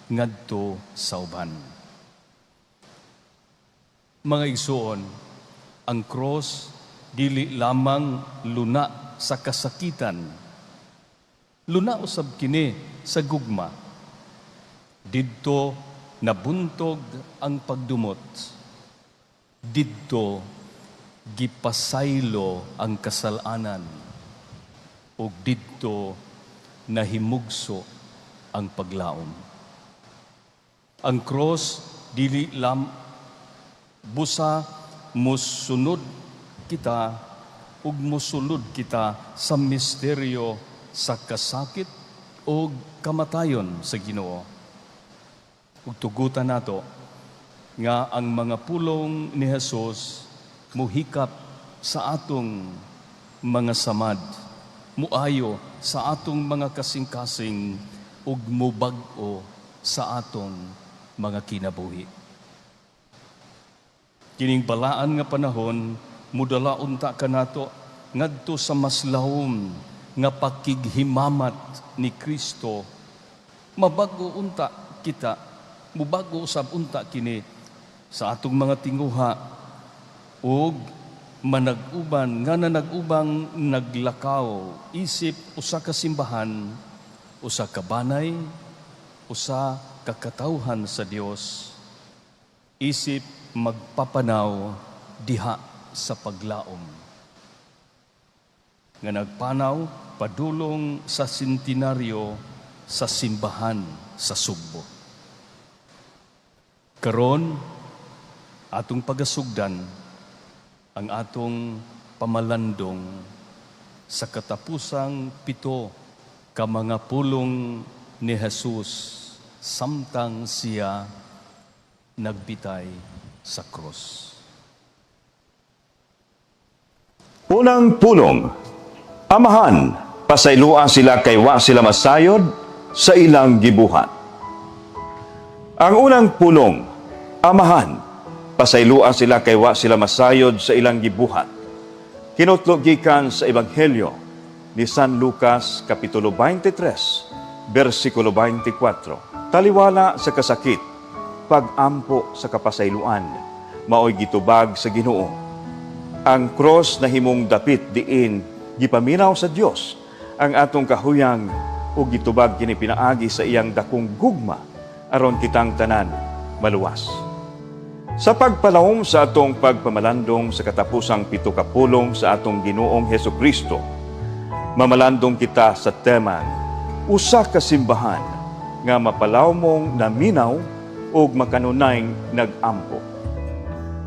Ngadto sa uban. Mga igsuon, ang cross dili lamang luna sa kasakitan. Luna usab kini sa gugma. Didto nabuntog ang pagdumot. Didto gipasaylo ang kasalanan. Ug didto nahimugso ang paglaom. Ang cross dili lam busa musunod kita ug musulod kita sa misteryo sa kasakit ug kamatayon sa Ginoo. Ug tugutan nato nga ang mga pulong ni Jesus muhikap sa atong mga samad, muayo sa atong mga kasing-kasing ug mubag-o sa atong mga kinabuhi. Kining balaan nga panahon, mudala unta kanato ngadto sa mas lawom nga pakighimamat ni Kristo. Mabago unta kita, mubago usab unta kini sa atong mga tinguha ug manag-uban nga nanag-ubang naglakaw isip usa ka simbahan, usa ka banay, usa ka katawhan sa Dios, isip magpapanaw diha sa paglaom nga nagpanaw padulong sa sentenaryo sa simbahan sa Sugbo. Karon, atong pagasugdan ang atong pamalandong sa katapusang pito ka mga pulong ni Jesus samtang siya nagbitay sa krus. Unang pulong, Amahan, pasaylua sila kay wa sila masayod sa ilang gibuhat. Ang unang pulong, Amahan, pasaylua sila kay wa sila masayod sa ilang gibuhat. Kinutlo gikan sa Ebanghelyo ni San Lucas, Kapitulo 23, versikulo 24. Taliwala sa kasakit, pagampo sa kapasayloan, maoy gitubag sa Ginoo. Ang cross na himong dapit diin gipaminaw sa Dios ang atong kahuyang ug gitubag kini pinaagi sa iyang dakong gugma aron kitang tanan maluwas. Sa pagpalawom sa atong pagpamalandong sa katapusang pito ka pulong sa atong Ginoong Heso Kristo, mamalandong kita sa temang usa ka simbahan nga mapalawmong naminaw ug makanunayng nagampo.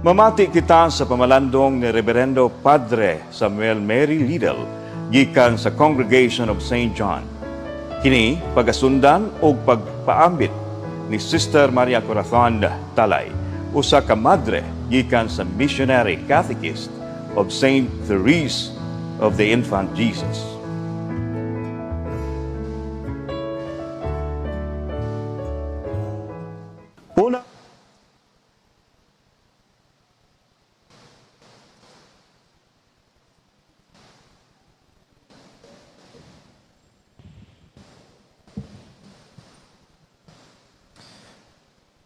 Mamati kita sa pamalandong ni Reverendo Padre Samuel Mary Liddell gikan sa Congregation of St. John. Kini pagasundan og pagpaambit ni Sister Maria Corazon Talay, usa ka madre gikan sa Missionary Catechist of St. Therese of the Infant Jesus. Una.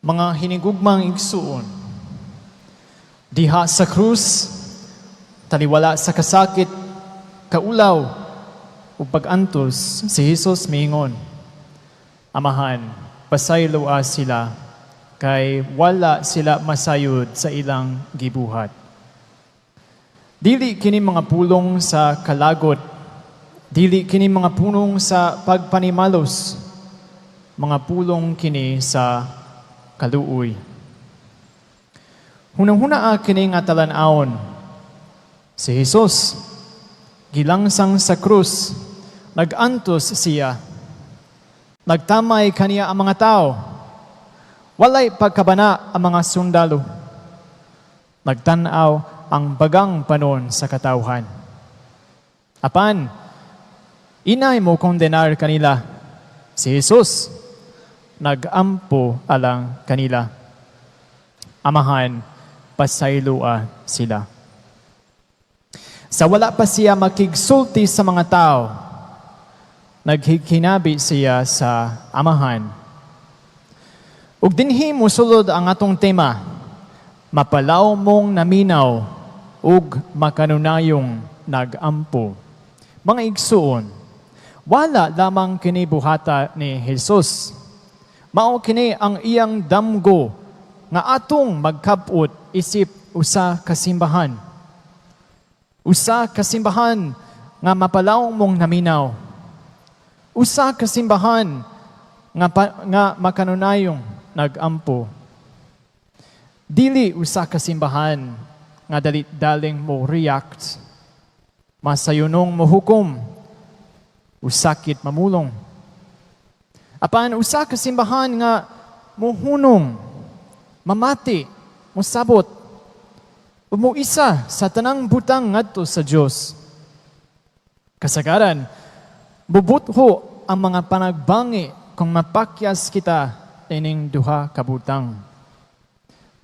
Mga hinigugmang igsuon, diha sa krus, taliwala sa kasakit, kaulaw, ug pag-antos, si Jesus miingon, "Amahan, pasayloa sila, kay wala sila masayod sa ilang gibuhat." Dili kini mga pulong sa kalagot, dili kini mga pulong sa pagpanimalos, mga pulong kini sa kaluoy. Hunang-huna kini nga talan-awon. Si Jesus, gilangsang sa krus, nagantos siya. Nagtamay kaniya ang mga tao. Walay pagkabana ang mga sundalo. Nagtan-aw ang bagang panon sa katawhan. Apan, inay mo kondenar kanila. Si Jesus, nagampo alang kanila. "Amahan, pasaylua sila." Sa wala pa siya makigsulti sa mga tao, Naghikinabi siya sa Amahan. Ug dinhi mosulod ang atong tema, mapalaw mong naminaw ug makanunayong nagampo. Mga igsuon, wala lamang kini buhata ni Jesus. Mao kini ang iyang damgo nga atong magkabot isip usa ka simbahan. Usa ka simbahan nga mapalaw mong naminaw. Usa ka simbahan nga makanunayong nagampo. Dili usa ka simbahan nga dali-daling mo react, masayunong mo hukom, usakit mamulong. Apan usa ka simbahan nga muhunong, mamati, mosabot, ug moisa sa tanang butang ngadto sa Dios. Kasagaran, bubutho ang mga panagbangi kung mapakyas kita ining duha ka butang.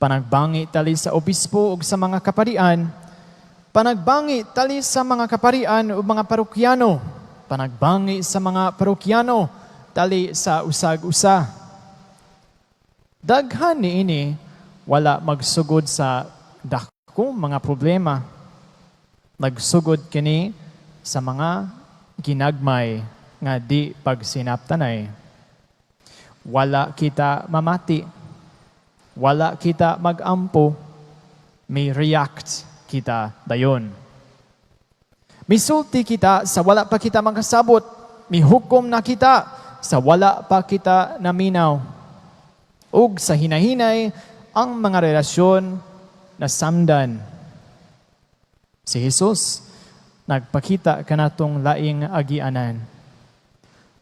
Panagbangi tali sa obispo ug sa mga kaparian, panagbangi tali sa mga kaparian ug mga parokyano, panagbangi sa mga parokyano tali sa usag-usa. Daghan niini wala magsugod sa dako mga problema. Nagsugod kini sa mga ginagmay nga di pagsinaptanay. Wala kita mamati. Wala kita magampo. May react kita dayon. Misulti kita sa wala pa kita makasabot. Mihukom na kita sa wala pa kita naminaw. Ug sa hinahinay, ang mga relasyon nasamdan. Si Jesus nagpakita kanatong laing agianan.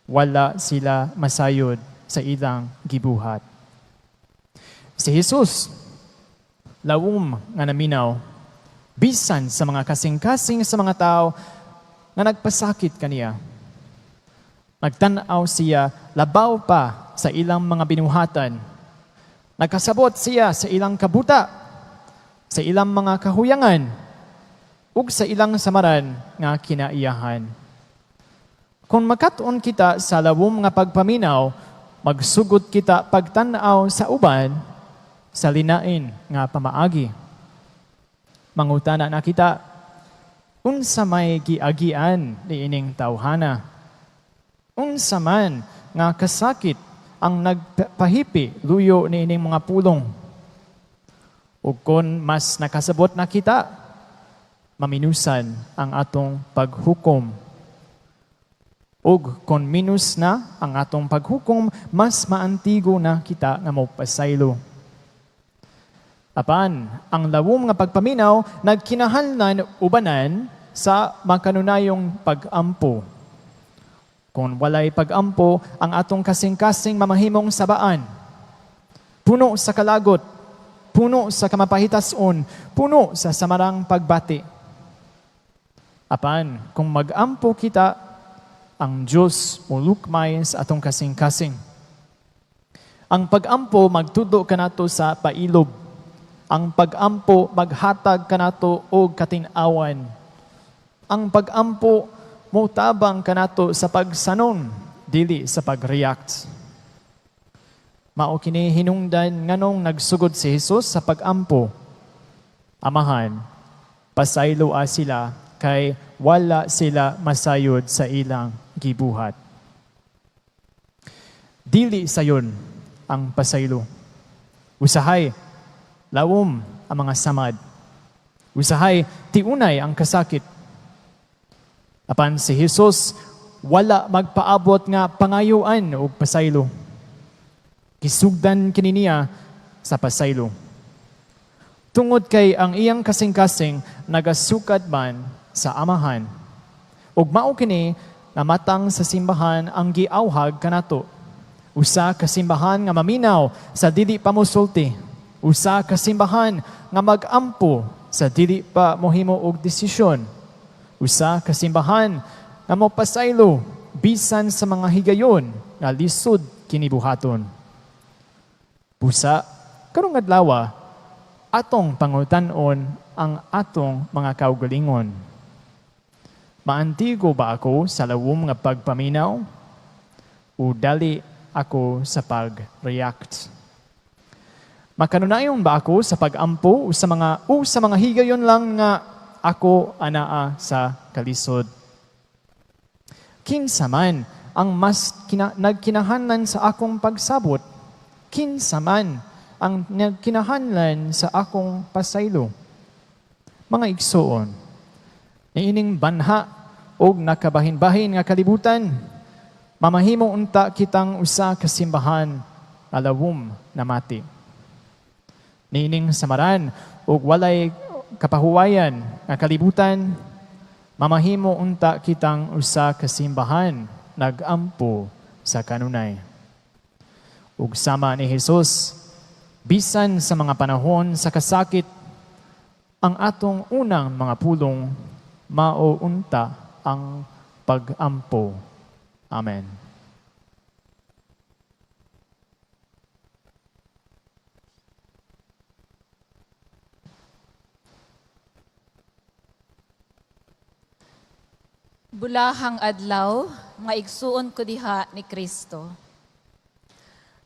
Wala sila masayod sa ilang gibuhat. Si Jesus, lawom nga naminaw, bisan sa mga kasing-kasing sa mga tao nga nagpasakit kaniya. Nagtan-aw siya labaw pa sa ilang mga binuhatan. Nagkasabot siya sa ilang kabuta, sa ilang mga kahuyangan, ug sa ilang samaran nga kinaiyahan. Kung makat-on kita sa lawom nga pagpaminaw, magsugod kita pagtan-aw sa uban sa linain nga pamaagi. Mangutana na kita, unsa may giagian niining tawhana? Unsa man nga kasakit ang nagpahipi luyo niining mga pulong? Ug kon mas nakasabot na kita, maminusan ang atong paghukom. Ug kon minus na ang atong paghukom, mas maantigo na kita nga mopasaylo. Apan, ang lawom nga pagpaminaw nagkinahanglan ubanan sa makanunayong pag-ampo. Kung walay pag-ampo, ang atong kasing-kasing mamahimong sabaan. Puno sa kalagot, puno sa kamapahitason, puno sa samarang pagbati. Apan, kung mag-ampo kita, ang Diyos mulukmay sa atong kasing-kasing. Ang pag-ampo magtudlo kanato sa pailob. Ang pag-ampo maghatag kanato og katin-awan. Ang pag-ampo motabang kanato sa pagsanon, dili sa pag-react. Mao kini hinungdan nganong nagsugod si Jesus sa pag-ampo. Amahan, pasayloa sila kay wala sila masayod sa ilang gibuhat. Dili sayon ang pasaylo. Usahay, lawom ang mga samad. Usahay, tiunay ang kasakit. Apan si Jesus, wala magpaabot nga pangayuan og pasaylo. Gisugdan kini niya sa pasaylo. Tungod kay ang iyang kasing-kasing nagasukad man sa Amahan. Ug mao kini nga matang sa simbahan ang giawhag kanato. Usa ka simbahan nga maminaw sa dili pa mosulti. Usa ka simbahan nga mag-ampo sa dili pa mohimo og desisyon. Usa ka simbahan nga mopasaylo bisan sa mga higayon nga lisod kini buhaton. Busa, karong adlaw, atong pangutan-on ang atong mga kaugalingon. Maantigo ba ako sa lawom nga pagpaminaw? O dali ako sa pag-react? Makanunayon ba ako sa pag-ampo o sa mga higayon lang nga ako anaa sa kalisod? Kinsa man ang mas nagkinahanglan sa akong pagsabot? Kinsa man ang nagkinahanglan sa akong pasaylo? Mga igsuon, niining banha og nakabahin-bahin nga kalibutan, mamahimo unta kitang usa ka simbahan nga lawom namati. Niining samaran ug walay kapahuwayan nga kalibutan, mamahimo unta kitang usa ka simbahan nagampo sa kanunay. Ug sama ni Jesus, bisan sa mga panahon sa kasakit, ang atong unang mga pulong mao unta ang pagampo. Amen. Bulahang adlaw, mga igsuon ko diha ni Kristo.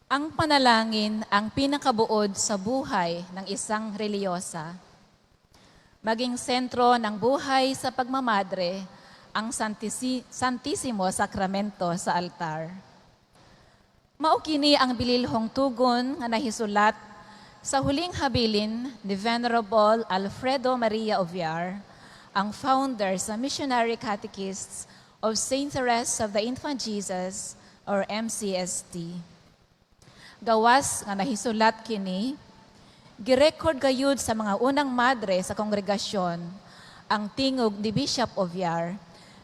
Ang panalangin ang pinakabuod sa buhay ng isang reliyosa. Maging sentro ng buhay sa pagmamadre ang Santisimo Sacramento sa altar. Mao kini ang bililhong tugon nga nahisulat sa huling habilin ni Venerable Alfredo Maria Oviar, ang founder sa Missionary Catechists of Saint Therese of the Infant Jesus or MCST. Gawas nga nahisulat kini, girecord gayud sa mga unang madre sa kongregasyon ang tingog ni Bishop Oviar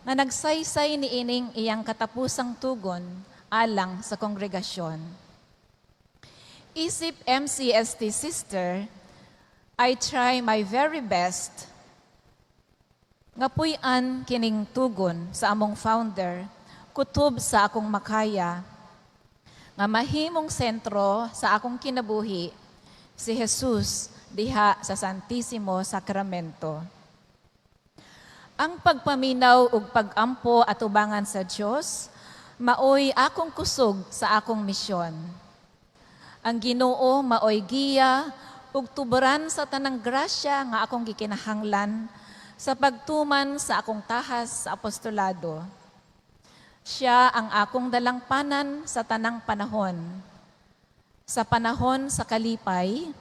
nga nagsaysay ni ining iyang katapusang tugon alang sa kongregasyon. Isip MCST sister, I try my very best nga puy-an kining tugon sa among founder, kutob sa akong makaya, nga mahimong sentro sa akong kinabuhi, si Jesus diha sa Santisimo Sacramento. Ang pagpaminaw ug pagampo atubangan sa Dios maoy akong kusog sa akong misyon. Ang Ginoo maoy giya ug tuboran sa tanang grasya nga akong gikinahanglan sa pagtuman sa akong tahas sa apostolado. Siya ang akong dalangpanan sa tanang panahon. Sa panahon sa kalipay,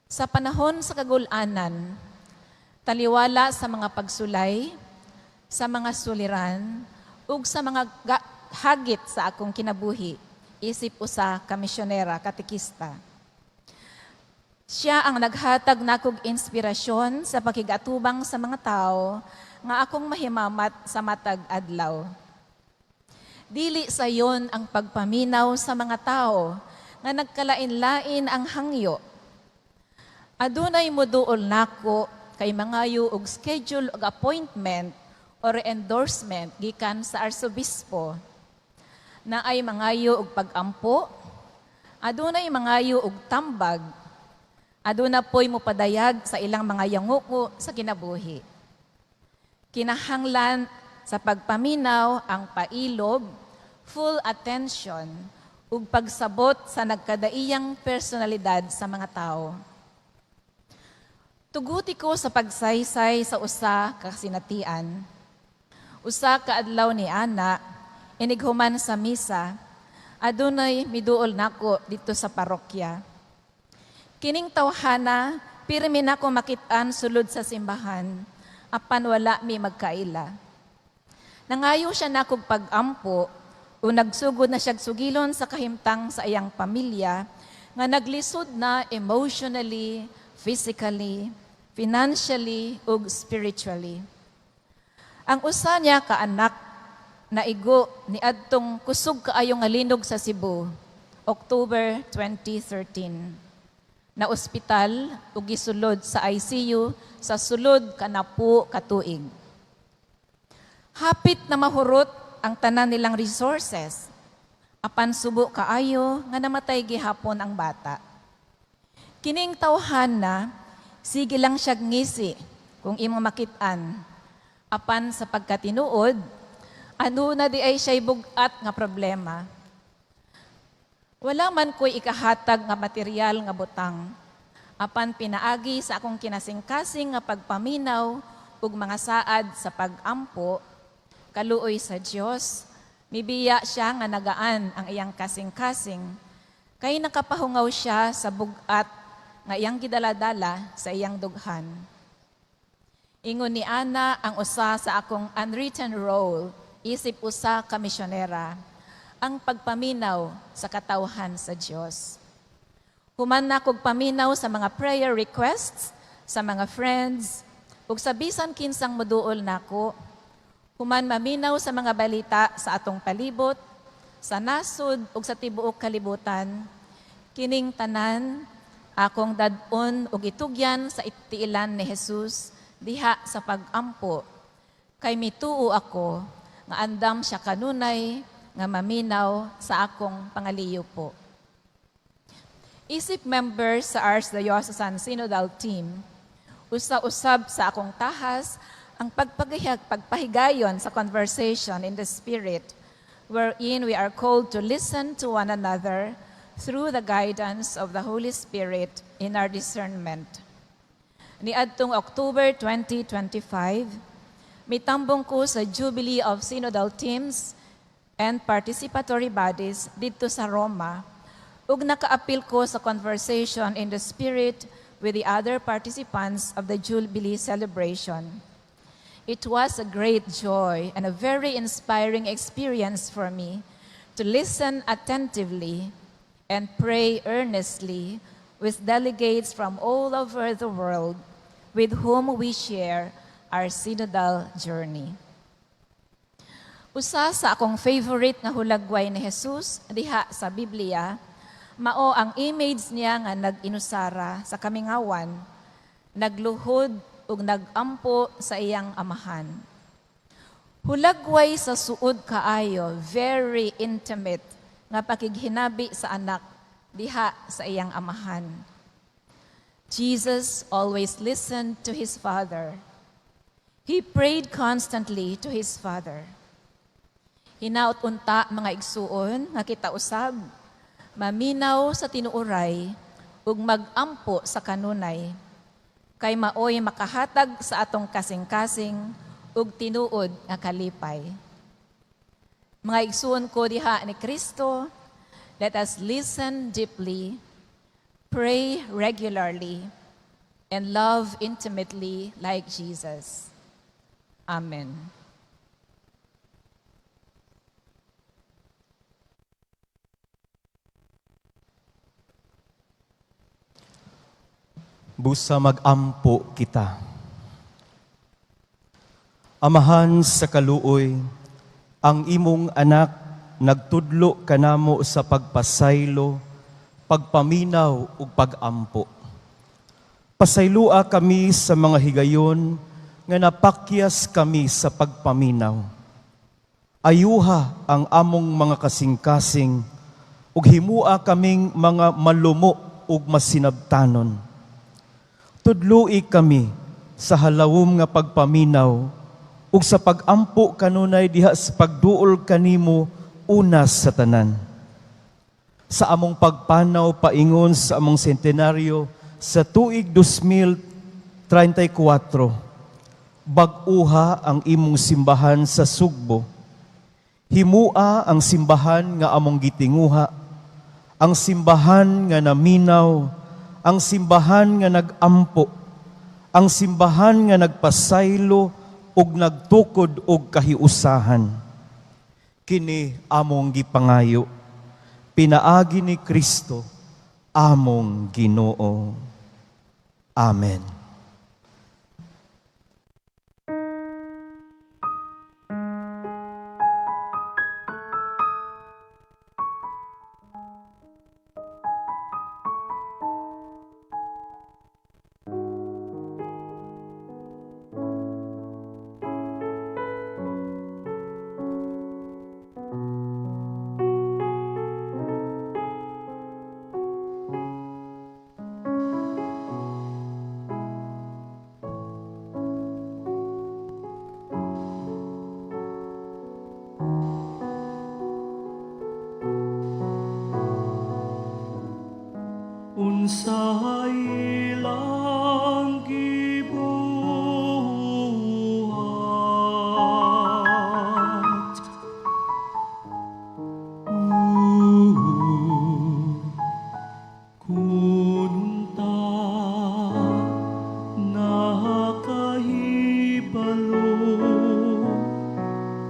sa panahon sa kagulanan, taliwala sa mga pagsulay, sa mga suliran, ug sa mga hagit sa akong kinabuhi, isip usa ka misyonera, katekista. Siya ang naghatag nakog inspirasyon sa pakigatubang sa mga tao nga akong mahimamat sa matag adlaw. Dili sayon ang pagpaminaw sa mga tao nga nagkalain-lain ang hangyo. Adunay moduol nako kay mangayo og schedule og appointment or endorsement gikan sa arsobispo. Naay mangayo og pagampo, adunay mangayo og tambag, aduna po'y mopadayag sa ilang mga yanguko sa kinabuhi. Kinahanglan sa pagpaminaw ang pailob, full attention, ug pagsabot sa nagkadaiyang personalidad sa mga tao. Tuguti ko sa pagsaysay sa usa ka kasinatian. Usa ka adlaw ni ana, inighuman sa misa, adunay miduol nako dito sa parokya. Kining tawhana, pirmi nako makit-an sulod sa simbahan, apan wala mi magkaila. Nangayo siya nakog pag-ampo, o nagsugod na siyag sugilon sa kahimtang sa iyang pamilya, nga naglisod na emotionally, physically, financially, ug spiritually. Ang usa niya ka anak naigo ni adtong kusog kaayo nga linog sa Cebu, October 2013. Na ospital ug gisulod sa ICU sa sulod kanapu ka tuig. Hapit na mahurot ang tanan nilang resources. Apan subo kaayo nga namatay gihapon ang bata. Kining tawhan na sige lang siya ngisi kung imong makit-an. Apan sa pagkatinuod, ano na di ay siya'y bugat nga problema. Wala man ko'y ikahatag nga material nga butang. Apan pinaagi sa akong kinasingkasing nga pagpaminaw ug mga saad sa pagampo, kaluoy sa Dios, mibiya siya nga nagaan ang iyang kasing-kasing, kay nakapahungaw siya sa bugat nga iyang gidaladala sa iyang dughan. Ingon ni Ana, ang usa sa akong unwritten role isip usa ka misyonera, ang pagpaminaw sa katawhan sa Dios. Human na kog paminaw sa mga prayer requests sa mga friends ug sa bisan kinsang moduol nako, human maminaw sa mga balita sa atong palibot, sa nasod ug sa tibuok kalibutan, kining tanan akong dad-on ug itugyan sa tiilan ni Jesus diha sa pagampo, kay mituo ako nga andam siya kanunay nga maminaw sa akong pangaliyo po. Isip member sa Archdiocesan Synodal Team, usa-usab sa akong tahas ang pagpahigayon sa conversation in the Spirit, wherein we are called to listen to one another through the guidance of the Holy Spirit in our discernment. Niadtong October 2025, mitambong ko sa Jubilee of Synodal Teams and Participatory Bodies didto sa Roma, ug nakaapil ko sa conversation in the Spirit with the other participants of the Jubilee celebration. It was a great joy and a very inspiring experience for me to listen attentively and pray earnestly with delegates from all over the world with whom we share our synodal journey. Usa sa akong favorite nga hulagway ni Jesus diha sa Biblia, mao ang image niya nga nag-inusara sa kamingawan, nagluhod ug nagampo sa iyang amahan. Hulagway sa suod kaayo, very intimate nga pakighinabi sa anak diha sa iyang amahan. Jesus always listened to his Father. He prayed constantly to his Father. Hinaot unta, mga igsuon, nga kita usab maminaw sa tinuoray ug magampo sa kanunay, kay maoy makahatag sa atong kasing-kasing ug tinuod nga kalipay. Mga igsuon ko diha ni Kristo, let us listen deeply, pray regularly, and love intimately like Jesus. Amen. Busa magampo kita. Amahan sa kaluoy, ang imong anak nagtudlo kanamo sa pagpasaylo, pagpaminaw ug pagampo. Pasaylua kami sa mga higayon nga napakyas kami sa pagpaminaw. Ayuha ang among mga kasing-kasing ug himua kaming mga malumo ug masinabtanon. Tudloi kami sa halawom nga pagpaminaw ug sa pagampo kanunay diha sa pagduol kanimo una sa tanan. Sa among pagpanaw paingon sa among sentenaryo sa tuig 2034, bag-uha ang imong simbahan sa Sugbo. Himua ang simbahan nga among gitinguha, ang simbahan nga naminaw, ang simbahan nga nagampo, ang simbahan nga nagpasaylo ug nagtukod og kahiusahan. Kini among gipangayo, pinaagi ni Kristo among Ginoo. Amen. Unsa ilang gibuhat? Kun unta nakahibalo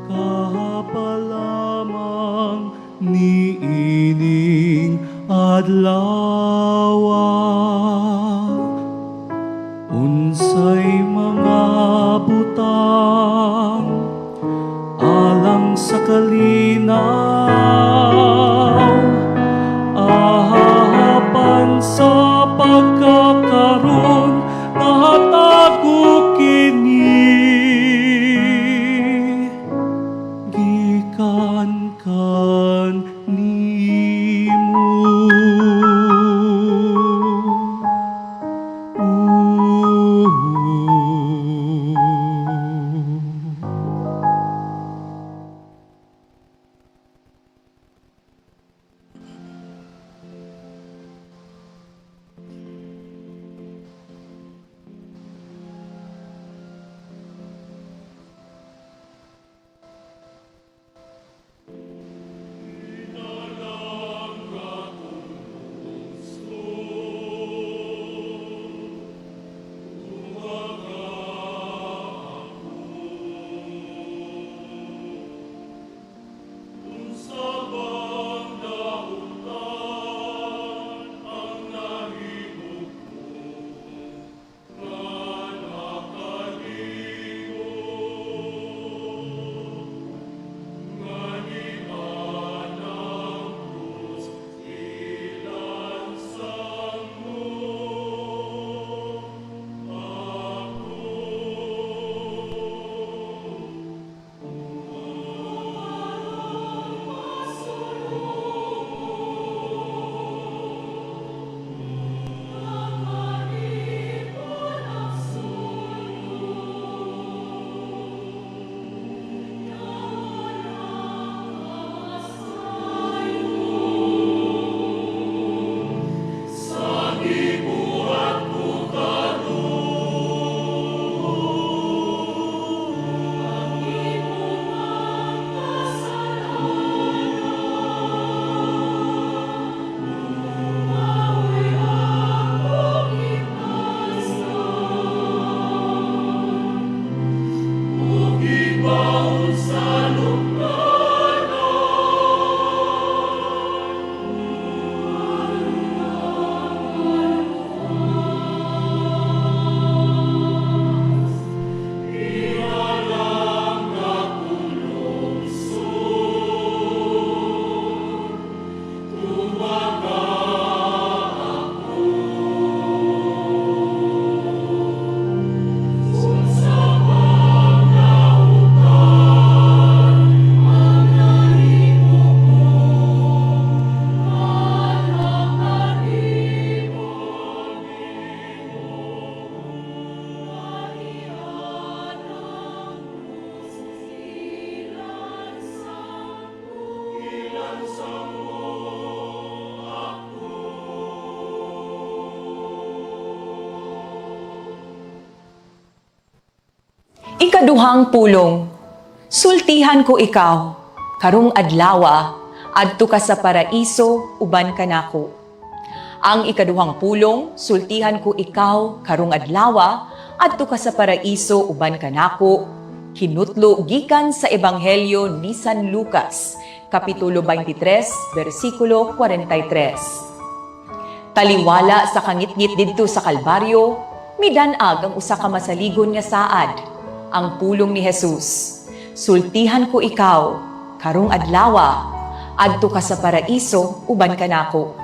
ka pa lamang niining adlawa, unsay mga butang alang sa kalinaw, apan sa pagkakaron natago kini gikan kanimo. Ikaduhang pulong, sultihan ko ikaw, karong adlawa, adto ka sa paraiso, uban kanako. Ang ikaduhang pulong, sultihan ko ikaw, karong adlawa, adto ka sa paraiso, uban kanako, hinutlo gikan sa Ebanghelyo ni San Lucas, Kapitulo 23, versikulo 43. Taliwala sa kangitngit didto sa Kalbaryo, midan-ag ang usa ka masaligon nga saad, ang pulong ni Jesus. Sultihan ko ikaw, karong adlawa, adto ka sa paraiso, uban kanako.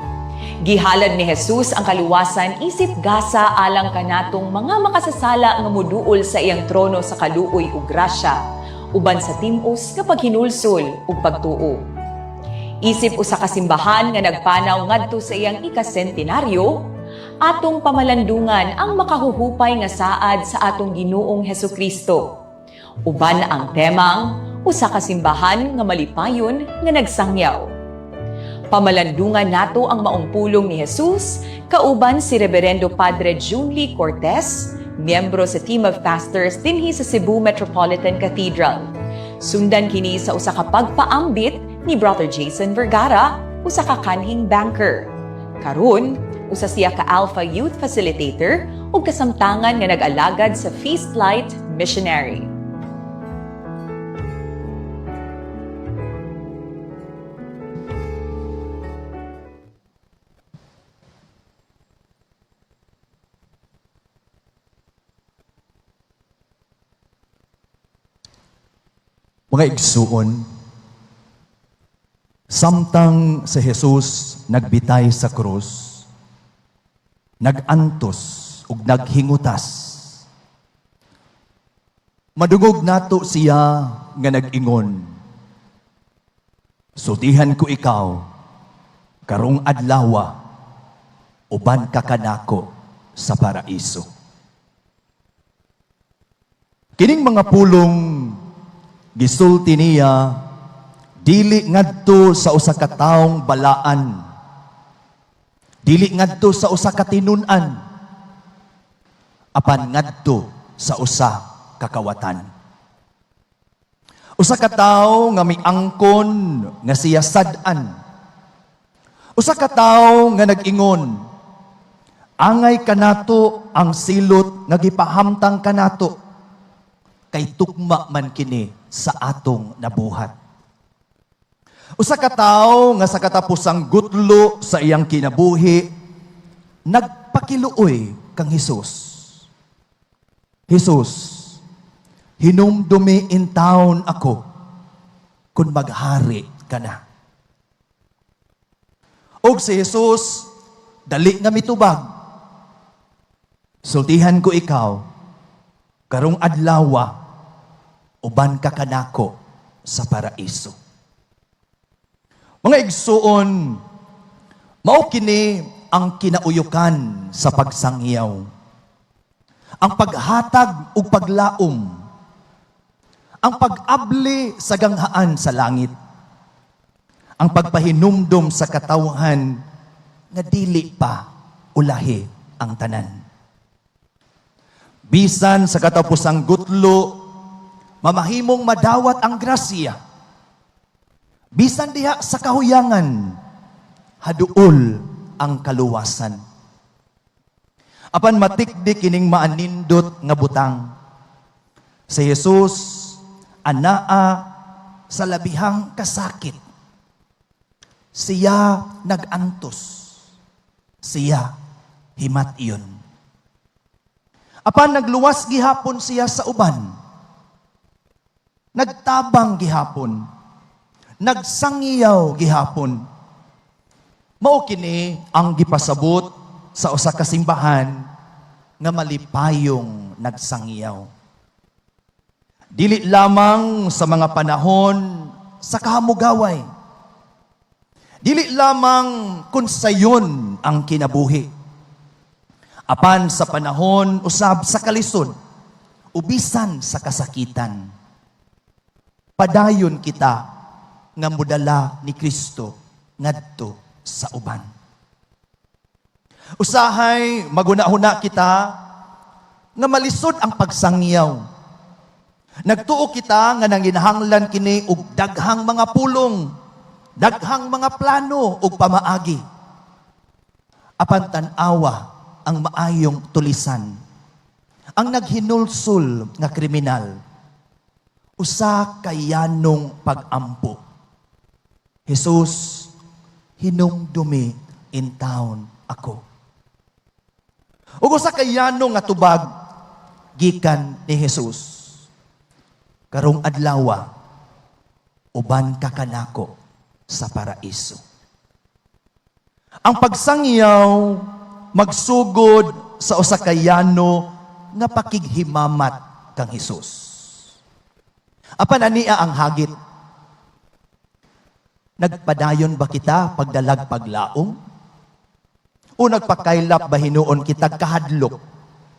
Gihalad ni Jesus ang kaluwasan isip gasa alang kanatong mga makasasala nga muduol sa iyang trono sa kaluoy ug grasya, uban sa tim-os nga paghinulsol ug pagtuo. Isip usa ka simbahan nga nagpanaw ngadto sa iyang ikasentenaryo, atong pamalandungan ang makahuhupay nga saad sa atong Ginoong Hesukristo. Uban ang temang usa ka simbahan nga malipayon nga nagsangyaw. Pamalandungan nato ang maong pulong ni Jesus kauban si Reverendo Padre Junli Cortez, miyembro sa team of pastors dinhi sa Cebu Metropolitan Cathedral. Sundan kini sa usa ka pagpaambit ni Brother Jason Vergara, usa ka kanhing banker. Karon, usa siya ka Alpha Youth Facilitator ug kasamtangan nga nag-alagad sa Feast Light Missionary. Mga igsuon, samtang si Jesus nagbitay sa krus, nagantos ug naghingutas, madungog nato siya nga nag-ingon, "Sultihan ko ikaw, karong adlawa, uban ka kanako sa paraiso." Kining mga pulong gisulti niya dili ngadto sa usa ka taong balaan, dili ngadto sa usa ka tinun-an, apan ngadto sa usa ka kawatan. Usa ka tawo nga miangkon nga siya sad-an. Usa ka tawo nga nag-ingon, "Angay kanato ang silot nga gipahamtang kanato, kay tukma man kini sa atong nabuhat." Usa ka tawo nga sa katapusang gutlo sa iyang kinabuhi nagpakiluoy kang Hesus, "Hesus, hinumdumi intawon ako kung maghari ka na." Og si Jesus dali nga mitubag, "Sultihan ko ikaw, karong adlawa, uban ka kanako sa paraiso." Mga igsuon, mao kini ang kinauyukan sa pagsangyaw. Ang paghatag ug paglaom. Ang pag-abli sa ganghaan sa langit. Ang pagpahinumdom sa katawhan nga dili pa ulahi ang tanan. Bisan sa katapusang gutlo, mamahimong madawat ang grasya. Bisan diha sa kahuyangan, haduol ang kaluwasan. Apan matikdi kining maanindot nga butang. Si Jesus anaa sa labihang kasakit. Siya nagantos. Siya himat-iyon. Apan nagluwas gihapon siya sa uban. Nagtabang gihapon. Nagsangiyaw gihapon. Mao kini ang gipasabot sa usa ka simbahan nga malipayong nagsangiyaw. Dili lamang sa mga panahon sa kahamugaway. Dili lamang kung sayon ang kinabuhi. Apan sa panahon usab sa kalisod, ubisan sa kasakitan. Padayon kita nga modala ni Kristo ngadto sa uban. Usahay maghuna-huna kita nga malisod ang pagsangyaw. Nagtuo kita nga nanginahanglan kini og daghang mga pulong, daghang mga plano ug pamaagi. Apan tan-awa ang maayong tulisan. Ang naghinulsol nga kriminal, usa ka yanong pag-ampo. "Jesus, hinumdumi intawon ako." Ug usa ka yanong nga tubag gikan ni Jesus, "Karong adlawa, uban ka kanako sa paraiso." Ang pagsangyaw magsugod sa usa ka yano nga pakighimamat kang Hesus. Apan ania ang hagit? Nagpadayon ba kita pagdalag paglaom? O nagpakaylap ba hinuon kita kahadlok?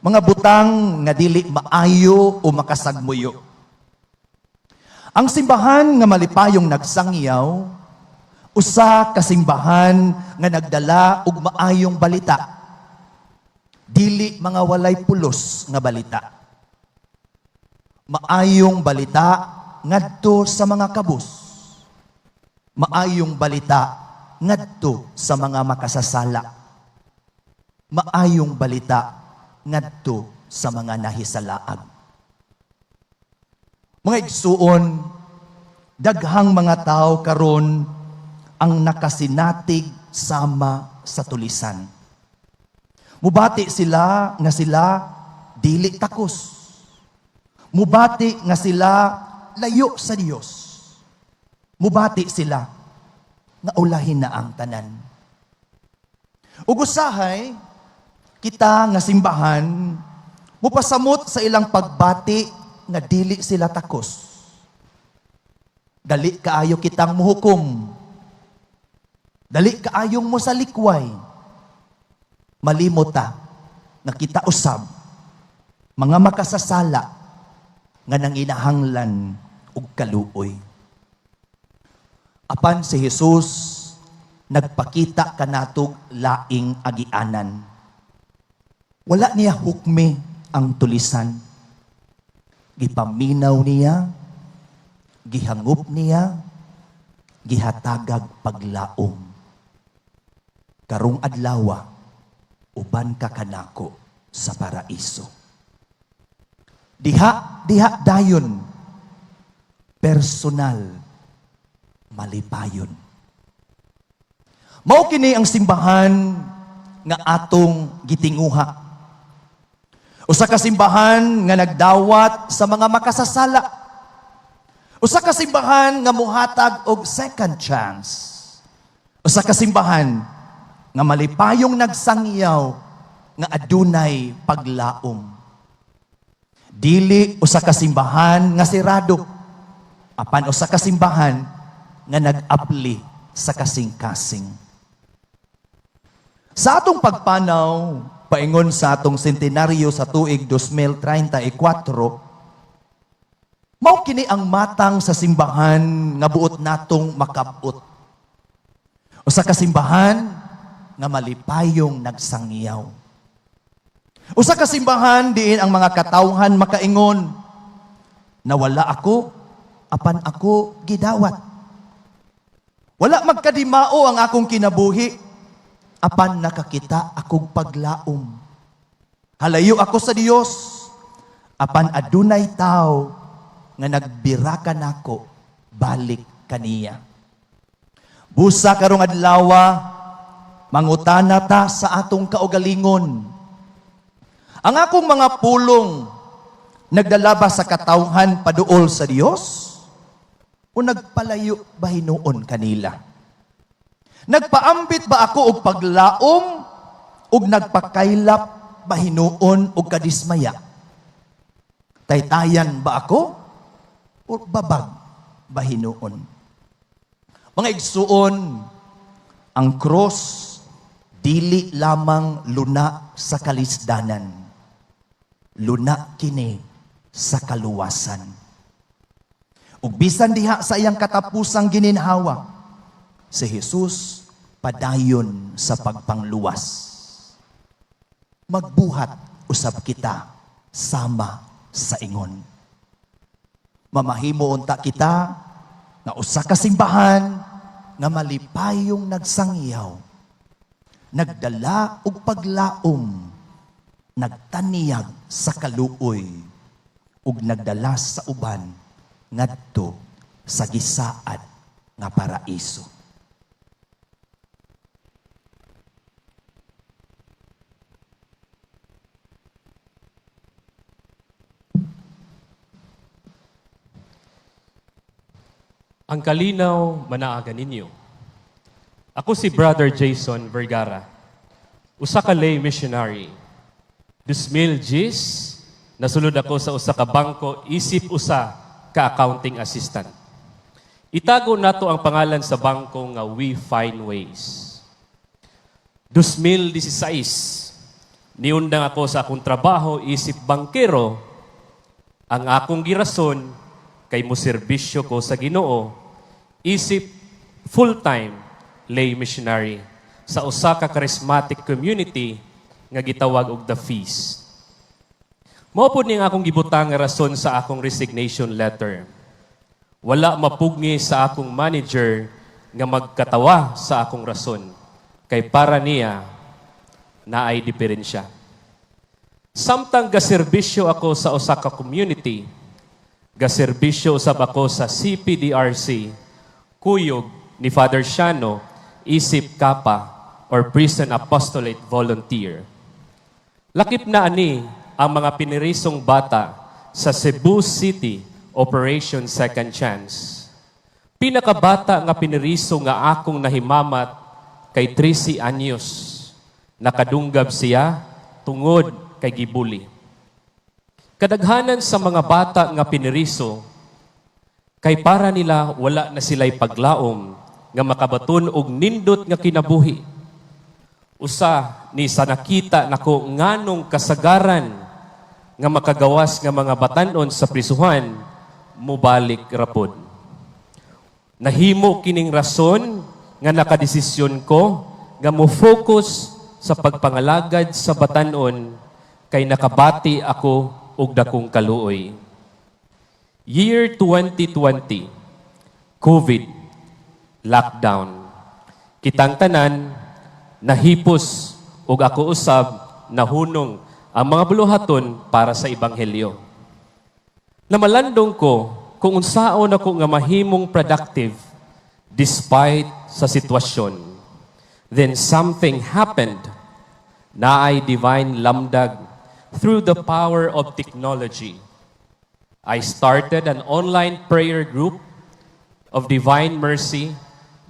Mga butang nga dili maayo o makasagmuyo. Ang simbahan nga malipayong nagsangyaw, Usa ka simbahan nga nagdala og maayong balita. Dili mga walay pulos nga balita. Maayong balita ngadto sa mga kabus. Maayong balita ngadto sa mga makasasala. Maayong balita ngadto sa mga nahisalaag. Mga igsuon, daghang mga tao karon ang nakasinatig sama sa tulisan. Mubati sila nga sila dili takos. Mubati nga sila layo sa Dios. Mubati sila nga ulahin na ang tanan. Ug usahay, kita nga simbahan mupasamot sa ilang pagbati nga dili sila takos. Dali kaayo kitang muhukom. Dali kaayong mo sa likway. Malimot ta nga kita usab mga makasasala nga nanginahanglan og kaluoy. Apan si Jesus nagpakita kanatog laing agianan. Wala niya hukmi ang tulisan. Gipaminaw niya, gihangup niya, gihatagag paglaom. Karong adlawa, uban ka kanako sa paraiso. Diha, diha dayon, personal, malipayon. Mao kini ang simbahan nga atong gitinguha. Usa ka simbahan nga nagdawat sa mga makasasala. Usa ka simbahan nga muhatag og second chance. Usa ka simbahan nga malipayong nagsangyaw nga adunay paglaom. Dili usa ka simbahan nga sirado, apan usa ka simbahan nga nag-apli sa kasing-kasing. Sa atong pagpanaw, paingon sa atong sentenaryo sa tuig 2034, mao kini ang matang sa simbahan nga buot natong makabot. Usa ka simbahan nga malipayong nagsangyaw. Usa ka simbahan diin ang mga katawhan makaingon, nawala ako, apan ako gidawat. Wala magkadimao ang akong kinabuhi, apan nakakita akong paglaom. Halayo ako sa Dios, apan adunay tao nga nagbiraka nako balik kaniya. Busa karong adlawa, mangutana ta sa atong kaugalingon. Ang akong mga pulong nagdala ba sa katawhan paduol sa Dios o nagpalayo ba hinuon kanila? Nagpaambit ba ako og paglaom ug nagpakaylap ba hinuon og kadismaya? Taytayan ba ako o babag ba hinuon? Mga igsuon, ang cross dili lamang luna sa kalisdanan. Luna kini sa kaluwasan. Ug bisan diha sa iyang katapusang gininhawa, si Jesus padayon sa pagpangluwas. Magbuhat usab kita sama sa ingon. Mamahimo unta kita nga usa ka simbahan nga malipayong nagsangyaw, nagdala og paglaom, nagtaniyag sa kaluoy, ug nagdala sa uban ngadto sa gisaad nga paraiso. Ang kalinaw manaaga ninyo. Ako si Brother Jason Vergara, usa ka lay missionary. 2010, nasulod ako sa usa ka bangko isip usa ka accounting assistant. Itago nato ang pangalan sa bangko nga We Find Ways. 2016, niundang ako sa akong trabaho isip bangkero. Ang akong girason kay mo serbisyo ko sa Ginoo isip full-time lay missionary sa usa ka charismatic community nga gitawag og The Feast. Mao pud ni ang akong gibutang nga rason sa akong resignation letter. Wala mapugni sa akong manager nga magkatawa sa akong rason kay para niya naay diferensya. Samtang gaserbisyo ako sa usa ka community, gaserbisyo usab ako sa CPDRC, kuyog ni Father Shano isip Kapa or Prison Apostolate Volunteer. Lakip na ani ang mga pinirisong bata sa Cebu City Operation Second Chance. Pinakabata nga piniriso nga akong nahimamat kay 13 anyos. Nakadunggab siya tungod kay gibuli. Kadaghanan sa mga bata nga piniriso kay para nila wala na sila'y paglaom nga makabaton og nindot nga kinabuhi. Usa ni sa nakita nako nganong kasagaran nga makagawas nga mga batanon sa prisuhan mubalik rapod. Nahimo kining rason nga nakadesisyon ko nga mo focus sa pagpangalagad sa batanon kay nakabati ako og dakong kaluoy. Year 2020, COVID, lockdown. Kitang tanan, nahipos ug ako usab nahunong ang mga buluhaton para sa ebanghelyo. Namalandong ko kung unsaon ako nga mahimong productive despite sa sitwasyon. Then something happened. Naay divine lamdag through the power of technology. I started an online prayer group of Divine Mercy.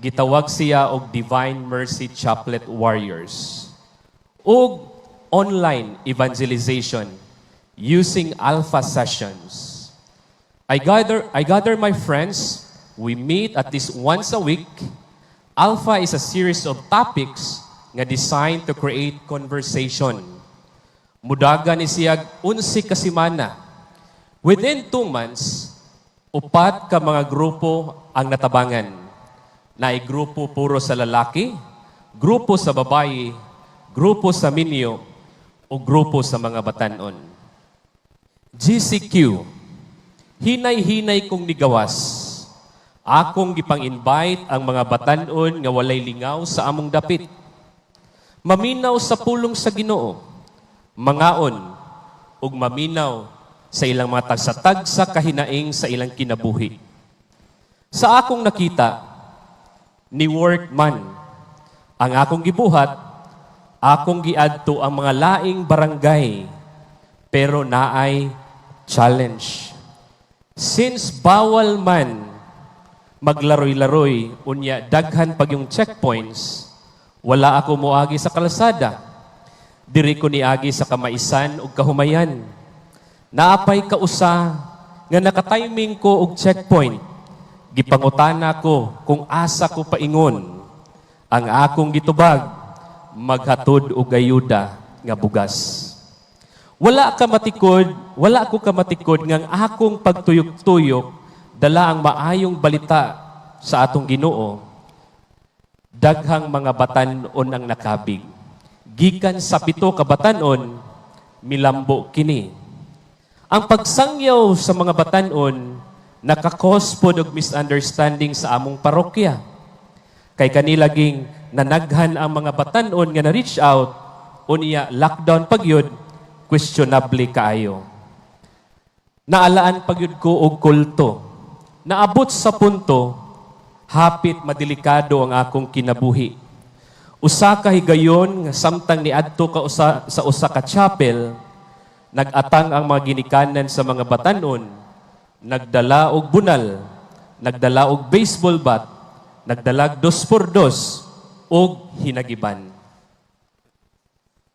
Gitawag siya og Divine Mercy Chaplet Warriors. Ug online evangelization using Alpha sessions. I gather my friends. We meet at least once a week. Alpha is a series of topics nga designed to create conversation. Mudaga ni siyag 11 ka semana. Within 2 months, upat ka mga grupo ang natabangan. Naay grupo puro sa lalaki, grupo sa babayi, grupo sa minyo, o grupo sa mga batanon. GCQ, hinay-hinay kong nigawas. Akong gipang-invite ang mga batanon nga walay lingaw sa among dapit. Maminaw sa pulong sa Ginoo, mangaon ug maminaw sa ilang mga tagsa-tagsa kahinaing sa ilang kinabuhi. Sa akong nakita, ni work man. Ang akong gibuhat, akong giadto ang mga laing barangay, pero naay challenge. Since bawal man maglaroy-laroy, unya daghan pag yung checkpoints, wala ako moagi sa kalsada. Diri ko niagi sa kamaisan ug kahumayan. Naapay kausa nga nakatiming ko og checkpoint. Gipangutana ko kung asa ko paingon. Ang akong gitubag, maghatod og ayuda nga bugas. Wala ka matikod, wala ko kamatikod nga ang akong pagtuyok-tuyok dala ang maayong balita sa atong Ginoo. Daghang mga batan-on ang nakabig. Gikan sa 7 ka batan-on, milambo kini. Ang pagsangyaw sa mga batan-on naka-cause pod og misunderstanding sa among parokya. Kay kanilaging nanaghan ang mga batan-on nga na-reach out, unya lockdown pagyud, questionable kaayo. Naalaan pagyud ko og kulto. Naabot sa punto, hapit madelikado ang akong kinabuhi. Usa ka higayon nga samtang niadto ka usa, sa usa ka chapel, nag-atang ang mga ginikanan sa mga batanon, nagdala og bunal, nagdala og baseball bat, nagdalag dos por dos, og hinagiban.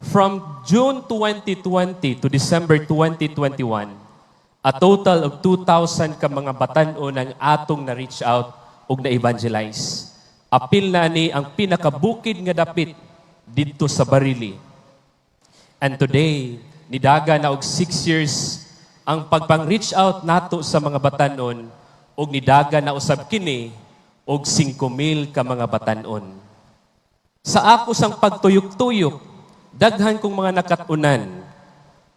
From June 2020 to December 2021, a total of 2,000 ka mga batan-on ang atong na-reach out ug na-evangelize. Apil na ni ang pinakabukid nga dapit didto sa Barili. And today, nidaga na og 6 years ang pagpang-reach out nato sa mga batanon ug nidaga na usab kini og 5,000 ka mga batanon. Sa ako sang pagtuyok-tuyok, daghan kong mga nakatunan.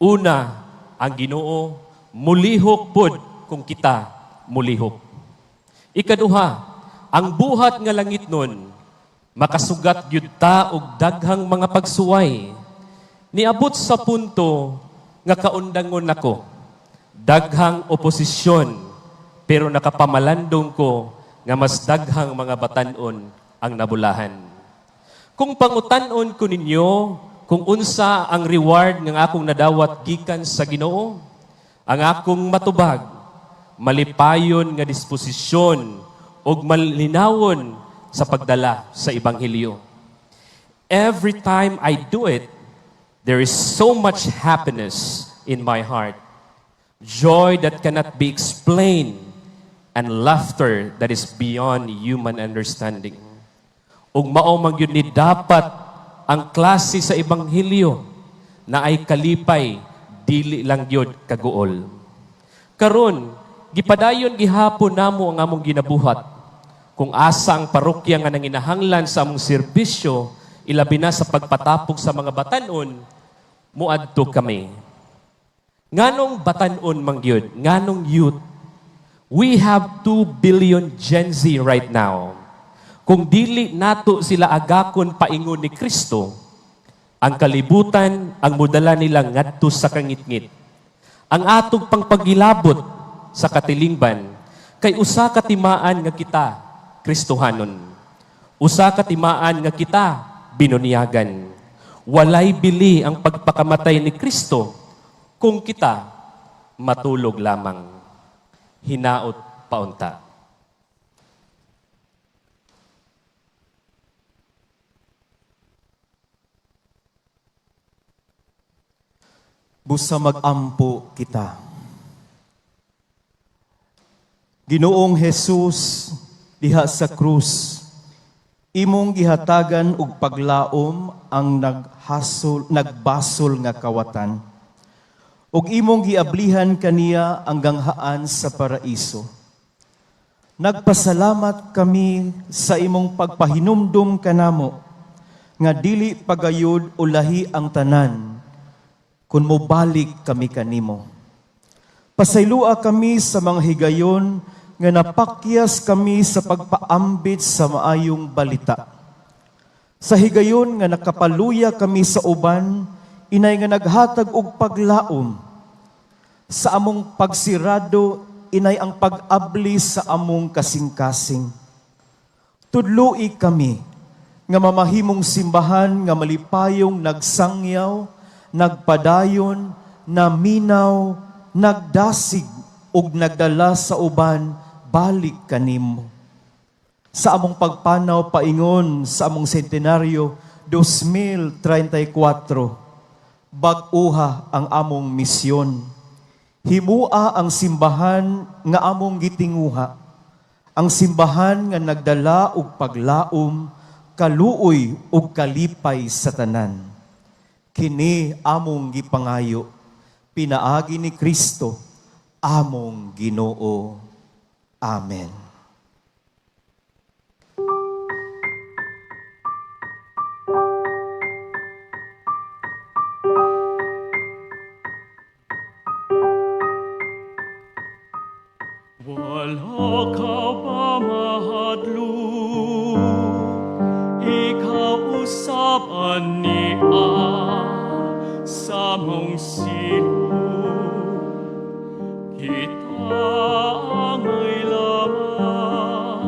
Una, ang Ginoo mulihok pod kung kita mulihok. Ikaduha, ang buhat nga langit nun, makasugat gyud ta og daghang mga pagsuway. Niabot sa punto nga kaundangon nako. Daghang oposisyon, pero nakapamalandong ko nga mas daghang mga batanon ang nabulahan. Kung pangutan-on ko ninyo kung unsa ang reward nga akong nadawat gikan sa Ginoo, ang akong matubag, malipayon nga disposisyon ug malinawon sa pagdala sa ebanghelyo. Every time I do it, there is so much happiness in my heart. Joy that cannot be explained and laughter that is beyond human understanding. Ug mao man gyud ni dapat ang klase sa ebanghelyo na ay kalipay, dili lang gyud kaguol. Karon, gipadayon gihapon namo ang among ginabuhat. Kung asa ang parokya nga nanginahanglan sa among serbisyo, ilabi na sa pagpatapok sa mga batanon, muadto kami. Nganong batanon man gyud? Nganong youth? We have 2 billion Gen Z right now. Kung dili nato sila agakon paingon ni Kristo, ang kalibutan ang mudala nila ngadto sa kangitngit. Ang atong pangpagilabot sa katilingban kay usa ka timaan nga kita Kristohanon. Usa ka timaan nga kita binunyagan. Walay bili ang pagpakamatay ni Kristo kung kita matulog lamang. Hinaot paunta. Busa mag-ampo kita. Ginoong Jesus, diha sa krus, imong gihatagan og paglaom ang naghasol, nagbasol nga kawatan. Ug imong giablihan kaniya ang ganghaan sa paraiso. Nagpasalamat kami sa imong pagpahinumdum kanamo nga dili pagayod ulahi ang tanan kung mobalik kami kanimo. Pasaylua kami sa mga higayon nga napakyas kami sa pagpaambit sa maayong balita. Sa higayon nga nakapaluya kami sa uban, inay nga naghatag og paglaom. Sa among pagsirado, inay ang pag-abli sa among kasing-kasing. Tudloi kami nga mamahimong simbahan nga malipayong nagsangyaw, nagpadayon, naminaw, nagdasig ug nagdala sa uban balik kanimo. Sa among pagpanaw paingon sa among sentenaryo 2034, bag-uha ang among misyon. Himua ang simbahan nga among gitinguha. Ang simbahan nga nagdala og paglaom, kaluoy ug kalipay sa tanan. Kini among gipangayo, pinaagi ni Kristo, among Ginoo. Amen. Wala ka ba mahadlok, ikaw usab ania sa mong silong. Kita angay lamang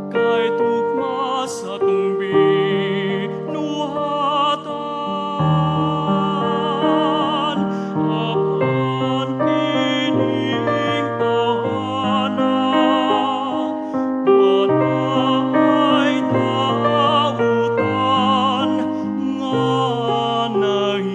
kay tugma sa tong binuhatan. Apan kining tawhana, walay dautan nga nahimo.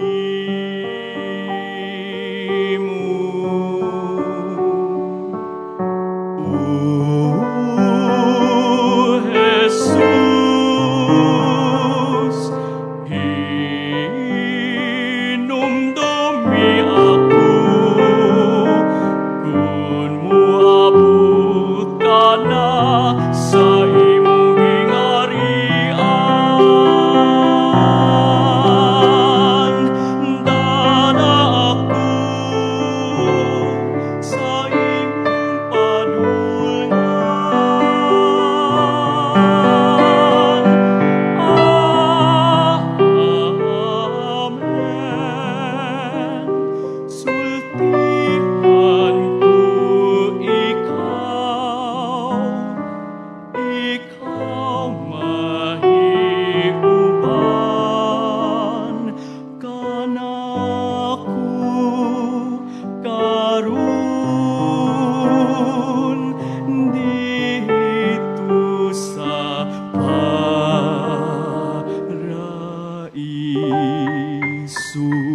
Kalisod.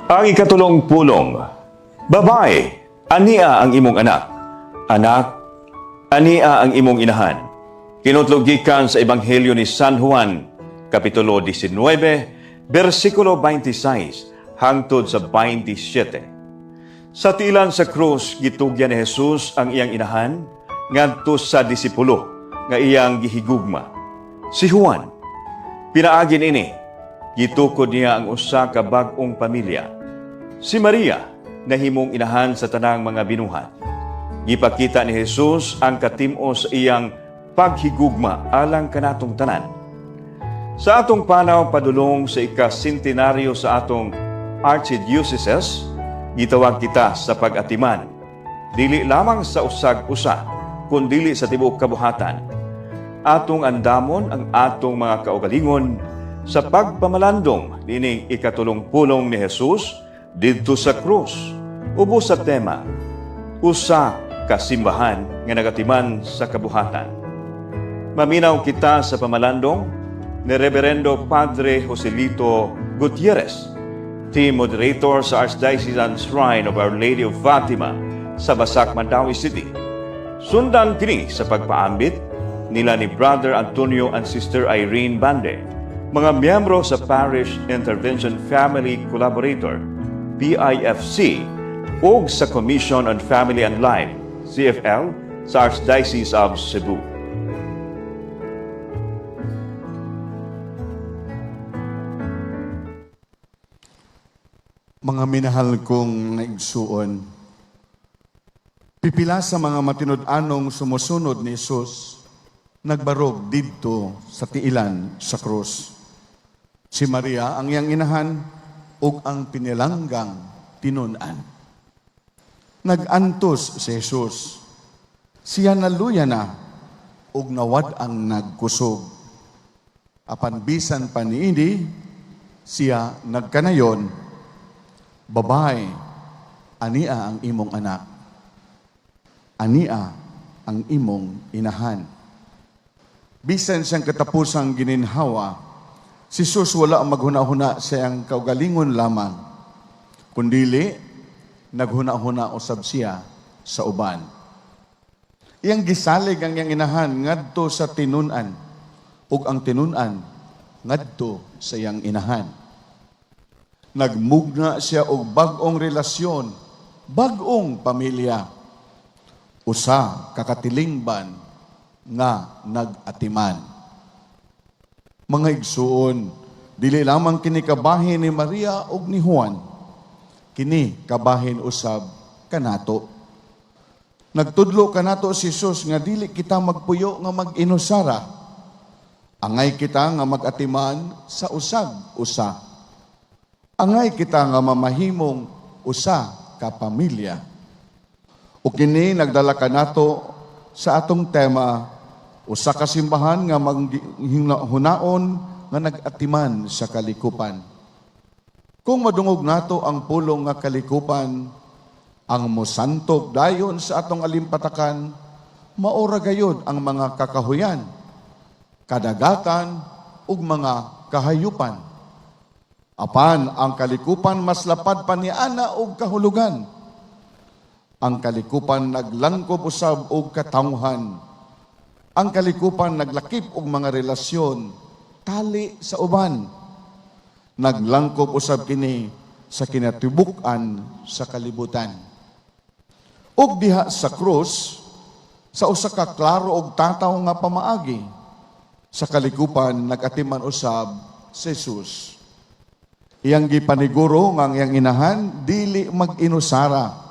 Ang ikatulong pulong, babae, ania ang imong anak. Anak, ania ang imong inahan. Kinutlog gikan sa Ebanghelyo ni San Juan, Kapitulo 19, versikulo 26, hangtod sa 27. Sa tilan sa krus, gitugyan ni Jesus ang iyang inahan, ngadto sa disipulo, nga iyang gihigugma. Si Juan, pinaagin ini, gitukod niya ang usa ka bag-ong pamilya. Si Maria, nahimong inahan sa tanang mga binuhat. Gipakita ni Jesus ang katimo sa iyang paghigugma alang kanatong tanan. Sa atong panaw padulong sa ika-sentenaryo sa atong archdioceses, gitawag kita sa pag-atiman. Dili lamang sa usag-usa, kundili sa tibuok kabuhatan. Atong andamon ang atong mga kaugalingon sa pagpamalandong nining ikatulong pulong ni Jesus didto sa krus. Ubos sa tema, usa ka simbahan nga nagatiman sa kabuhatan. Maminaw kita sa pamalandong ni Reverendo Padre Joselito Gutierrez, team moderator sa Archdiocesan Shrine of Our Lady of Fatima sa Basak, Mandaue City. Sundan kini sa pagpaambit nila ni Brother Antonio and Sister Irene Bande, mga miyembro sa Parish Intervention Family Collaborator, PIFC, ug sa Commission on Family and Life, CFL, sa Archdiocese of Cebu. Mga minahal kong naigsuon, pipila sa mga matinud-anong sumusunod ni Jesus, nagbarog didto sa tiilan sa krus. Si Maria ang iyang inahan ug ang pinilanggang tinun-an. Nag-antos si Jesus. Siya naluya na ug nawad-ang nagkusog. Apan bisan pa niini, siya nagkanayon, "Babae, ania ang imong anak. Ania ang imong inahan." Bisan siyang katapusang gininhawa, si Jesus wala ang maghuna-huna sa iyang kaugalingon lamang. Kundili, naghuna-huna usab siya sa uban. Iyang gisalig ang iyang inahan ngadto sa tinun-an, ug ang tinun-an ngadto sa iyang inahan. Nagmugna siya og bag-ong relasyon, bag-ong pamilya. Usa ka katilingban nga nag-atiman. Mga igsuon, dili lamang kini kabahin ni Maria ug ni Juan. Kini kabahin usab kanato. Nagtudlo kanato si Jesus nga dili kita magpuyo nga mag-inusara. Angay kita nga mag-atiman sa usag usa. Angay kita nga mamahimong usa ka pamilya. O kini nagdala kanato sa atong tema, usa ka simbahan nga maghunaon nga nag-atiman sa kalikupan. Kung madungog nato ang pulong nga kalikupan, ang mosantog dayon sa atong alimpatakan, maora gayod ang mga kakahuyan, kadagatan ug mga kahayupan. Apan ang kalikupan mas lapad pa ni ana og kahulugan. Ang kalikupan naglangkob usab og katawhan. Ang kalikupan naglakip og mga relasyon, tali sa uban. Naglangkob usab kini sa kinatibuk-an sa kalibutan. Ug diha sa krus, sa usa ka klaro og tataw nga pamaagi, sa kalikupan nag-atiman usab si Jesus. Iyang gipaniguro nga ang iyang inahan dili mag-inusara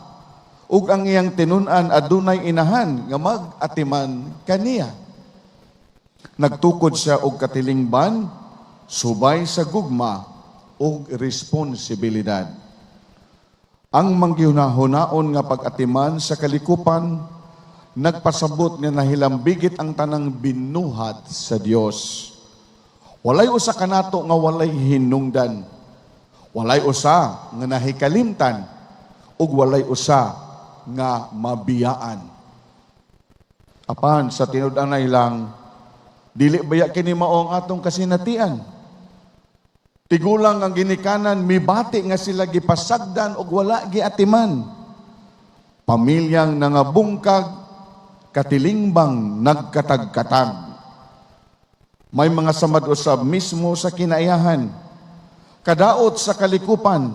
ug ang iyang tinun-an adunay inahan nga mag-atiman kaniya. Nagtukod siya og katilingban subay sa gugma ug responsibilidad. Ang manggihuna-hunaon nga pag-atiman sa kalikupan nagpasabot nga nahilambigit ang tanang binuhat sa Dios. Walay usa kanato nga walay hinungdan. Walay usa nga nahikalimtan ug walay usa nga mabiyaan. Apan sa tinud-anay lang, dili baya kini mao ang atong kasinatian? Tigulang ang ginikanan mibati nga sila gipasagdan og wala giatiman. Pamilyang nangabungkag, katilingbang nagkatagkatag. May mga samad usab mismo sa kinaiyahan. Kadaot sa kalikupan,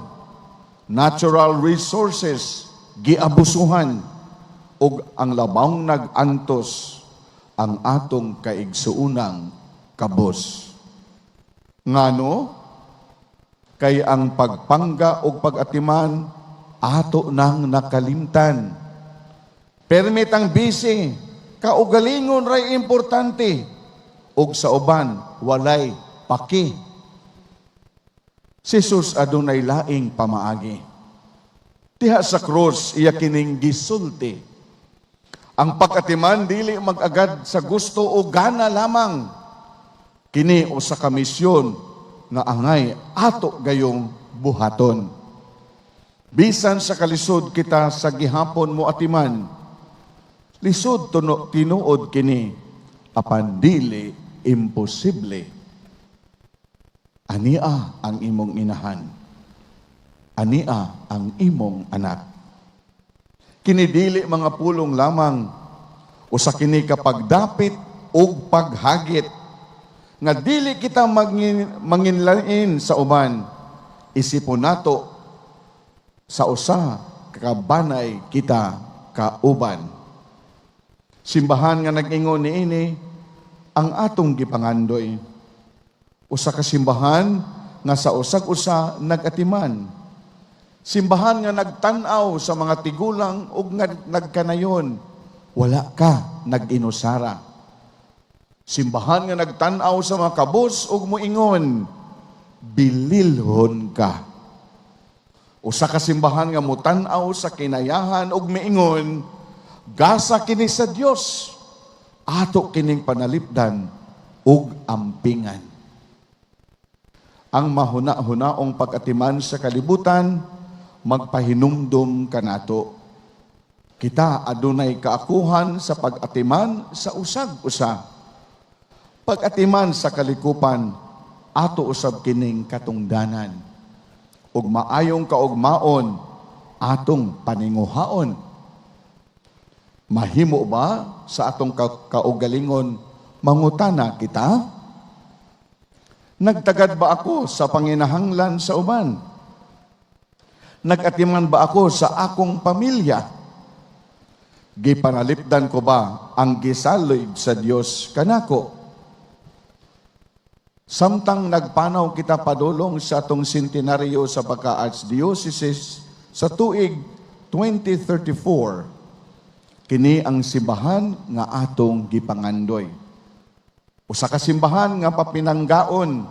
natural resources giabusuhan ug ang labang nag-antos ang atong kaigsuunang kabus. Ngano? Kay ang pagpangga ug pag-atiman ato nang nakalimtan. Permit ang busy, kaugalingon ray importante, ug sa uban walay paki. Si Jesus adunay laing pamaagi. Diha sa krus iya kining gisulti. Ang pag-atiman dili mag-agad sa gusto o gana lamang. Kini usa ka misyon nga angay ato gayong buhaton. Bisan sa kalisod kita sa gihapon mo atiman, lisod tuno tinuod kini, apan dili imposible. Ania ang imong inahan. Ania ang imong anak. Kini dili mga pulong lamang, usa kini kapagdapit ug paghagit nga dili kita manginlain sa uban. Isipon nato sa usa kabanay kita kauban. Simbahan nga nag-ingon niini ang atong gipangandoy. Usa ka simbahan nga sa usag usa nag-atiman. Simbahan nga nagtan-aw sa mga tigulang ug nagkanayon, wala ka nag-inusara. Simbahan nga nagtan-aw sa mga kabus ug moingon, Bililhon ka. Usa ka simbahan nga mutan-aw sa kinayahan ug miingon, gasa kini sa Dios. Ato kining panalipdan ug ampingan. Ang mahuna-hunaong pag-atiman sa kalibutan, magpahinumdum kanato. Kita adunay kaakuhan sa pag-atiman sa usag-usa. Pag-atiman sa kalikupan, ato usab kining katungdanan. Ug maayong kaugmaon, atong paninguhaon. Mahimo ba sa atong kaugalingon mangutana kita? Nagtagad ba ako sa panginahanglan sa uban? Nag-atiman ba ako sa akong pamilya? Gipanalipdan ko ba ang gisalig sa Dios kanako? Samtang nagpanaw kita padulong sa atong sentenaryo sa pagka-Archdiocese sa tuig 2034, kini ang simbahan nga atong gipangandoy. Usa ka simbahan nga papinanggaon,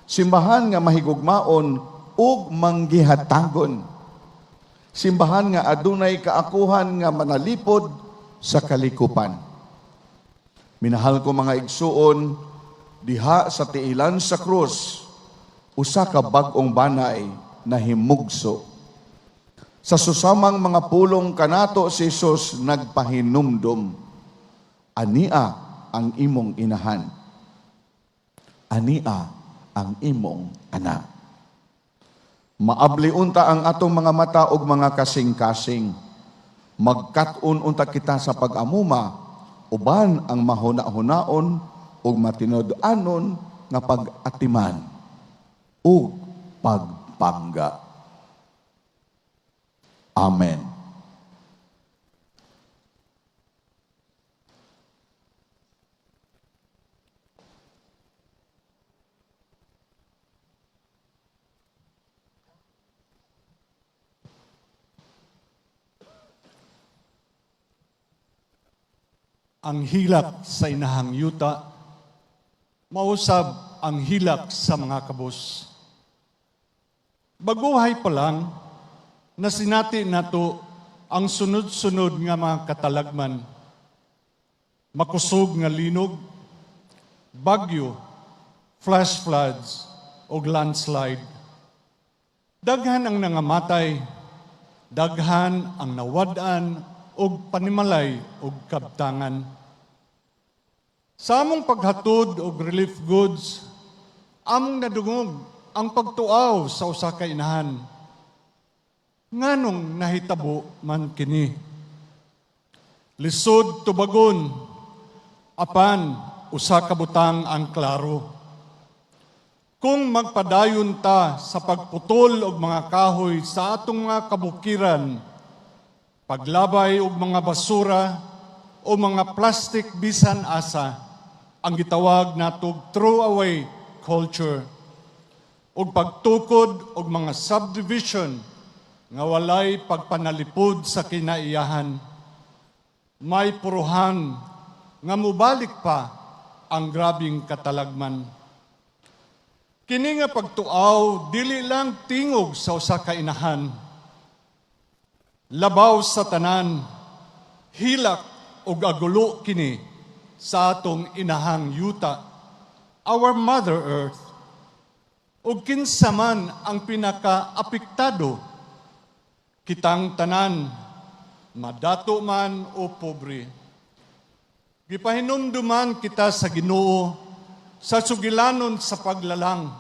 simbahan nga mahigugmaon ug manggihatagon. Simbahan nga adunay kaakuhan nga manalipod sa kalikupan. Minahal ko mga igsuon, diha sa tiilan sa krus, usa ka bag-ong banay na himugso. Sa susamang mga pulong kanato si Jesus nagpahinumdum, ania ang imong inahan, ania ang imong anak. Maabli unta ang atong mga mata ug mga kasing-kasing. Magkat-on unta kita sa pag-amuma, uban ang mahuna-hunaon ug matinud-anon nga pag-atiman ug pagpangga. Amen. Ang hilak sa inahang yuta, mausab ang hilak sa mga kabus. Baguhay pa lang, nasinati nato ang sunod-sunod nga mga katalagman. Makusog nga linog, bagyo, flash floods, o landslide. Daghan ang nangamatay, daghan ang nawad-an og panimalay og kabtangan. Sa among paghatod og relief goods, among nadungog ang pagtuaw sa usa ka inahan. Nganong nahitabo man kini? Lisod tubagon, apan usa ka butang ang klaro. Kung magpadayon ta sa pagputol og mga kahoy sa atong mga kabukiran, paglabay og mga basura o mga plastic bisan asa, ang gitawag natog throwaway culture, ug pagtukod og mga subdivision nga walay pagpanalipod sa kinaiyahan, may puruhan nga mubalik pa ang grabing katalagman. Kini nga pagtuaw dili lang tingog sa usa ka inahan. Labaw sa tanan, hilak ug agulo kini sa atong inahang yuta, our Mother Earth. Ug kinsa man ang pinaka-apektado, kitang tanan, madato man o pobre. Gipahinumduman kita sa Ginoo sa sugilanon sa paglalang.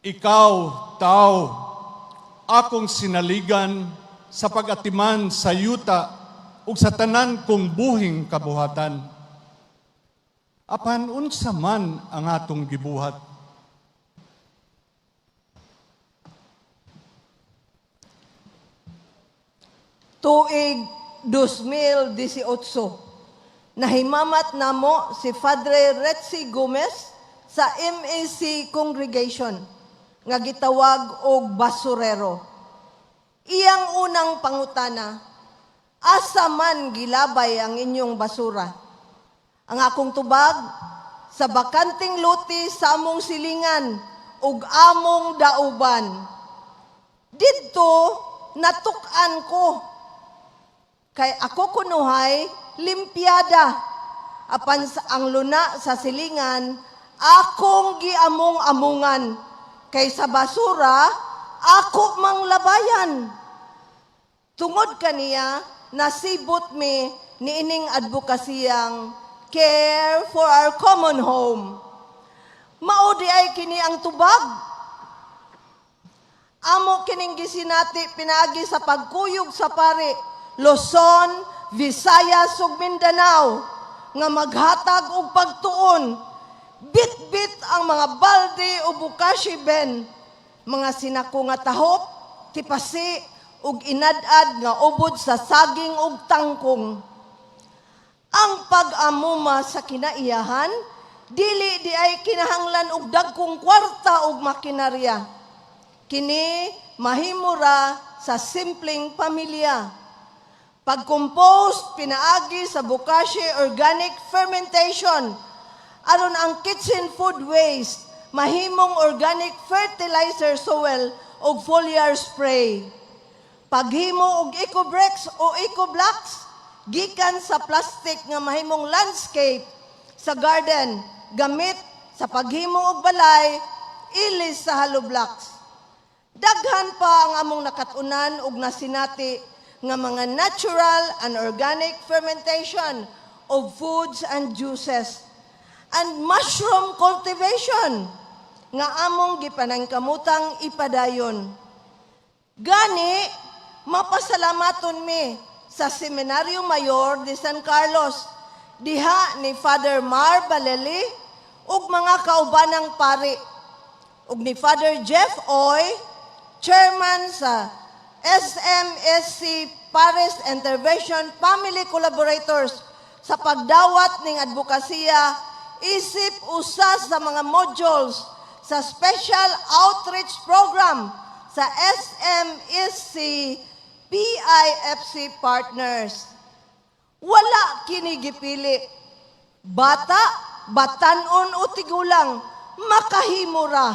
Ikaw, tao, akong sinaligan sa pag-atiman sa yuta ug sa tanan kong buhing kabuhatan. Apan unsa man ang atong gibuhat? Tuig 2018, nahimamat namo si Padre Retsi Gomez sa MAC Congregation nga gitawag og basurero. Iyang unang pangutana, asa man gilabay ang inyong basura? Ang akong tubag, sa bakanting luti sa among silingan ug among dauban. Didto natuk-an ko kay ako kunuhay limpiada, apan sa ang luna sa silingan akong giamong-amungan, kay sa basura ako mang labayan. Tungod kaniya, nasibot mi niining advokasiyang Care for Our Common Home. Mao diay kini ang tubag. Amo kining gisinati pinaagi sa pagkuyog sa pari, Luzon, Visayas ug Mindanao nga maghatag og pagtuon bitbit ang mga balde o bokashi bin, mga sinako nga tahop, tipasi ug inad-ad nga ubod sa saging ug tangkong. Ang pag-amuma sa kinaiyahan dili diay kinahanglan og dagkong kwarta ug makinarya. Kini mahimo ra sa simpleng pamilya. Pag-compost pinaagi sa bokashi organic fermentation aron ang kitchen food waste mahimong organic fertilizer soil ug foliar spray. Paghimo og eco bricks o eco blocks gikan sa plastic nga mahimong landscape sa garden, gamit sa paghimo og balay, ilis sa hollow blocks. Daghan pa ang among nakat-unan ug nasinati nga mga natural and organic fermentation of foods and juices and mushroom cultivation nga among gipanangkamutang ipadayon. Gani, mapasalamaton mi sa Seminario Mayor de San Carlos diha ni Father Mar Baleli ug mga kaubanang pari ug ni Father Jeff Oy, chairman sa SMSC Paris Intervention Family Collaborators, sa pagdawat ning advokasya isip usa sa mga modules sa Special Outreach Program sa SMSC PIFC Partners. Wala kini gipili. Bata, batanon o tigulang, makahimo ra.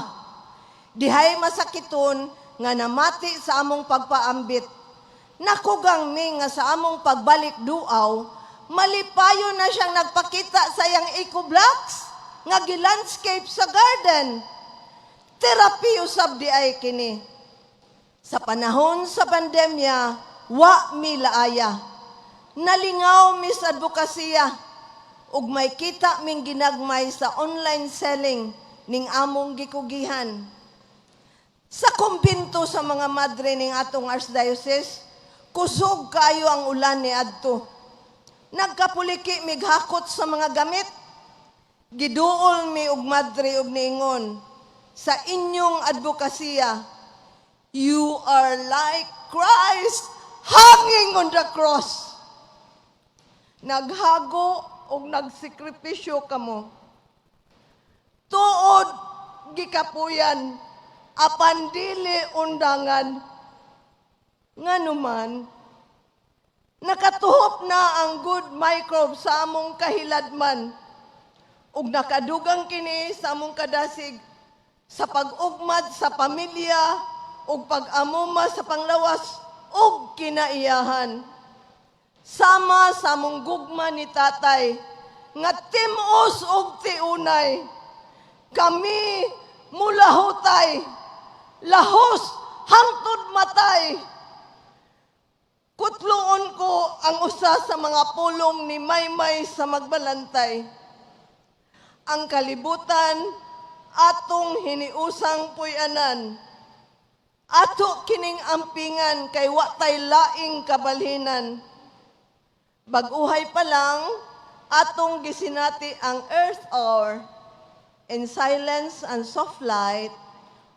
Dihay masakiton nga namati sa among pagpaambit. Nakugang mi nga sa among pagbalik duaw, malipayon na siyang nagpakita sa iyang eco blocks nga gilandscape sa garden. Therapy usab diay kini. Sa panahon sa pandemya, wa mi laaya. Nalingaw mi sa advokasya ug may kita ming ginagmay sa online selling ning among gikugihan. Sa kumbinto sa mga madre ning atong archdiocese, kusog kaayo ang ulan ni adto. Nagkapuliki mig hakot sa mga gamit. Giduol mi og madre og niingon, "Sa inyong advokasya, you are like Christ hanging on the cross. Naghago og nagsikripisyo kamo. Tuod gikapuyan, apan dili undangan. Nganuman, nakatuhop na ang good microbe sa among kahiladman ug nakadugang kini sa among kadasig sa pag-ugmad sa pamilya ug pag-amuma sa panglawas ug kinaiyahan. Sama sa among gugma ni tatay nga tim-os ug tiunay, kami mulahutay, lahos hangtod matay." Kutloon ko ang usa sa mga pulong ni Maymay sa Magbalantay. "Ang kalibutan atong hiniusang puy-anan. Ato kining ampingan kay wa tay laing kabalhinan." Bag-uhay pa lang, atong gisinati ang Earth Hour in silence and soft light,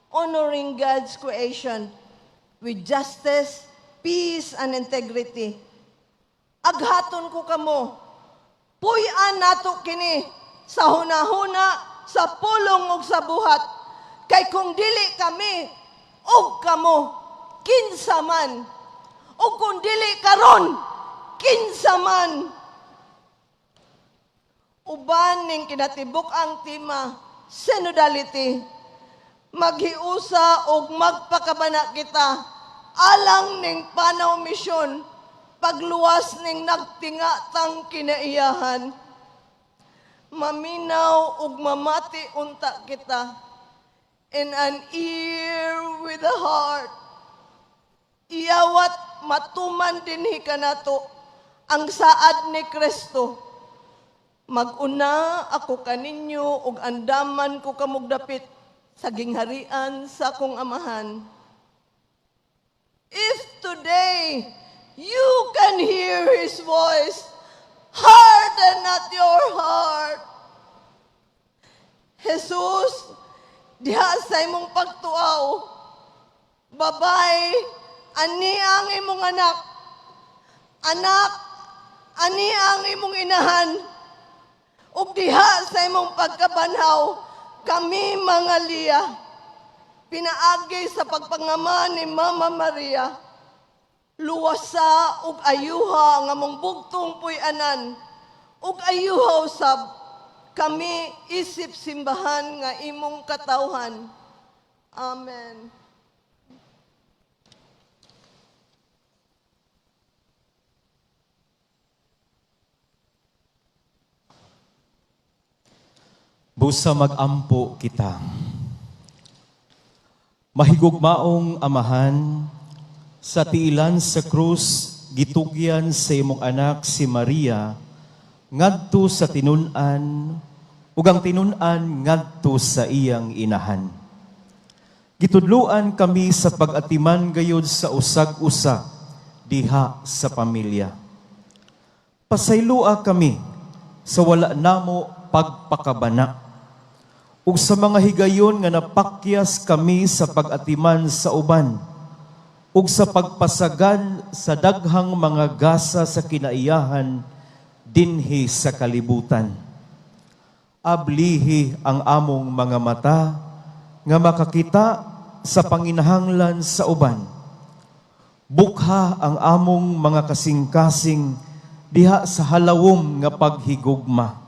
honoring God's creation with justice, peace, and integrity. Aghaton ko kamo, puy-an nato kini sa hunahuna, sa pulong ug sa buhat. Kay kung dili kami ug kamo, kinsa man? Ug kung dili karon, kinsa man? Uban ning kinatibuk ang tema, synodality. Maghiusa og magpakabana kita alang ning Panaw Misyon, pagluwas ning nagtingatang kinaiyahan. Maminaw ug mamati unta kita in an ear with a heart. Iyawat matuman dinhi kanato ang saad ni Kristo. Mag-una ako kaninyo ug andaman ko kamog dapit sa gingharian sa akong Amahan. If today you can hear His voice, harden not your heart. Jesus, diha sa imong pagtuaw, babay, ani ang imong anak. Anak, ani ang imong inahan. Ug diha sa imong pagkabanhaw, kami mga liya, pinaagi sa pagpangama ni Mama Maria, luwasa ug ayuha ang among bugtong puy-anan, ug ayuha usab kami isip simbahan nga imong katawhan. Amen. Busa magampo kita. Mahigugmaong Amahan, sa tiilan sa krus, gitugyan sa imong anak si Maria, ngadto sa tinun-an, ug ang tinun-an ngadto sa iyang inahan. Gitudluan kami sa pag-atiman gayud sa usag-usa diha sa pamilya. Pasaylua kami sa wala namo pagpakabana, ug sa mga higayon nga napakyas kami sa pag-atiman sa uban, ug sa pagpasagan sa daghang mga gasa sa kinaiyahan dinhi sa kalibutan. Ablihi ang among mga mata nga makakita sa panginahanglan sa uban. Bukha ang among mga kasing-kasing diha sa halawom nga paghigugma.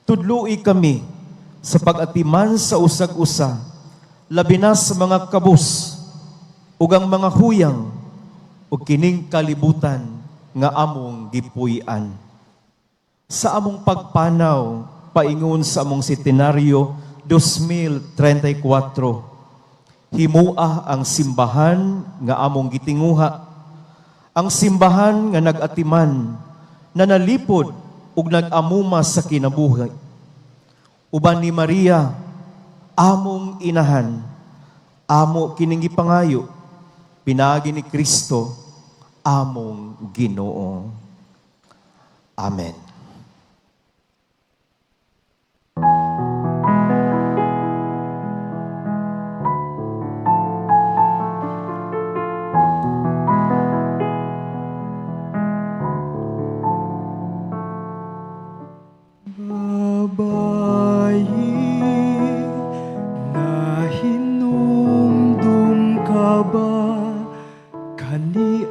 Tudloi kami sa pag-atiman sa usag-usa, labi na sa mga kabus ug ang mga huyang ug kining kalibutan nga among gipuy-an. Sa among pagpanaw paingon sa among sentenaryo 2034, himua ang simbahan nga among gitinguha, ang simbahan nga nag-atiman, na nalipod ug nag-amuma sa kinabuhi. Uban ni Maria, among inahan, amo kining gipangayo, pinaagi ni Kristo, among Ginoo. Amen. Babayi, nahinumdum ka ba kaniadtong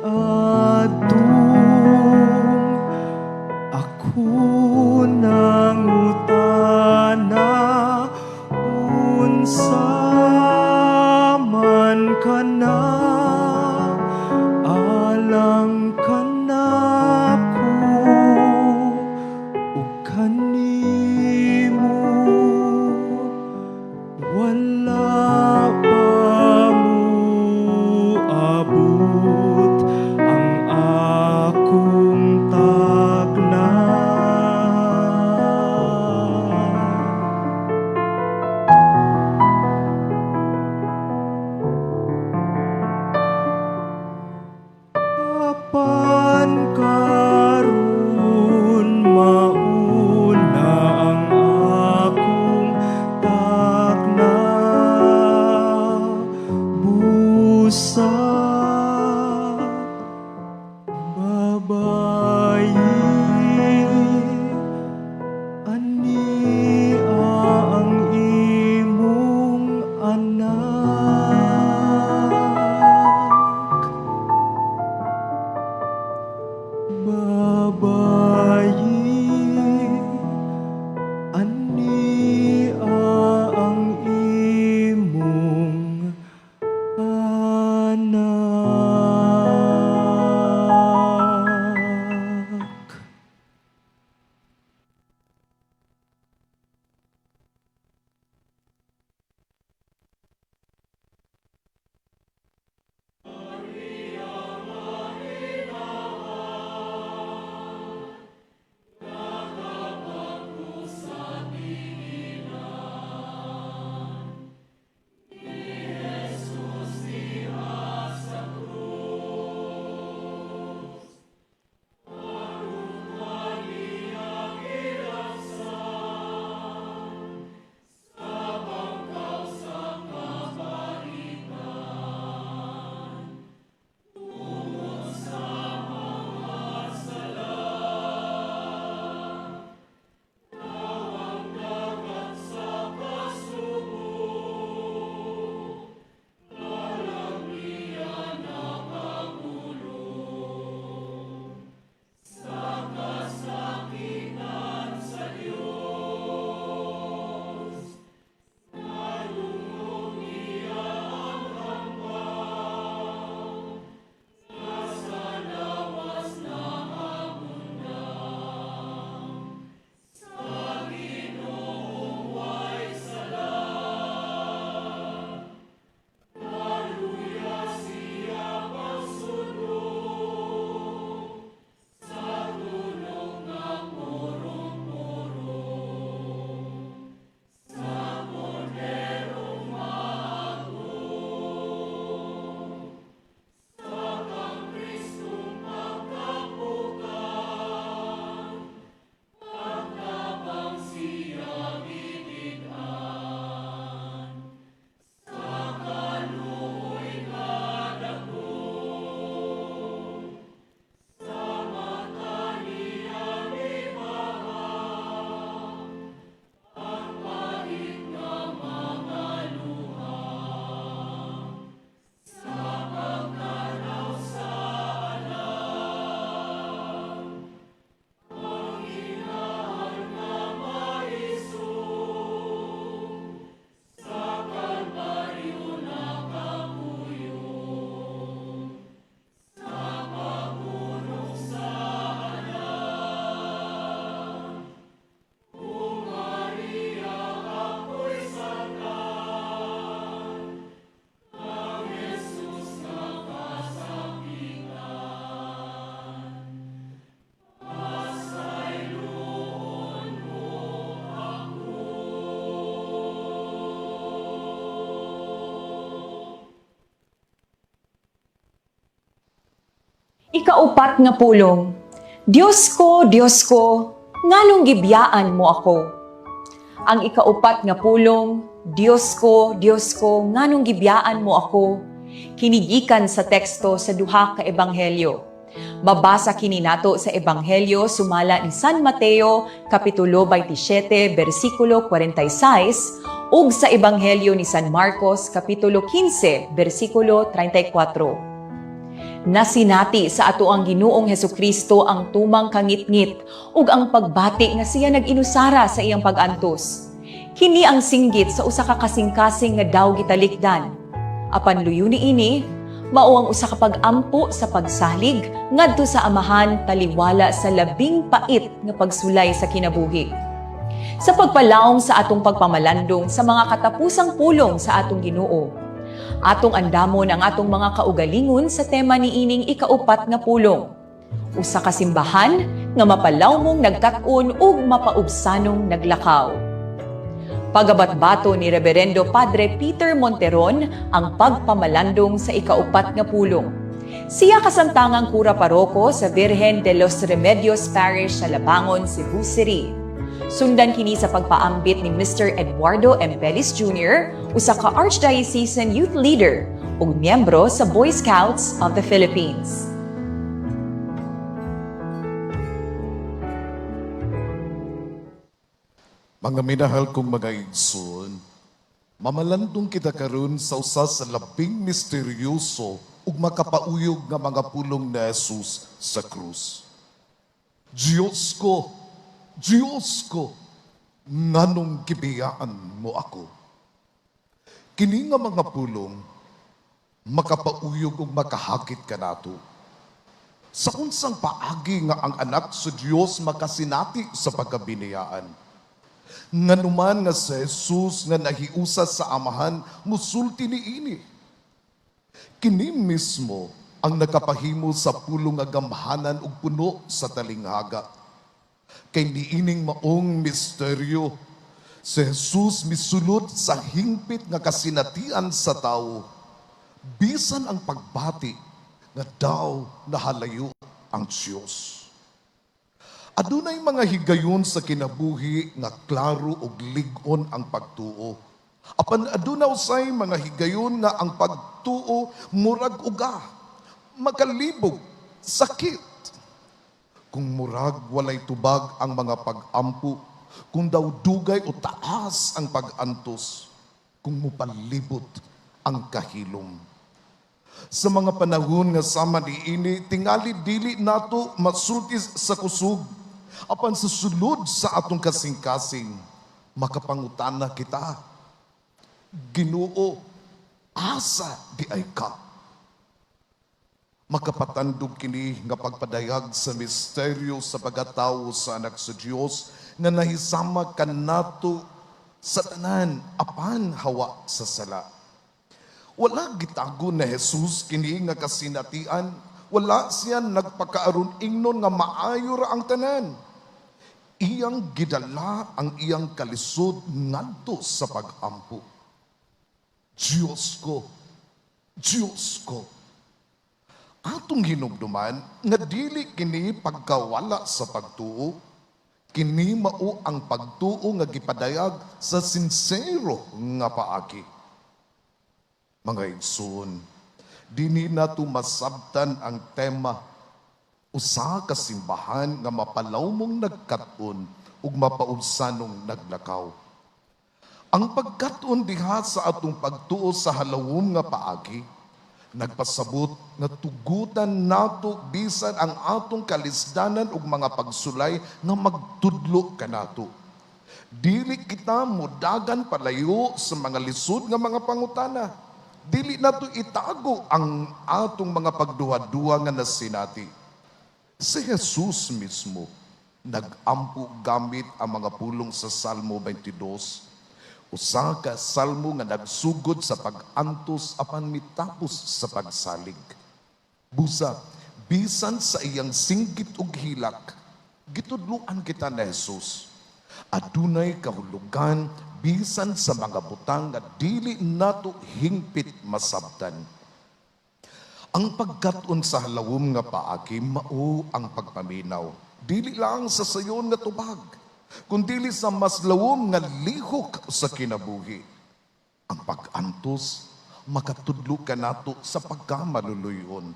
ako nangutana, unsa man kana alang kanako ug kanimo, wala pa moabot ang akong takna. Apan karon mauna ang akong takna. Ikaupat nga pulong, Diyos ko, Diyos ko, nganong gibiyaan mo ako? Ang ikaupat nga pulong, Diyos ko, Diyos ko, nganong gibiyaan mo ako? Kini gikan sa teksto sa duha ka ebanghelyo. Mabasa kini nato sa Ebanghelyo sumala ni San Mateo kapitulo 27 bersikulo 46 ug sa Ebanghelyo ni San Marcos kapitulo 15 bersikulo 34. Nasinati sa atoang Ginoong Hesukristo ang tumang kangitngit ug ang pagbati nga siya nag-inusara sa iyang pag-antos. Kini ang singgit sa usa ka kasing-kasing nga daw gitalikdan. Apan luyo niini, mao ang usa ka pag-ampo sa pagsalig ngadto sa Amahan taliwala sa labing pait nga pagsulay sa kinabuhi. Sa pagpalaom sa atong pagpamalandong sa mga katapusang pulong sa atong Ginoo, atong andamon ang atong mga kaugalingon sa tema niining ikaupat nga pulong. Usa ka simbahan nga mapalawmong nagkat-on ug mapaubsanong naglakaw. Pagabatbato ni Reverendo Padre Peter Monteron ang pagpamalandong sa ikaupat nga pulong. Siya kasamtangang kura paroko sa Virgen de los Remedios Parish sa Labangon, Cebu City. Sundan kini sa pagpaambit ni Mr. Eduardo M. Belis Jr., usa ka Archdiocesan Youth Leader ug miyembro sa Boy Scouts of the Philippines. Mga minahal kong mga igsoon, mamalandong kita karon sa usa sa labing misteryoso ug makapauyog nga mga pulong ni Jesus sa krus. Diyos ko, Diyos ko, nganong gibiyaan mo ako? Kini nga mga pulong, makapauyog ug makahakit kanato. Sa unsang paagi nga ang anak sa Dios makasinati sa pagkabinayaan? Nganuman nga si Jesus nga nahiusa sa Amahan, musulti niini. Kini mismo ang nakapahimo sa pulong nga gamhanan ug puno sa talinghaga. Kay niining maong misteryo, si Jesus misulod sa hingpit nga kasinatian sa tawo. Bisan ang pagbati nga daw nahalayo ang Diyos. Adunay mga higayon sa kinabuhi nga klaro ug lig-on ang pagtuo. Apan aduna usay mga higayon nga ang pagtuo murag uga, makalibog, sakit. Kung murag walay tubag ang mga pag-ampo, kung daw dugay o taas ang pag-antos, kung mupalibot ang kahilom. Sa mga panahon nga sama niini, tingali dili nato masulti sa kusog. Apan sa sulod sa atong kasing-kasing, makapangutana kita. Ginoo, asa diay ka? Makapatandog kini nga pagpadayag sa misteryo sa pagkatao sa anak sa Dios nga nahisama kanato sa tanan apan hawa sa sala. Wala gitago na Jesus kini nga kasinatian, wala siya nagpakaaron ingnon nga maayo ra ang tanan. Iyang gidala ang iyang kalisod ngadto sa pag-ampo. Diyos ko, Diyos ko. Atong hinumduman nga dili kini pagkawala sa pagtuo, kini mao ang pagtuo nga gipadayag sa sinsero nga paagi. Mga igsoon, dinhi nato masabtan ang tema usa ka simbahan nga mapalawmong nagkat-on ug mapaubsanong naglakaw. Ang pagkat-on diha sa atong pagtuo sa halawom nga paagi, nagpasabot nga tugutan nato bisan ang atong kalisdanan ug mga pagsulay nga magtudlo kanato. Dili kita modagan palayo sa mga lisod nga mga pangutana. Dili nato itago ang atong mga pagduha-duha nga nasinati. Si Jesus mismo nag-ampo gamit ang mga pulong sa Salmo 22. Usa ka salmo nga nagsugod sa pag-antos apan mitapos sa pagsalig. Busa, bisan sa iyang singgit ug hilak, gitudloan kita ni Jesus. Adunay kahulugan bisan sa mga butang nga dili nato hingpit masabtan. Ang pagkat-on sa halawom nga paagi mao ang pagpaminaw. Dili lang sa sayon nga tubag, kundili sa mas lawom nga lihok sa kinabuhi. Ang pag-antos, makatudlo kanato sa pagkamaluluyon.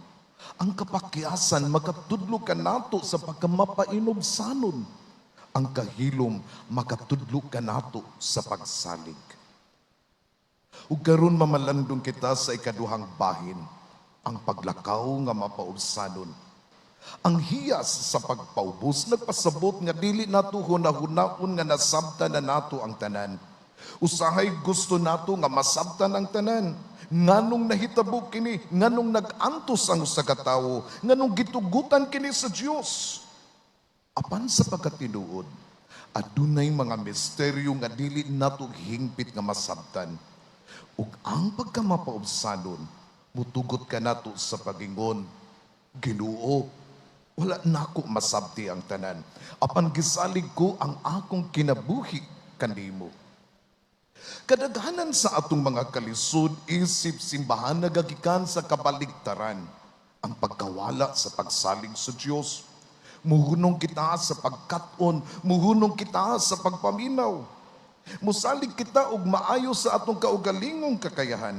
Ang kapakyasan, makatudlo kanato sa pagkamapainubsanon. Ang kahilom, makatudlo kanato sa pagsalig. Ug karon mamalandong kita sa ikaduhang bahin, ang paglakaw nga mapaubsanon. Ang hiyas sa pagpaubos nagpasabot nga dili nato hunahunaon nga nasabtan na nato ang tanan. Usahay gusto nato nga masabtan ang tanan. Nganong nahitabo kini, nganong nag-antos ang usa ka tawo, nganong gitugutan kini sa Dios. Apan sa pagkatinuod, adunay mga misteryo nga dili nato hingpit nga masabtan. Ug ang pagkamapaubsanon, mutugot kanato sa pagingon, Ginoo, wala nako masabti ang tanan. Apan gisalig ko ang akong kinabuhi kanimo. Kadaghanan sa atong mga kalisod isip simbahan nagagikan sa kabaligtaran, ang pagkawala sa pagsalig sa Dios. Muhunong kita sa pagkat-on, muhunong kita sa pagpaminaw. Musalig kita og maayo sa atong kaugalingong kakayahan.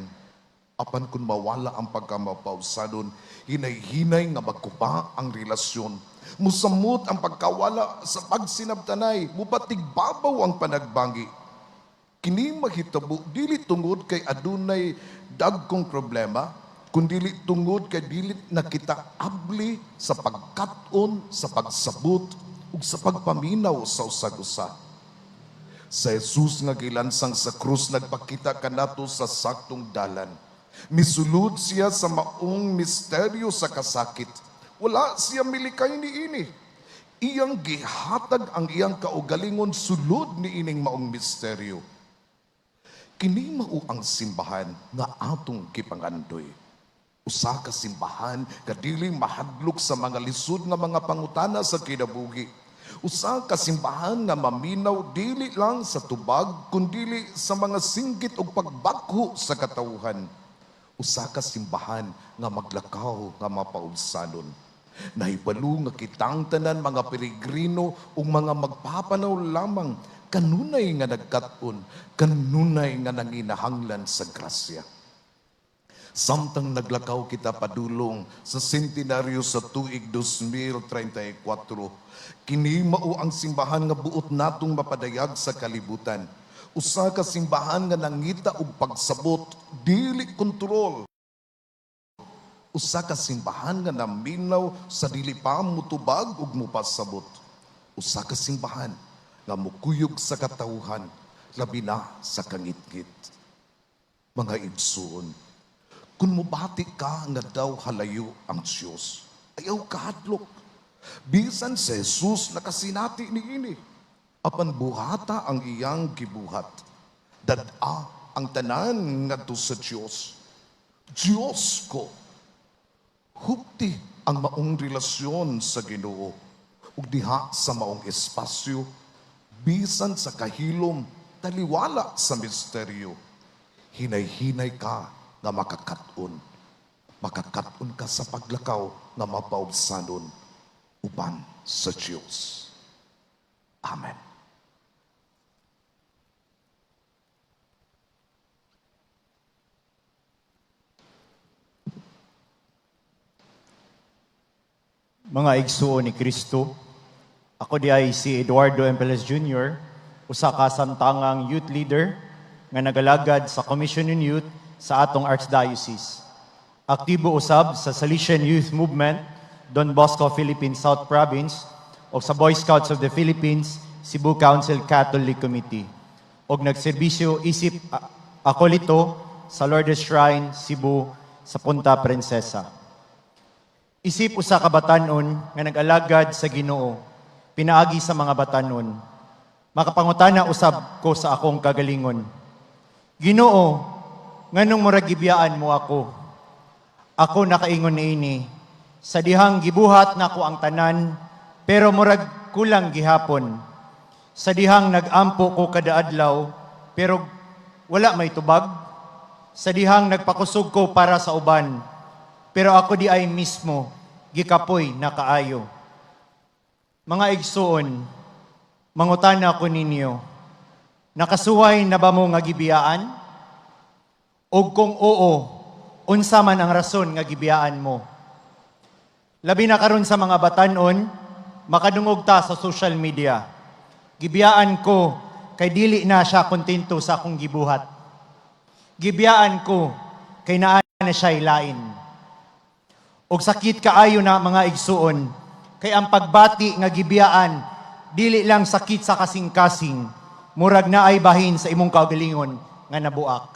Apan kung mawala ang pagkamapaubsanon, hinay-hinay nga magkupa ang relasyon. Musamot ang pagkawala sa pagsinabtanay, mupatigbabaw ang panagbangi. Kini mahitabo dili tungod kay adunay dagkong problema, kundili tungod kay dili na kita abli sa pagkat-on, sa pagsabot ug sa pagpaminaw sa usag-usa. Sa Jesus nga gilansang sa krus nagpakita kanato sa saktong dalan. Misulod siya sa maong misteryo sa kasakit. Wala siya milikay niini. Iyang gihatag ang iyang kaugalingon sulod niining maong misteryo. Kini mao ang simbahan nga atong gipangandoy. Usa ka simbahan kadili mahadlok sa mga lisod nga mga pangutana sa kinabuhi. Usa ka simbahan nga maminaw dili lang sa tubag kundili sa mga singgit ug pagbakho sa katawhan. Usa ka simbahan nga maglakaw nga mapaubsanon. Nahibalo nga kitang tanan mga peregrino ug mga magpapanaw lamang kanunay nga nagkat-on, kanunay nga nanginahanglan sa grasya. Samtang naglakaw kita padulong sa sentenaryo sa tuig 2034, kini mao ang simbahan nga buot natong mapadayag sa kalibutan. Usa ka simbahan nga nangita og pagsabot, dili kontrol. Usa ka simbahan nga naminaw sa dili pa mutubag ug mupasabot. Usa ka simbahan nga mukuyog sa katawhan, labi na sa kangitngit. Mga igsoon, kung mubati ka nga daw halayo ang Diyos, ayaw kahadlok. Bisan si Jesus nakasinati niini, apan buhata ang iyang gibuhat. Dad-a ang tanan ngadto sa Diyos. Diyos ko, hupti ang maong relasyon sa Ginoo ug diha sa maong espasyo, bisan sa kahilom, taliwala sa misteryo. Hinay-hinay ka nga makakaton. Makakaton ka sa paglakaw nga mapaubsanon uban sa Diyos. Amen. Mga igsuon ni Kristo, ako di ay si Eduardo M. Perez Jr., usa ka samtangang youth leader nga nagalagad sa Commission on Youth sa atong Archdiocese. Aktibo usab sa Salesian Youth Movement, Don Bosco, Philippines South Province, o sa Boy Scouts of the Philippines, Cebu Council Catholic Committee. Og nagserbisyo isip akolito sa Lourdes Shrine, Cebu, sa Punta Princesa. Isip usa ka batan-on nga nag-alagad sa Ginoo, pinaagi sa mga batan-on. Makapangutana usab ko sa akong kagalingon. Ginoo, nganong murag gibiyaan mo ako? Ako nakaingon niini, sa dihang gibuhat nako ang tanan, pero murag kulang gihapon. Sa dihang nag-ampo ko kada adlaw, pero wala may tubag. Sa dihang nagpakusog ko para sa uban, Pero ako diay mismo, gikapoy na kaayo. Mga igsuon, mangutana ko ninyo, nakasuway na ba mo nga gibiyaan? O kung oo, unsa man ang rason nga gibiyaan mo? Labi na karon sa mga batanon, makadungog ta sa social media. "Gibiyaan ko kay dili na siya kontento sa akong gibuhat. Gibiyaan ko kay naa na siya lain." Og sakit kaayo na, mga igsuon, kay ang pagbati nga gibiyaan dili lang sakit sa kasing-kasing, murag naay bahin sa imong kaugalingon nga nabuak.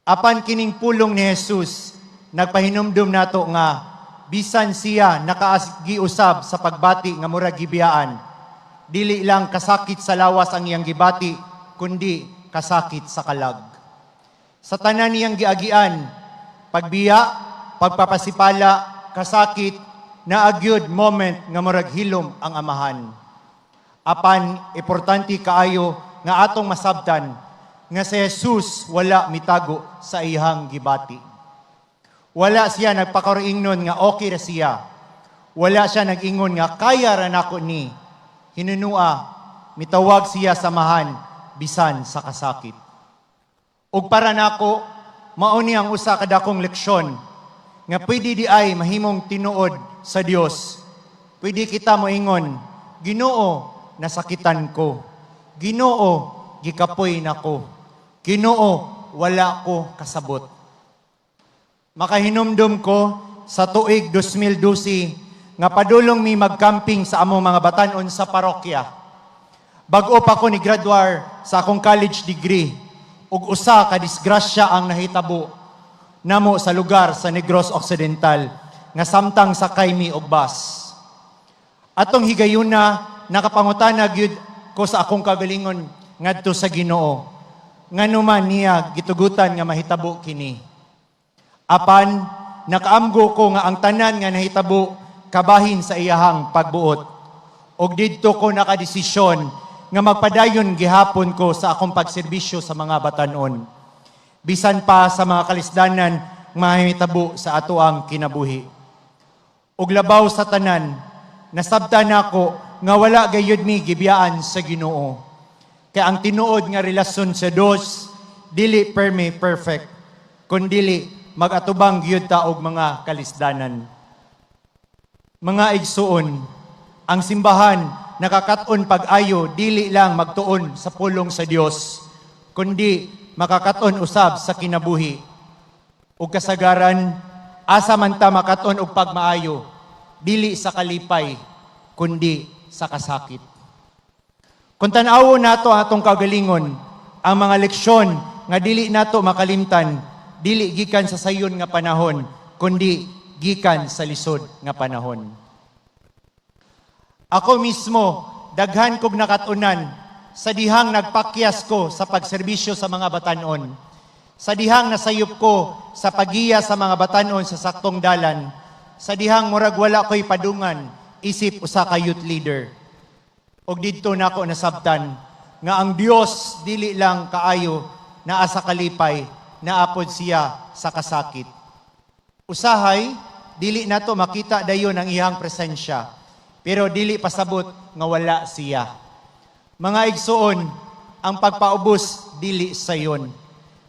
Apan kining pulong ni Jesus nagpahinumdum nato nga bisan siya nakaagi usab sa pagbati nga murag gibiyaan, dili lang kasakit sa lawas ang iyang gibati, kundi kasakit sa kalag. Sa tanan niyang giagian, pagbiya, pagpapasipala, kasakit, naa gyud moment nga murag hilom ang Amahan. Apan importante kaayo nga atong masabtan nga si Jesus wala mitago sa iyang gibati. Wala siya nagpakaroingnon nga okay ra siya. Wala siya nag-ingon nga kaya ra nako ni. Hinunua, mitawag siya sa Amahan bisan sa kasakit. Ug para nako, mao ni ang usa ka dakong leksyon nga pwede diay mahimong tinuod sa Dios. Pwede kita moingon, "Ginoo, nasakitan ko. Ginoo, gikapoy nako. Ginoo, wala ko kasabot." Makahinumdum ko sa tuig 2012 nga padulong mi magcamping sa among mga batanon sa parokya. Bag-o pa ko ni graduar sa akong college degree ug usa ka disgrasya ang nahitabo namo sa lugar sa Negros Occidental nga samtang sakay mi og bus. Atong higayuna, nakapangutana gyud ko sa akong kagalingon ngadto sa Ginoo, ngano man niya gitugutan nga mahitabo kini? Apan nakaamgo ko nga ang tanan nga nahitabo kabahin sa iyahang pagbuot. Og didto ko nakadesisyon nga magpadayon gihapon ko sa akong pagserbisyo sa mga batanon, bisan pa sa mga kalisdanan mahitabo sa atoang kinabuhi. Ug labaw sa tanan, nasabtan nako nga wala gayud mi gibiyaan sa Ginoo. Kay ang tinuod nga relasyon sa Dios dili permi perfect, kundili mag-atubang gyud ta og mga kalisdanan. Mga igsuon, ang simbahan nakakaton pag-ayo dili lang magtuon sa pulong sa Dios, kundi makakaton usab sa kinabuhi. Ug kasagaran, asa man ta makaton og pagmaayo? Dili sa kalipay, kundi sa kasakit. Kung tan-awon nato ang atong kagalingon, ang mga leksyon nga dili nato makalimtan, dili gikan sa sayon nga panahon, kundi gikan sa lisod nga panahon. Ako mismo, daghan kog nakatunan sa dihang nagpakyas ko sa pagserbisyo sa mga batanon. Sa dihang nasayop ko sa pagiya sa mga batanon sa saktong dalan. Sa dihang murag wala ko'y padungan, isip usa ka youth leader. Og didto nako nasabtan nga ang Dios dili lang kaayo naa sa kalipay, naa pod siya sa kasakit. Usahay, dili nato makita dayon ang iyang presensya, pero dili pasabot nga wala siya. Mga igsuon, ang pagpaubos dili sayon.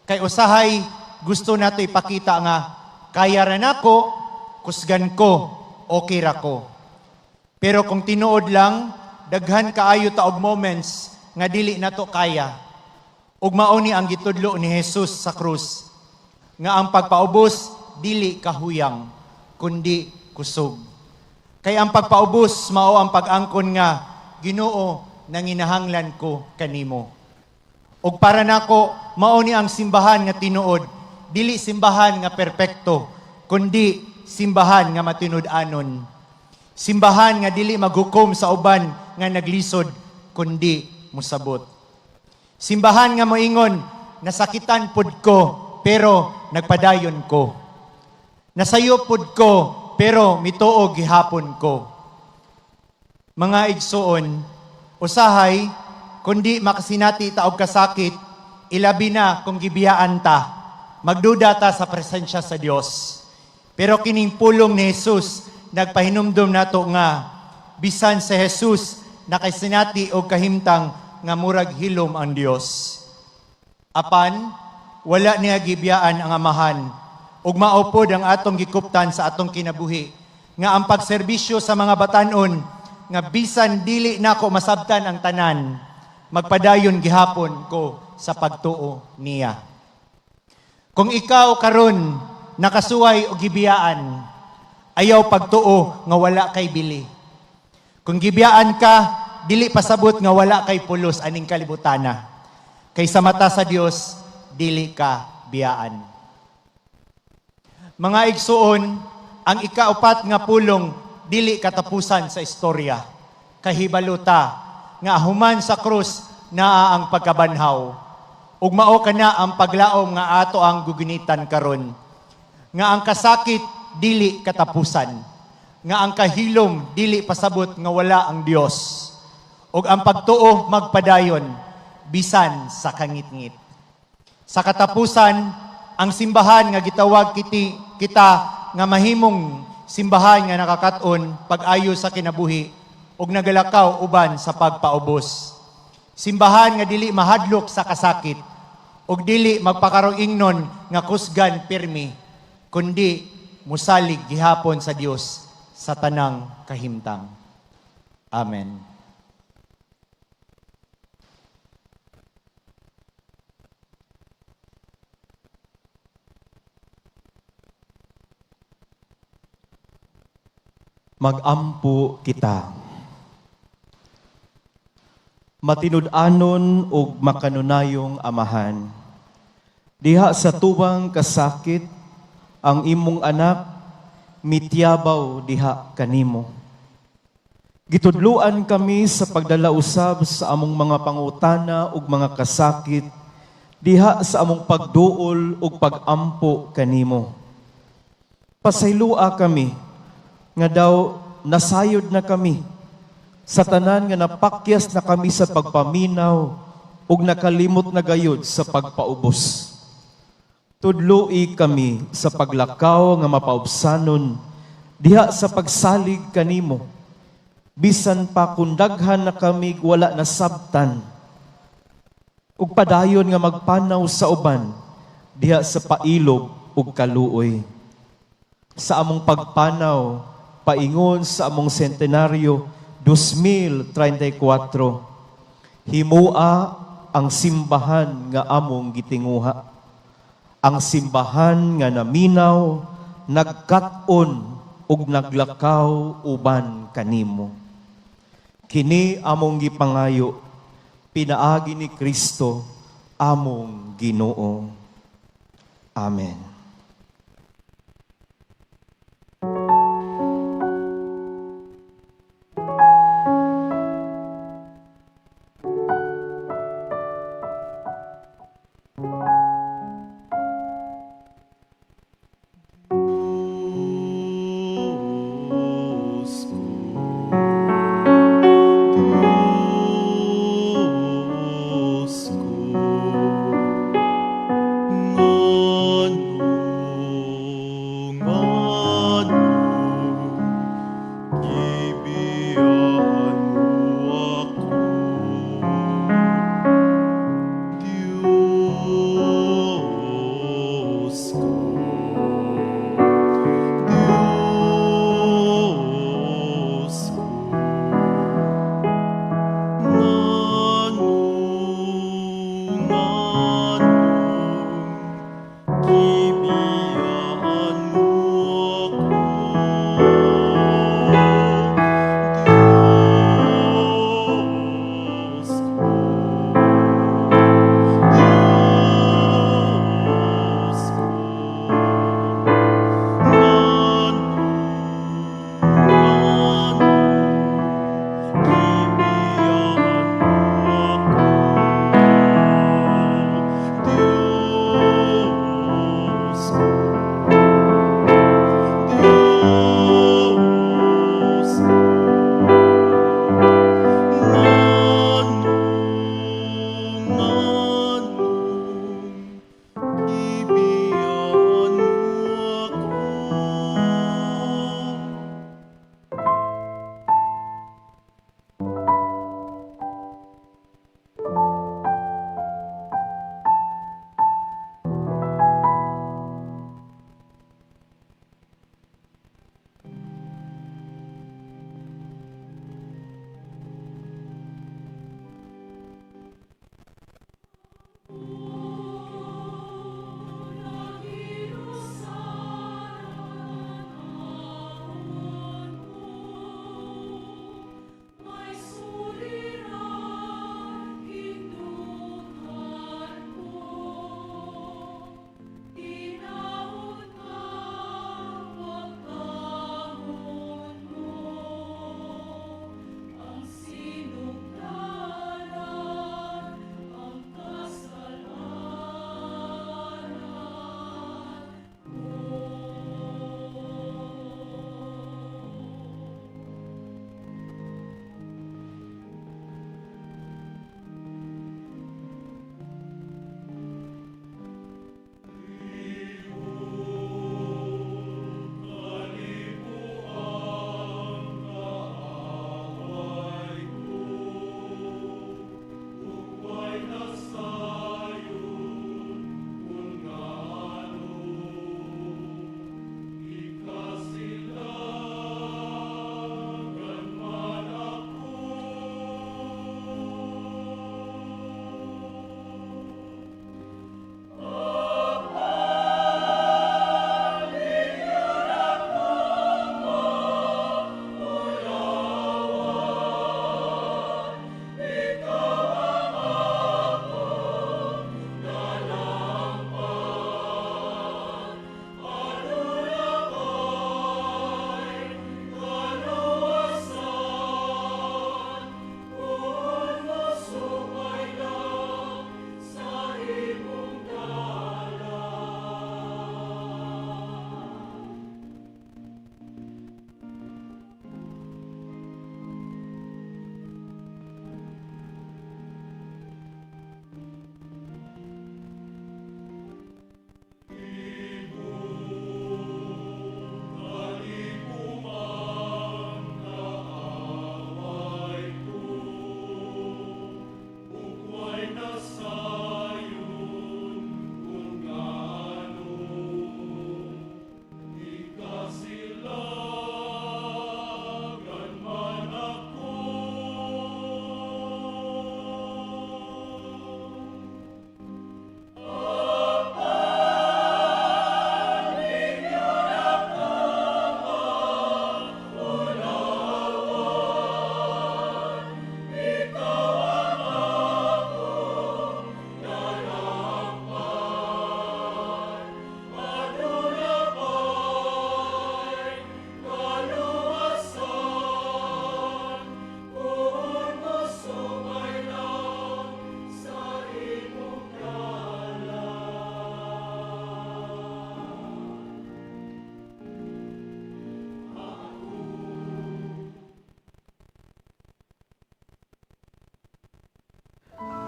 Kay usahay gusto nato ipakita nga kaya ra nako, kusgan ko, okay ra ko. Pero kung tinuod lang, daghan kaayo ta og moments nga dili nato kaya. Ug mao ni ang gitudlo ni Jesus sa krus nga ang pagpaubos dili kahuyang kundi kusog. Kay ang pagpaubos mao ang pag-angkon nga, "Ginoo, nanginahanglan ko kanimo." Ug para nako, mao ni ang simbahan nga tinuod, dili simbahan nga perpekto, kundi simbahan nga matinud-anon. Simbahan nga dili maghukom sa uban nga naglisod, kundi musabot. Simbahan nga moingon, "Nasakitan pud ko, pero nagpadayon ko. Nasayop pud ko, pero mituo gihapon ko." Mga igsuon, usahay, kundi makasinati ta og kasakit, ilabi na kung gibiyaan ta. magduda ta sa presensya sa Dios. Pero kining pulong ni Jesus nagpahinumdum nato nga bisan sa Jesus nakasinati og kahimtang nga murag hilom ang Dios. Apan wala niya gibiyaan ang Amahan ug mao pod ang atong gikuptan sa atong kinabuhi nga ang pagserbisyo sa mga batanon nga bisan dili nako masabtan ang tanan, magpadayon gihapon ko sa pagtuo niya. Kung ikaw karon nakasuway o gibiyaan, ayaw pagtuo nga wala kay bili. Kung gibiyaan ka, dili pasabot nga wala kay pulos aning kalibutana. Kay sa mata sa Dios, dili ka biyaan. Mga igsuon, ang ikaupat nga pulong dili katapusan sa istorya. Kahibalo ta nga human sa krus naa ang pagkabanhaw. Ug mao kana ang paglaom nga ato ang gugunitan karon. Nga ang kasakit dili katapusan. Nga ang kahilom dili pasabot nga wala ang Dios. Ug ang pagtuo magpadayon bisan sa kangitngit. Sa katapusan, ang simbahan nga gitawag kita nga mahimong simbahan nga nakakaton pag-ayo sa kinabuhi ug nagalakaw uban sa pagpaubos. Simbahan nga dili mahadlok sa kasakit ug dili magpakaroingnon nga kusgan pirmi, kundi musalig gihapon sa Dios sa tanang kahimtang. Amen. Magampo kita. Matinud-anon ug makanunayong Amahan, diha sa tubang kasakit ang imong anak mityabaw diha kanimo. Gitudluan kami sa pagdala usab sa among mga pangutana ug mga kasakit diha sa among pagduol ug pagampo kanimo. Pasaylua kami nga daw nasayod na kami sa tanan nga napakyas na kami sa pagpaminaw ug nakalimot na gayud sa pagpaubos. Tudloi kami sa paglakaw nga mapaubsanon diha sa pagsalig kanimo. Bisan pa kung daghan na kami wala nasabtan, ug padayon nga magpanaw sa uban diha sa pailob ug kaluoy. Sa among pagpanaw paingon sa among sentenaryo 2034, himua ang simbahan nga among gitinguha. Ang simbahan nga naminaw, nagkat-on ug naglakaw uban kanimo. Kini among gipangayo, pinaagi ni Kristo among Ginoo. Amen. Diyos ko,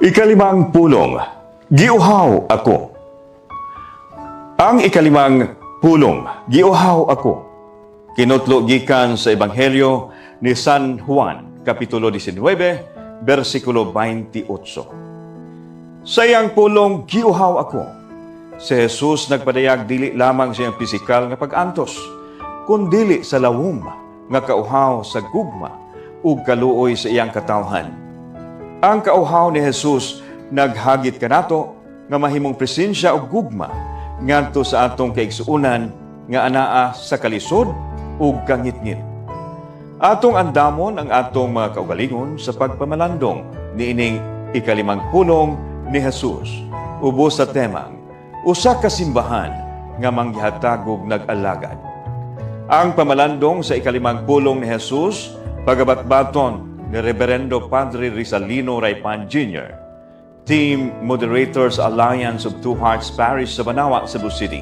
Ikalimang pulong, giuhaw ako. Ang ikalimang pulong, giuhaw ako. Kinutlo gikan sa Ebanghelyo ni San Juan, Kapitulo 19, versikulo 28. Sa iyang pulong, giuhaw ako. Si Jesus nagpadayag dili lamang sa iyang pisikal nga pag-antos, kundili sa lawom nga kauhaw sa gugma ug kaluoy sa iyang katawhan. Ang kauhaw ni Jesus naghagit kanato nga mahimong presensya og gugma ngadto sa atong kaigsuonan nga anaa sa kalisod ug kangitngit. Atong andamon ang atong mga kaugalingon sa pagpamalandong niining ikalimang pulong ni Jesus ubos sa temang usa ka simbahan nga manggihatag ug nag-alagad. Ang pamalandong sa ikalimang pulong ni Jesus pagabatbaton ni Reverendo Padre Rizalino Raypan Jr., Team Moderators Alliance of Two Hearts Parish sa Banawa, Cebu City.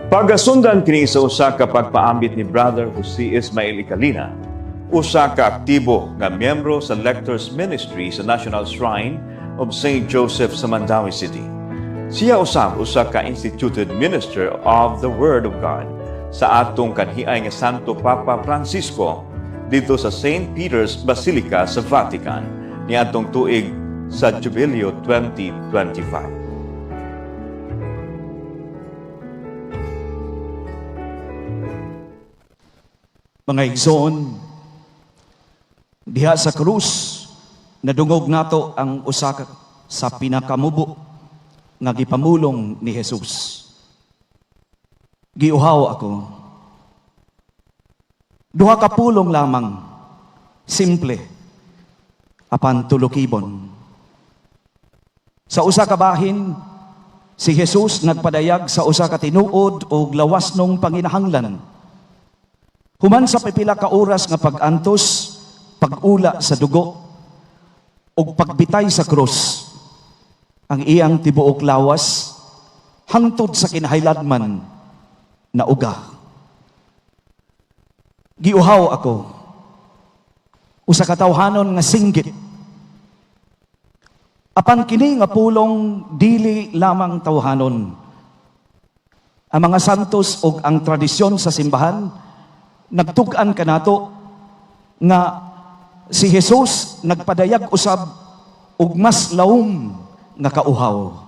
Pagasundan kini sa usa ka pagpaambit ni Brother Jose Ismael Icalina, usa ka aktibo nga miyembro sa Lectors Ministry sa National Shrine of St. Joseph sa Mandaue City. Siya usab usa ka instituted minister of the Word of God sa atong kanhiay nga Santo Papa Francisco didto sa St. Peter's Basilica sa Vatican niadtong tuig sa Jubileo 2025. Mga igsoon, diha sa krus, nadungog nato ang usa sa pinakamubo nga gipamulong ni Jesus. Giuhaw ako. Duha ka pulong lamang, simple, apan tulukibon. Sa usa ka bahin, si Jesus nagpadayag sa usa ka tinuod og lawasnong panginahanglan. Human sa pipila ka oras nga pag-antos, pag-ula sa dugo, ug pagbitay sa krus, ang iyang tibuok lawas, hangtod sa kinahailadman, nauga. Giuhaw ako. Usa ka tawhanon nga singgit. Apan kini nga pulong dili lamang tawhanon. Ang mga santos ug ang tradisyon sa simbahan nagtug-an kanato nga si Jesus nagpadayag usab og mas lawom nga kauhaw.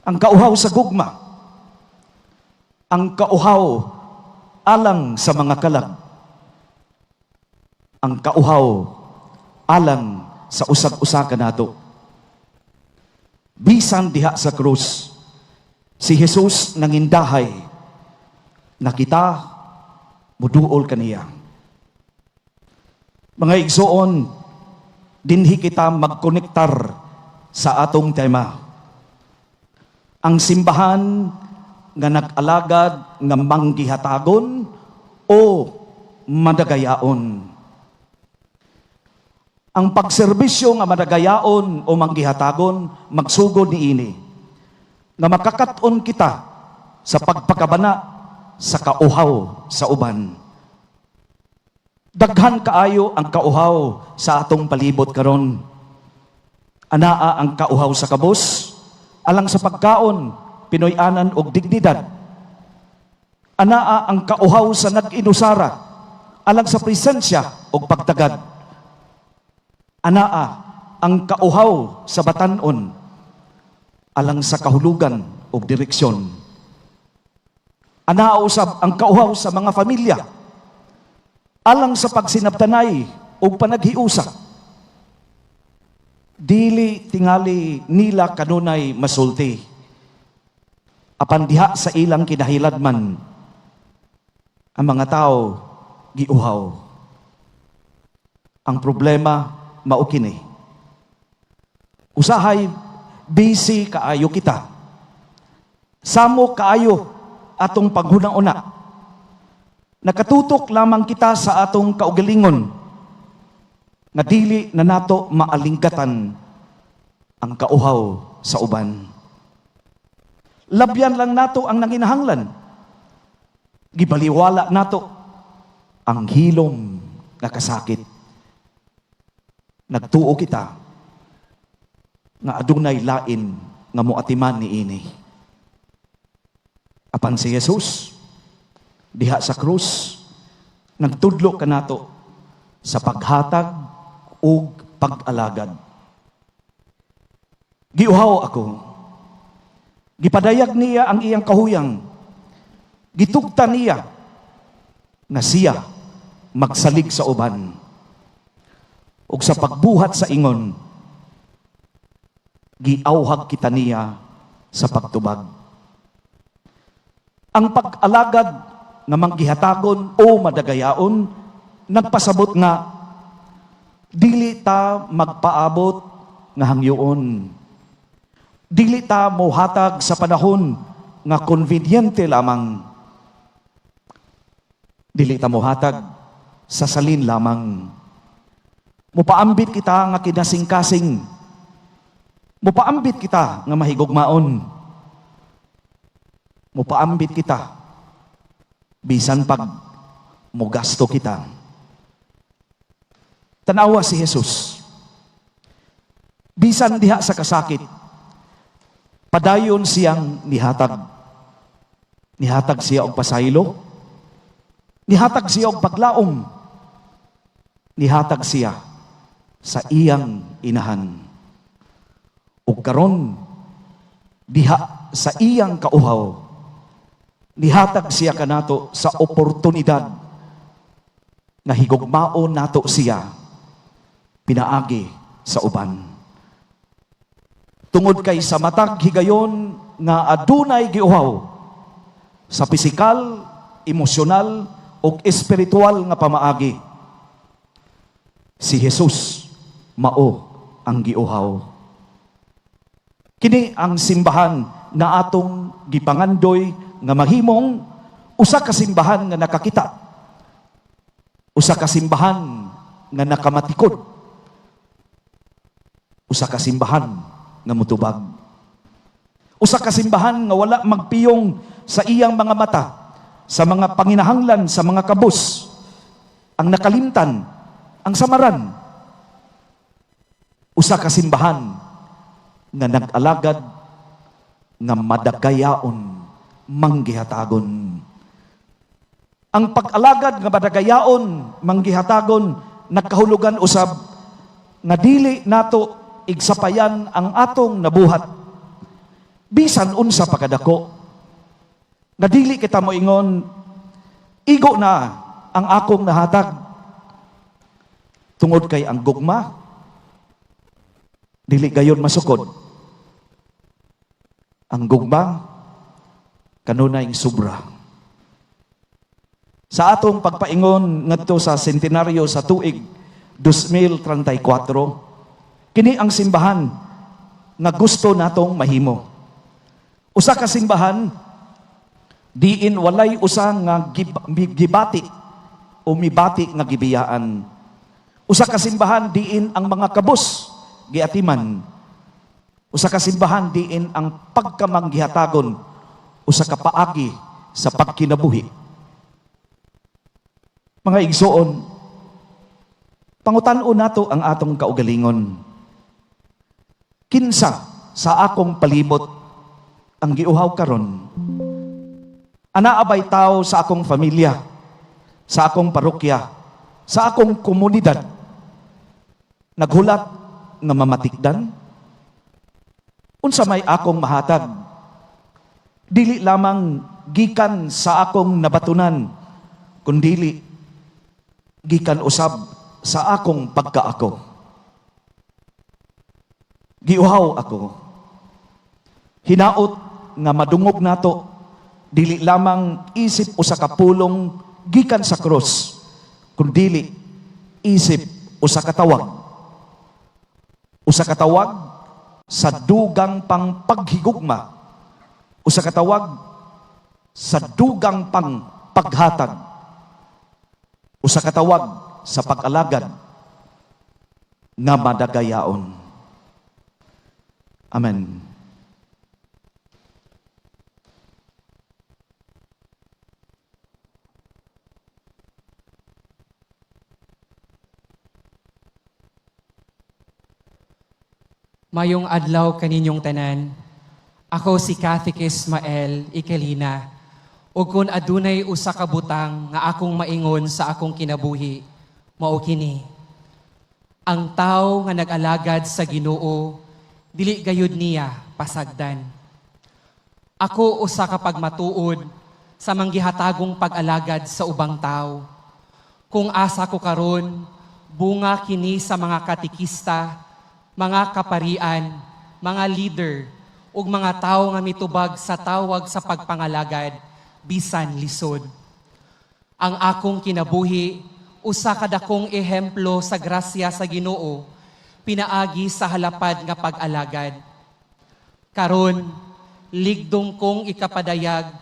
Ang kauhaw sa gugma. Ang kauhaw alang sa mga kalag. Ang kauhaw alang sa usag-usa kanato. Bisan diha sa krus, si Jesus nangindahay na kita muduol kaniya. Mga igsoon, dinhi kita magkonektar sa atong tema. Ang simbahan nga nag-alagad nga manggihatagon o madagayaon. Ang pagserbisyo nga madagayaon o manggihatagon, magsugod niini nga makakat-on kita sa pagpakabana sa kauhaw sa uban. Daghan kaayo ang kauhaw sa atong palibot karon. Anaa ang kauhaw sa kabus, alang sa pagkaon, Pinoy-anan og dignidad. Anaa ang kauhaw sa nag-inusara, alang sa presensya og pagtagad. Anaa ang kauhaw sa batan-on, alang sa kahulugan og direksyon. Anaa usab ang kauhaw sa mga pamilya, alang sa pagsinabtanay ug panaghiusa. Dili tingali nila kanunay masulti. Apan diha sa ilang kinahiladman, ang mga tao giuhaw. Ang problema mao kini. Usahay busy kaayo kita. Samo kaayo atong paghuna-una. Nakatutok lamang kita sa atong kaugalingon nga dili na nato maalingkatan ang kauhaw sa uban. Labyan lang nato ang nanginahanglan. Gibaliwala nato ang hilom nga kasakit. Nagtuo kita Nga adunay lain nga moatiman niini. Apan si Jesus, diha sa krus, nagtudlo kanato sa paghatag ug pag-alagad. Giuhaw ako. Gipadayag niya ang iyang kahuyang. Gitugtan niya nga siya magsalig sa uban. Ug sa pagbuhat sa ingon, giawhag kita niya sa pagtubag. Ang pag-alagad nga manggihatagon o madagayaon, nagpasabot nga dili ta magpaabot nga hangyoon. Dili ta mohatag sa panahon nga konbinyente lamang. Dili ta mohatag sa salin lamang. Mupaambit kita nga kinasingkasing. Mupaambit kita nga mahigugmaon. Mupaambit kita bisan pag mugasto kita. Tanawa si Jesus. Bisan diha sa kasakit, padayon siyang nihatag. Nihatag siya og pasaylo. Nihatag siya og paglaom. Nihatag siya sa iyang inahan. Ug karon diha sa iyang kauhaw, nihatag siya kanato sa oportunidad nga higugmaon nato siya pinaagi sa uban. Tungod kay sa matag higayon nga adunay giuhaw sa pisikal, emosyonal ug espiritual nga pamaagi, si Jesus mao ang giuhaw. Kini ang simbahan na atong gipangandoy nga mahimong usa ka simbahan nga nakakita, usa ka simbahan nga nakamatikod, usa ka simbahan nga mutubag, usa ka simbahan nga wala magpiyong sa iyang mga mata sa mga panginahanglan sa mga kabus, ang nakalimtan, ang samaran. Usa ka simbahan nga nag-alagad nga madagayaon, manggihatagon. Ang pag-alagad nga madagayaon, manggihatagon, nagkahulugan usab nga dili nato igsapayan ang atong nabuhat bisan unsa pa kadako. Nga dili kita moingon, igo na ang akong nahatag. Tungod kay ang gugma dili gayon masukod. Ang gugma kanunay sobra. Sa atong pagpaingon ngadto sa sentenaryo sa tuig 2034, kini ang simbahan nga gusto natong mahimo. Usa ka simbahan diin walay usa nga gibati o mibati nga gibiyaan. Usa ka simbahan diin ang mga kabus giatiman. Usa ka simbahan diin ang pagkamanggihatagon usa ka paagi sa pagkinabuhi. Mga igsoon, pangutan-on nato ang atong kaugalingon. Kinsa sa akong palibot ang giuhaw karon? Anaa bay tao sa akong pamilya, sa akong parokya, sa akong komunidad, naghulat nga mamatikdan? Unsa may akong mahatag? Dili lamang gikan sa akong nabatunan, kundili gikan usab sa akong pagkaako. Giuhaw ako. Hinaot nga madungog nato dili lamang isip usa ka pulong gikan sa krus, kundili isip usa ka tawag. Usa ka tawag sa dugang pang paghigugma. Usa ka tawag sa dugang pang paghatag. Usa ka tawag sa pag-alagad nga madagayaon. Amen. Mayong adlaw kaninyong tanan. Ako si Catechist Mael Ikelina. Ug kung adunay usa ka butang nga akong maingon sa akong kinabuhi, mao kini: Ang tao nga nag-alagad sa Ginoo, dili gayud niya pasagdan. Ako usa ka pagmatuod sa manggihatagong pag-alagad sa ubang tao. Kung asa ko karon, bunga kini sa mga katikista, mga kaparian, mga leader, ug mga tao nga mitubag sa tawag sa pagpangalagad bisan lisod. Ang akong kinabuhi usa ka dakong ehemplo sa grasya sa Ginoo pinaagi sa halapad nga pag-alagad. Karon, ligdong kong ikapadayag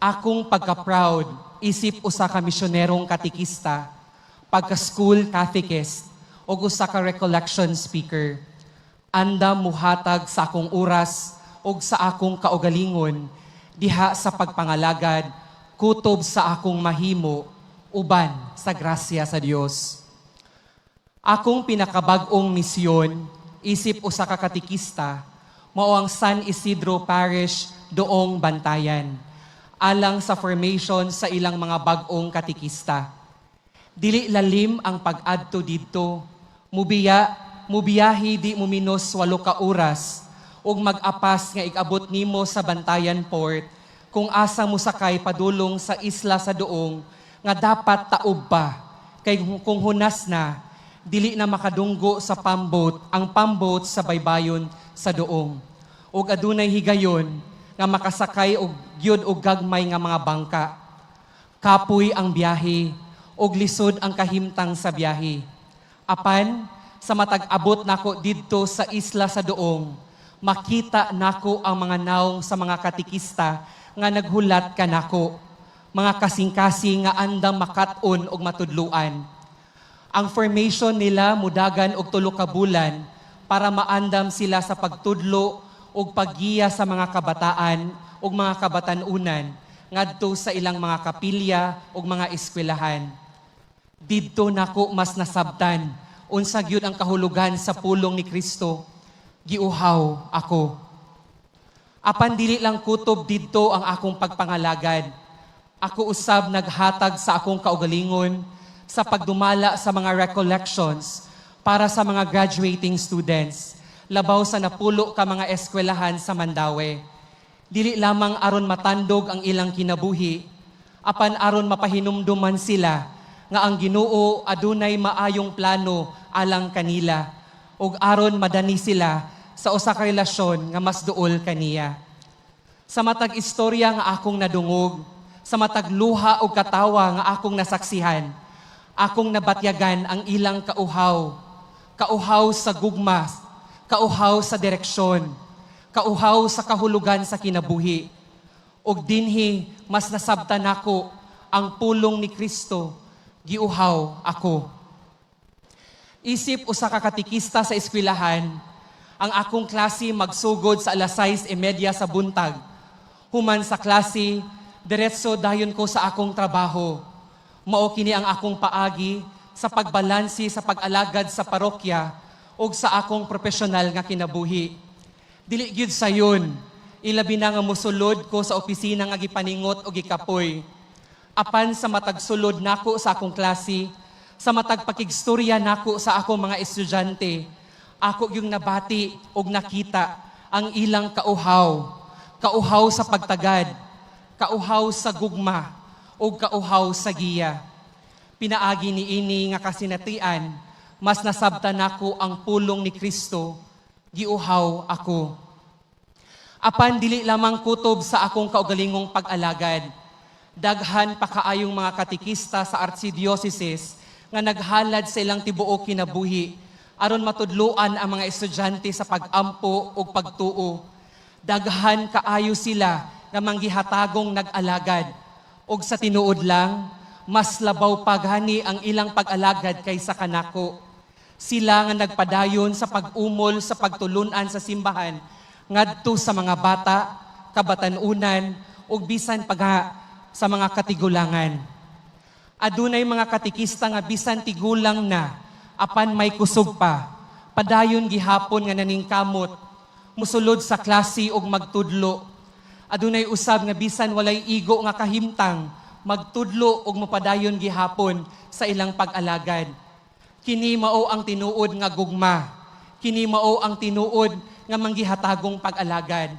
akong pagka-proud isip usa ka misyonerong katikista, pagka-school catechist, o usa ka recollection speaker. Andam muhatag sa akong oras ug sa akong kaugalingon diha sa pagpangalagad kutob sa akong mahimo uban sa grasya sa Dios. Akong pinakabag-ong misyon isip usa ka katikista mao ang San Isidro Parish, Doong, Bantayan, alang sa formation sa ilang mga bag-ong katikista. Dili lalim ang pag-adto didto. Mubiyahe di muminos 8 ka oras ug mag-apas nga igabot nimo sa Bantayan Port kung asa mo sakay padulong sa isla sa Doong nga dapat taob pa kay kung hunas na, dili na makadunggo sa pump boat ang pump boat sa baybayon sa Doong, ug adunay higayon nga makasakay og gyud og gagmay nga mga bangka. Kapoy ang biyahe ug lisod ang kahimtang sa biyahe. Apan sa matag abot nako didto sa isla sa Doong, makita nako ang mga naong sa mga katikista nga naghulat kanako, mga kasing-kasing nga andam makat-on og matudluan. Ang formation nila mudagan og 3 ka bulan para maandam sila sa pagtudlo ug paggiya sa mga kabataan ug mga kabatan-unan ngadto sa ilang mga kapilya ug mga eskwelahan. Didto nako mas nasabtan unsa gyud ang kahulugan sa pulong ni Kristo, "Giuhaw ako." Apan dili lang kutob didto ang akong pagpangalagad. Ako usab naghatag sa akong kaugalingon sa pagdumala sa mga recollections para sa mga graduating students labaw sa 10 ka mga eskwelahan sa Mandaue. Dili lamang aron matandog ang ilang kinabuhi, apan aron mapahinumduman sila nga ang Ginoo adunay maayong plano alang kanila ug aron madani sila sa usa ka relasyon nga mas duol kaniya. Sa matag istorya nga akong nadungog, sa matag luha ug katawa nga akong nasaksihan, akong nabatyagan ang ilang kauhaw. Kauhaw sa gugma, kauhaw sa direksyon, kauhaw sa kahulugan sa kinabuhi. Ug dinhi mas nasabtan nako ang pulong ni Kristo, "Giuhaw ako." Isip usa ka katikista sa eskwelahan, ang akong klase magsugod sa alas 6:30 sa buntag. Human sa klase, diretso dayon ko sa akong trabaho. Mao kini ang akong paagi sa pagbalansi sa pag-alagad sa parokya ug sa akong profesional nga kinabuhi. Dili gyud sayon, ilabi na nga musulod ko sa opisina nga gipaningot og gikapoy. Apan sa matag sulod nako sa akong klase, sa matag pakigstorya nako sa akong mga estudyante, ako yung nabati og nakita ang ilang kauhaw. Kauhaw sa pagtagad, kauhaw sa gugma, ug kauhaw sa giya. Pinaagi ni ini nga kasinatian, mas nasabtan nako ang pulong ni Kristo, "Giuhaw ako." Apan dili lamang kutob sa akong kaugalingong pag-alagad. Daghan pa kaayong mga katikista sa archdiocese nga naghalad sa ilang tibuok kinabuhi aron matudloan ang mga estudyante sa pag-ampo ug pagtuo. Daghan kaayo sila nga manggihatagong nag-alagad. Ug sa tinuod lang, mas labaw pa gani ang ilang pag-alagad kaysa kanako. Sila nga nagpadayon sa pag-umol sa pagtulunan sa simbahan ngadto sa mga bata, kabatanunan ug bisan pa sa mga katigulangan. Adunay mga katikista nga bisan tigulang na, apan may kusog pa. padayon gihapon nga naningkamot, musulod sa klase og magtudlo. Adunay usab nga bisan walay igo nga kahimtang, magtudlo og mapadayon gihapon sa ilang pag-alagad. Kini mao ang tinuod nga gugma. Kini mao ang tinuod nga manggihatagong pag-alagad.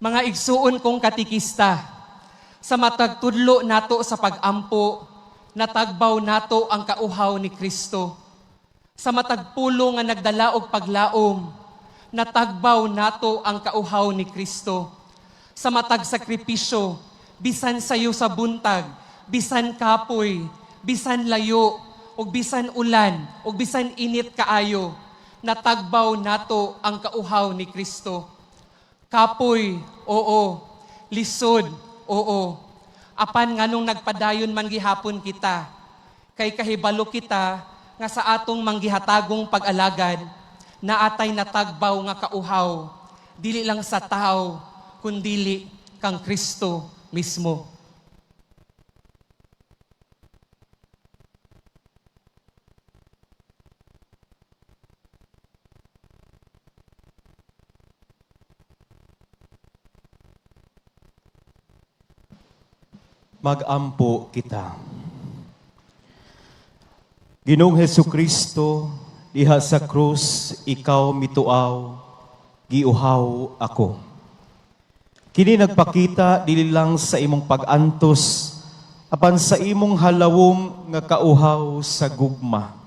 Mga igsuon kong katikista, sa matag tudlo nato sa pag-ampo, natagbaw nato ang kauhaw ni Kristo. Sa matag pulong nga nagdala og paglaom, natagbaw nato ang kauhaw ni Kristo. Sa matag sakripisyo, bisan sayo sa buntag, bisan kapoy, bisan layo, ug bisan ulan, ug bisan init kaayo, natagbaw nato ang kauhaw ni Kristo. Kapoy, oo. Lisod, oo. Apan nganong nagpadayon man gihapon kita, kay kahibalo kita nga sa atong manggihatagong pag-alagad, naatay natagbaw nga kauhaw, dili lang sa tao, kundili kang Kristo mismo. Magampo kita. Ginoong Hesu Kristo, diha sa krus, ikaw mituaw, giuhaw ako. Kini nagpakita dili lang sa imong pag-antos, apan sa imong halawom nga kauhaw sa gugma.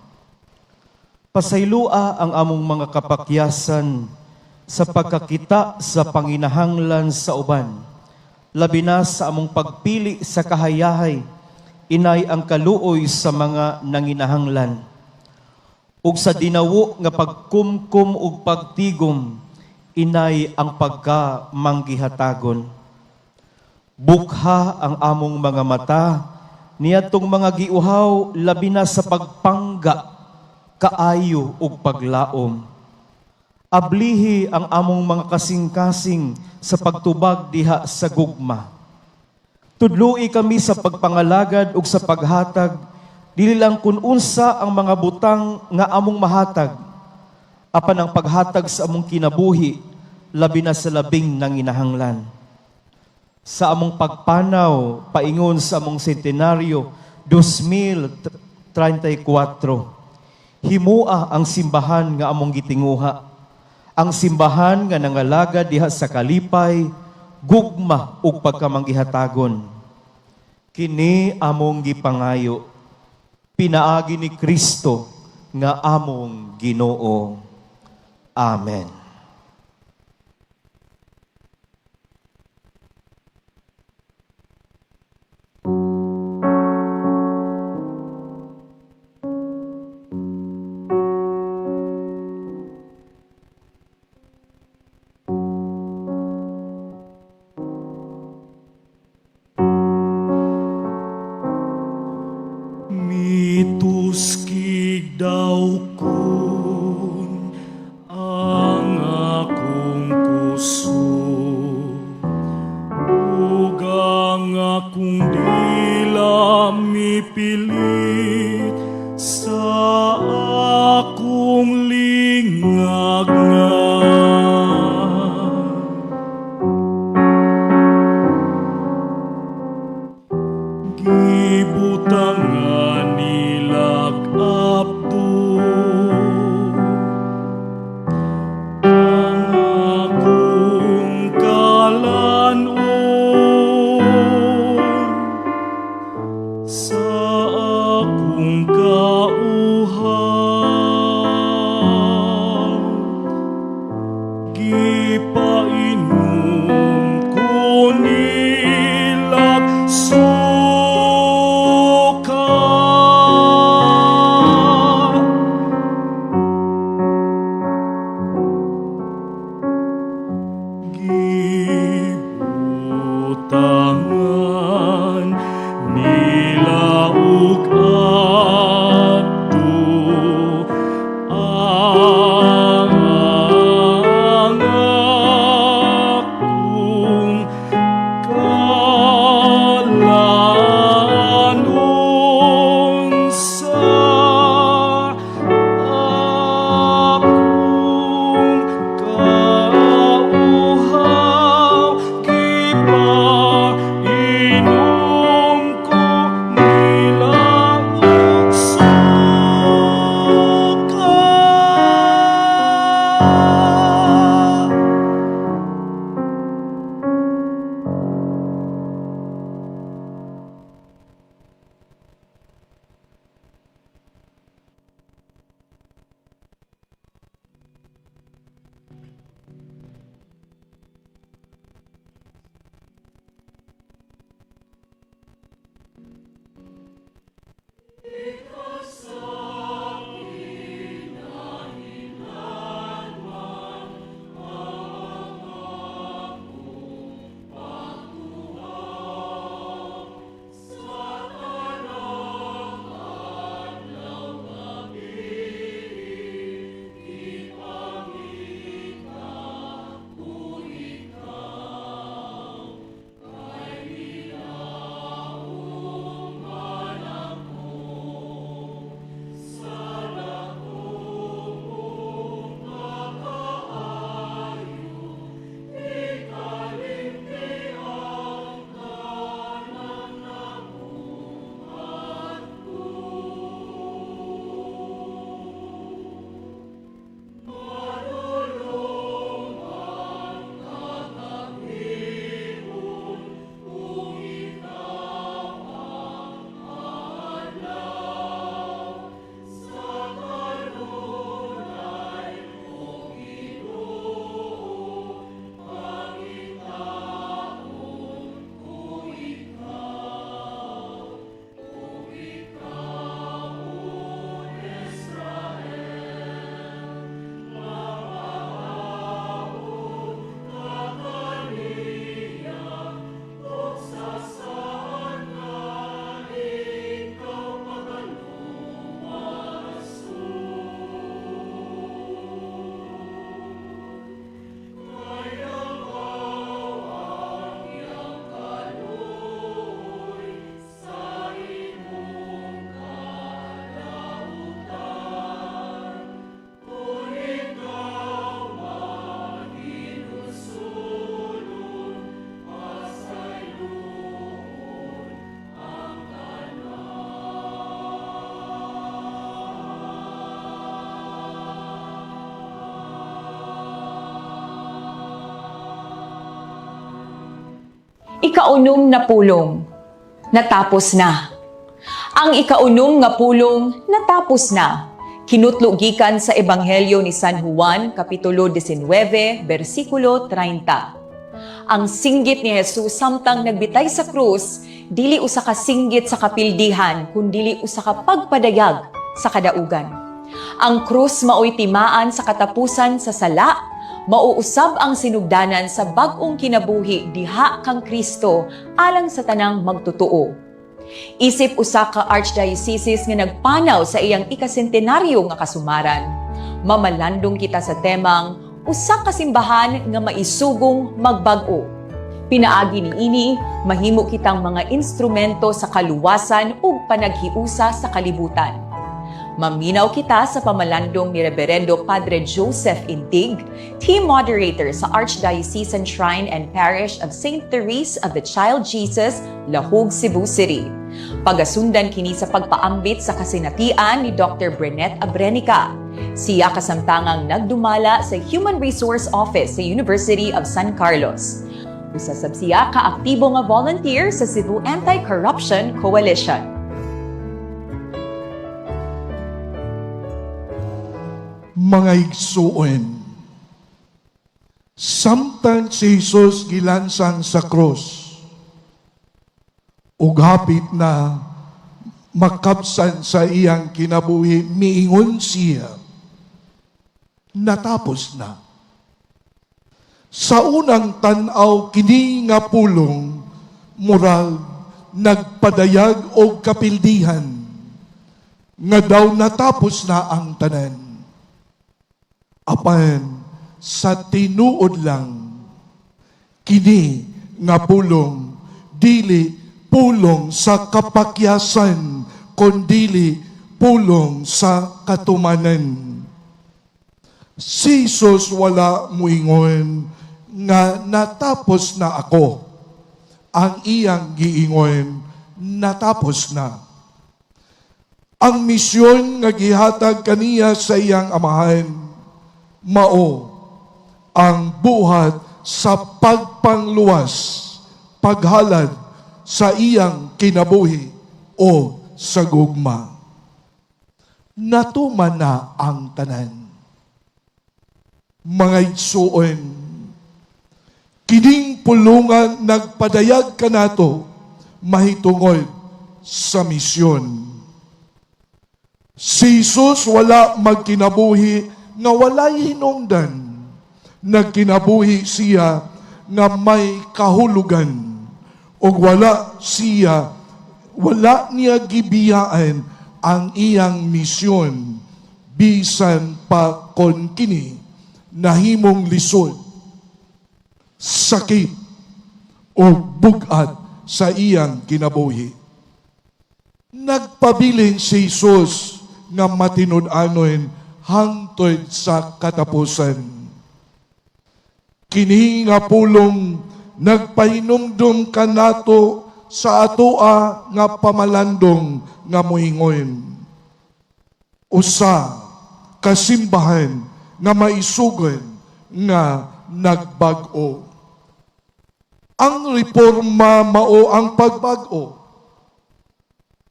Pasaylua ang among mga kapakyasan sa pagkakita sa panginahanglan sa uban, labi na sa among pagpili sa kahayahay, inay ang kaluoy sa mga nanginahanglan. Ug sa dinawo nga pagkumkum ug pagtigom, inay ang pagka manggihatagon. Bukha ang among mga mata, niadtong mga giuhaw, labi na sa pagpangga, kaayo ug paglaom. Ablihi ang among mga kasing-kasing sa pagtubag diha sa gugma. Tudloi kami sa pagpangalagad ug sa paghatag, dili lang kun unsa ang mga butang nga among mahatag, apan ang paghatag sa among kinabuhi, labi na sa labing nanginahanglan. Sa among pagpanaw, paingon sa among sentenaryo, 2034, himua ang simbahan nga among gitinguha. Ang simbahan nga nangalagad diha sa kalipay, gugma ug pagkamanggihatagon. Kini among gipangayo, pinaagi ni Kristo nga among Ginoo. Amen. Mituskig daw kun ang akong kusog, ug ang akong dila mipilit sa akong lingag. Gibutangan nilag abdo ang akong kalanon sa akong kauhaw. Gipainom ko nilag suka. Gibutangan nila og abdo ang akong kalanon sa akong Ikaunom na pulong, natapos na. Ang ikaunom nga pulong, natapos na, kinutlo gikan sa Ebanghelyo ni San Juan, Kapitulo 19, bersikulo 30. Ang singgit ni Jesus samtang nagbitay sa krus, dili usa ka singgit sa kapildihan, kundili usa ka pagpadayag sa kadaugan. Ang krus maoy timaan sa katapusan sa sala, mauusab ang sinugdanan sa bag-ong kinabuhi diha kang Kristo alang sa tanang magtotoo. Isip usa ka archdiocese nga nagpanaw sa iyang ikasentenaryo nga kasumaran, mamalandong kita sa temang usa ka simbahan nga maisugong magbag-o. Pinaagi niini, mahimo kitang mga instrumento sa kaluwasan ug panaghiusa sa kalibutan. Maminaw kita sa pamalandong ni Reverendo Padre Joseph Intig, team moderator sa Archdiocesan Shrine and Parish of St. Therese of the Child Jesus, Lahug, Cebu City. Pagasundan kini sa pagpaambit sa kasinatian ni Dr. Brenet Abrenica. Siya kasamtangang nagdumala sa Human Resource Office sa University of San Carlos. Usa sab siya ka-aktibo nga volunteer sa Cebu Anti-Corruption Coalition. Mga igsuon, samtang si Jesus gilansang sa krus, ug hapit na makabsan sa iyang kinabuhi, miingon siya, "Natapos na." Sa unang tan-aw, kini nga pulong murag nagpadayag og kapildihan nga daw natapos na ang tanan. Apan sa tinuod lang, kini nga pulong dili pulong sa kapakyasan, kundili pulong sa katumanan. Si Jesus wala muingon nga "Natapos na ako." Ang iyang giingon, "Natapos na." Ang misyon nga gihatag kaniya sa iyang Amahan, mao ang buhat sa pagpangluwas, paghalad sa iyang kinabuhi o sa gugma. Natuman na ang tanan. Mga igsuon, kining pulungan nagpadayag kanato mahitungod sa misyon. Si Jesus wala magkinabuhi nga walay hinungdan. Nagkinabuhi siya nga may kahulugan. Ug wala niya gibiyaan ang iyang misyon bisan pa kon kini nahimong lisod, sakit o bugat sa iyang kinabuhi. Nagpabilin si Jesus nga matinud-anon hangtod sa katapusan. Kini nga pulong nagpahinumdum kanato sa atoa nga pamalandong nga moingon, usa ka simbahan nga maisugon nga nagbag-o. Ang reforma mao ang pagbag-o,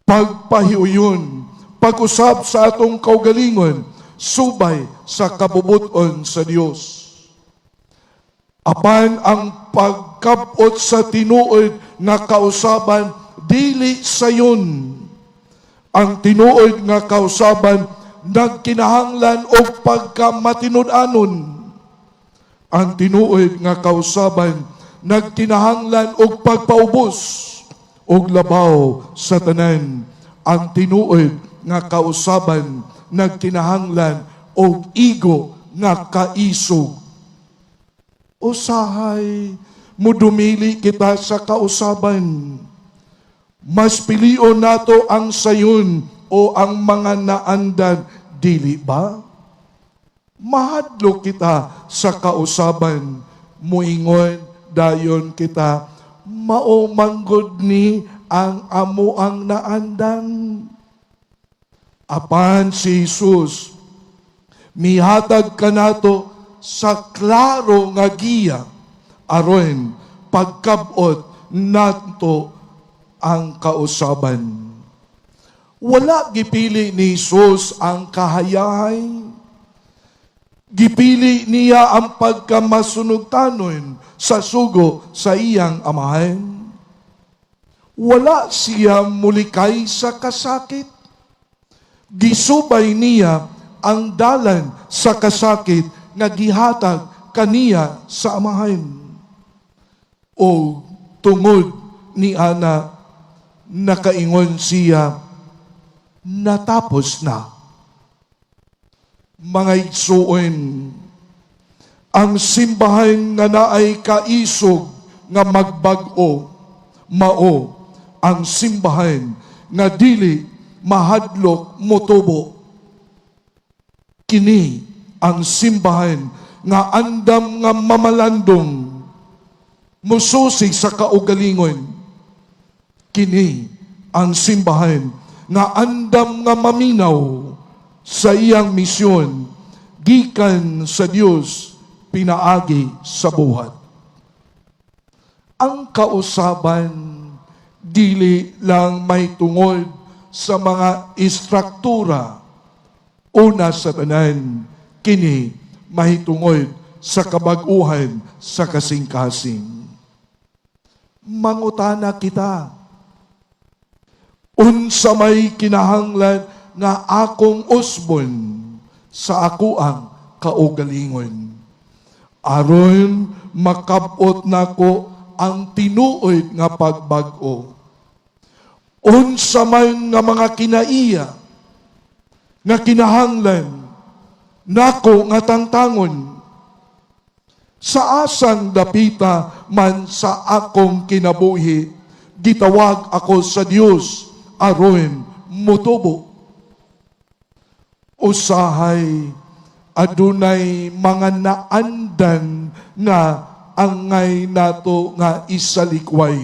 pagpahiuyon, pag-usab sa atong kaugalingon, subay sa kabubuton sa Dios. Apan ang pagkabot sa tinuod nga kausaban dili sayon. Ang tinuod nga kausaban nagkinahanglan og pagkamatinud-anon. Ang tinuod nga kausaban nagkinahanglan og pagpaubos og labaw sa tanan, ang tinuod nga kausaban nagkinahanglan og igo nga kaisog. Usahay mudumili kita sa kausaban. Mas pilion nato ang sayon o ang mga naandan, dili ba? Mahadlok kita sa kausaban, muingon dayon kita, "Mao manggod ni ang amo ang naandan?" Apan si Jesus, mihatag kanato sa klaro nga giya aron pagkabot nato ang kausaban. Wala gipili ni Jesus ang kahayahay. Gipili niya ang pagkamasunugtanon sa sugo sa iyang Amahan. Wala siya mulikay sa kasakit. Gisubay niya ang dalan sa kasakit nga gihatag kaniya sa Amahan. O tungod ni ana, nakaingon siya, "Natapos na." Mga igsuon, ang simbahan nga naay kaisog nga magbag-o, mao ang simbahan nga dili mahadlok motubo. Kini ang simbahan nga andam nga mamalandong, mususi sa kaugalingon. Kini ang simbahan nga andam nga maminaw sa iyang misyon gikan sa Dios pinaagi sa buhat. Ang kausaban dili lang may tungod sa mga istruktura. Una sa tanan, kini mahitungod sa kabag-uhan sa kasing-kasing. Mangutana kita, unsa may kinahanglan nga akong usbon sa akoang kaugalingon aron makabot nako ang tinuod nga pagbag-o? Unsa man nga mga kinaiya nga kinahanglan nako nga tangtangon? Sa asang dapita man sa akong kinabuhi gitawag ako sa Dios aron motubo? Usahay adunay mga naandan nga angay nato nga isalikway.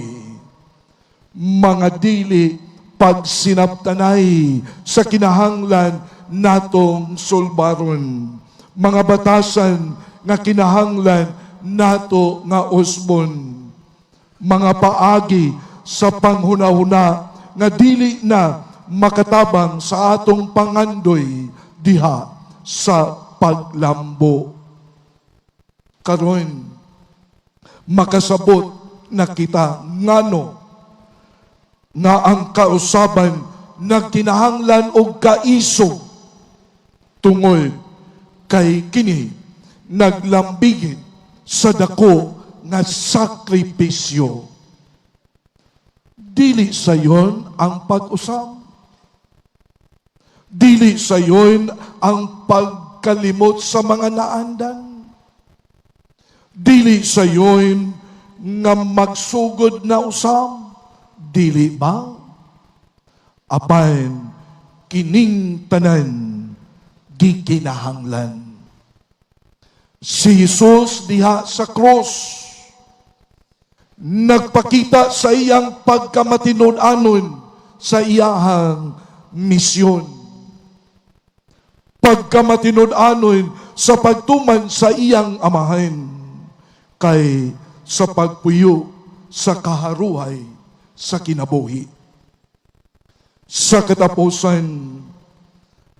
Mga dili pagsinabtanay sa kinahanglan natong sulbaron. Mga batasan nga kinahanglan nato nga usbon. Mga paagi sa panghunahuna nga dili na makatabang sa atong pangandoy diha sa paglambo. Karon makasabot na kita ngano nga ang kausaban nagkinahanglan og kaisog, tungod kay kini naglambigit sa dako nga sakripisyo. Dili sayon ang pag-usab. Dili sayon ang pagkalimot sa mga naandan. Dili sayon nga magsugod na usab. Dili ba? Apan kining tanan gikinahanglan. Si Jesus diha sa cross nagpakita sa iyang pagkamatinud-anon sa iyahang misyon. Pagkamatinud-anon sa pagtuman sa iyang Amahan kay sa pagpuyo sa kaharuhay sa kinabuhi. Sa katapusan,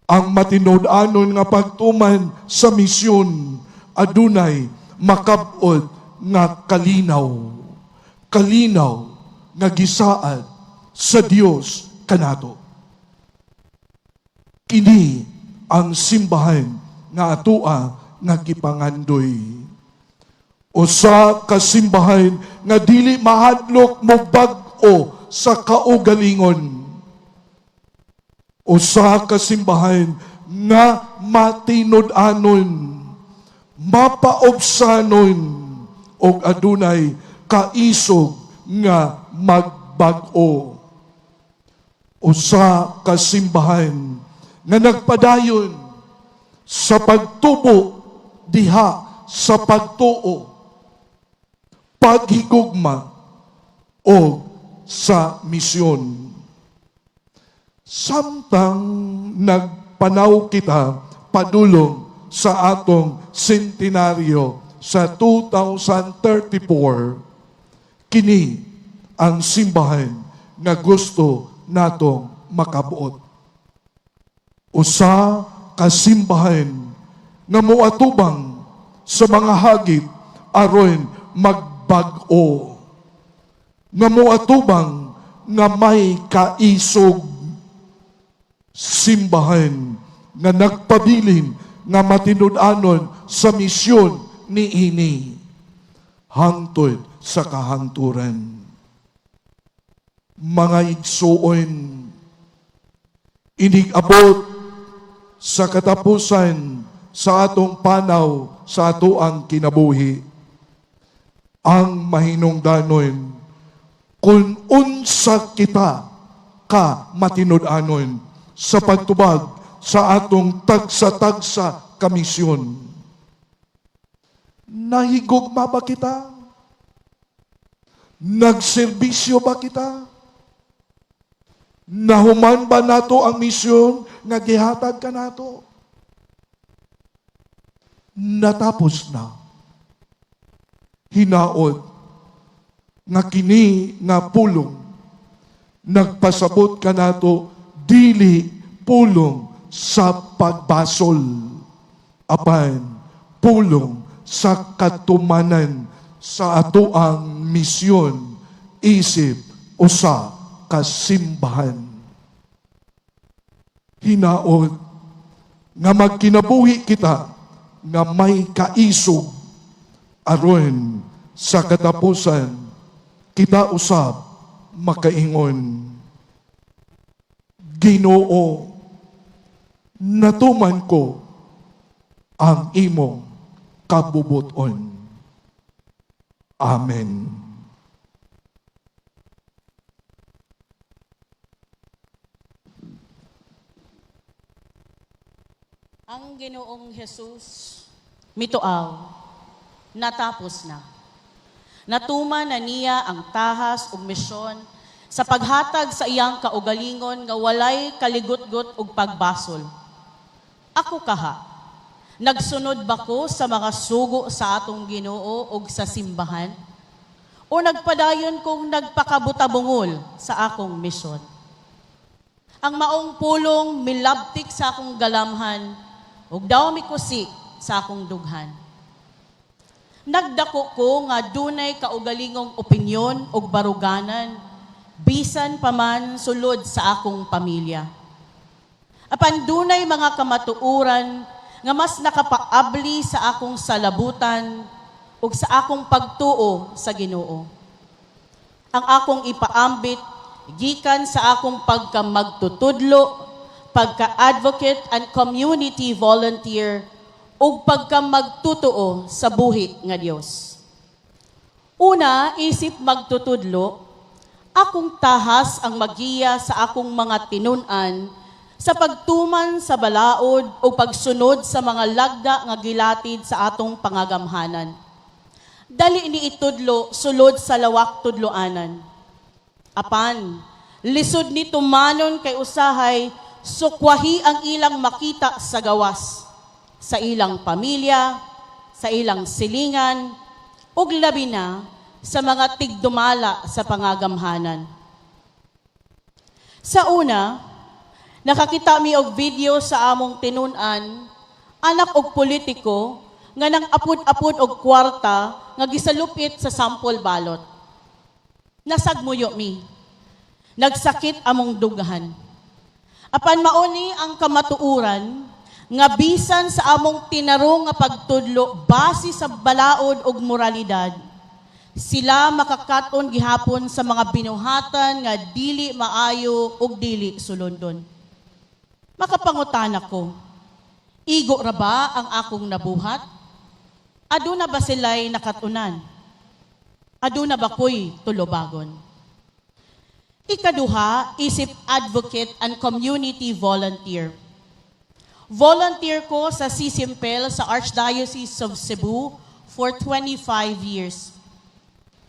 ang matinud-anon nga pagtuman sa misyon adunay makabot nga kalinaw, kalinaw nga gisaad sa Dios kanato. Kini ang simbahan nga atoa nga gipangandoy. Usa ka simbahan nga dili mahadlok mo bag-o sa kaugalingon. Usa ka simbahan nga matinud-anon, mapaobsanon, og adunay kaisog nga magbag-o. Usa ka simbahan nga nagpadayon sa pagtubo diha sa pagtuo, paghigugma o sa misyon. Samtang nagpanaw kita padulong sa atong sentenaryo sa 2034, kini ang simbahan nga gusto natong makabuot. Usa ka simbahan nga moatubang sa mga hagit aron magbag-o. Nga moatubang nga may kaisog, simbahan nga nagpabilin nga matinud-anon sa misyon niini hangtod sa kahangturan. Mga igsuon, inig-abot sa katapusan sa atong panaw sa atoang kinabuhi, ang mahinungdanon kung unsa kita ka matinud-anon sa pagtubag sa atong tagsa-tagsa kamisyon. Nahigugma ba kita? Nagserbisyo ba kita? Nahuman ba nato ang misyon nga gihatag kanato? Natapos na. Hinaot nga kini nga pulong nagpasabot kanato, dili pulong sa pagbasol, apan pulong sa katumanan sa atoang misyon isip usa ka simbahan. Hinaot nga magkinabuhi kita nga may kaisog aron sa katapusan kita usab makaingon, "Ginoo, natuman ko ang imong kabubuton." Amen. Ang Ginoong Jesus mituaw, natapos na. Natuman na niya ang tahas ug misyon sa paghatag sa iyang kaugalingon nga walay kaligutgot ug pagbasol. Ako kaha, nagsunod ba ko sa mga sugo sa atong Ginoo ug sa simbahan? O nagpadayon kong nagpakabutabungol sa akong misyon? Ang maong pulong milabtik sa akong galamhan ug daw mikusi sa akong dughan. Nagdako ko nga dunay kaugalingong opinyon ug baruganan bisan pa man sulod sa akong pamilya. Apan dunay mga kamatuoran nga mas nakapaabli sa akong salabutan ug sa akong pagtuo sa Ginoo. Ang akong ipaambit gikan sa akong pagkamagtutudlo, pagka-advocate and community volunteer ug pagkamagtutuo sa buhi nga Dios. Una, isip magtutudlo, akong tahas ang magiya sa akong mga tinun-an sa pagtuman sa balaod o pagsunod sa mga lagda nga gilatid sa atong pangagamhanan. Dali ni itudlo sulod sa lawak tudloanan. Apan, lisod ni tumanon kay usahay sukwahi ang ilang makita sa gawas, sa ilang pamilya, sa ilang silingan, ug labi na sa mga tigdumala sa pangagamhanan. Sa una, nakakita mi og video sa among tinun-an, anak og politiko nga nang apud-apud og kwarta nga gisalupit sa sample ballot. Nasagmuyo mi. Nagsakit among dughan. Apan mauni ang kamatuoran nga bisan sa among tinarong nga pagtudlo base sa balaod ug moralidad, sila makakaton gihapon sa mga binuhatan nga dili maayo ug dili sulondon. Makapangutana ko, igo ra ba ang akong nabuhat? Aduna ba sila'y nakatunan? Aduna ba ko'y tulubagon? Ikaduha, isip advocate and community volunteer. Volunteer ko sa CCMPEL sa Archdiocese of Cebu for 25 years.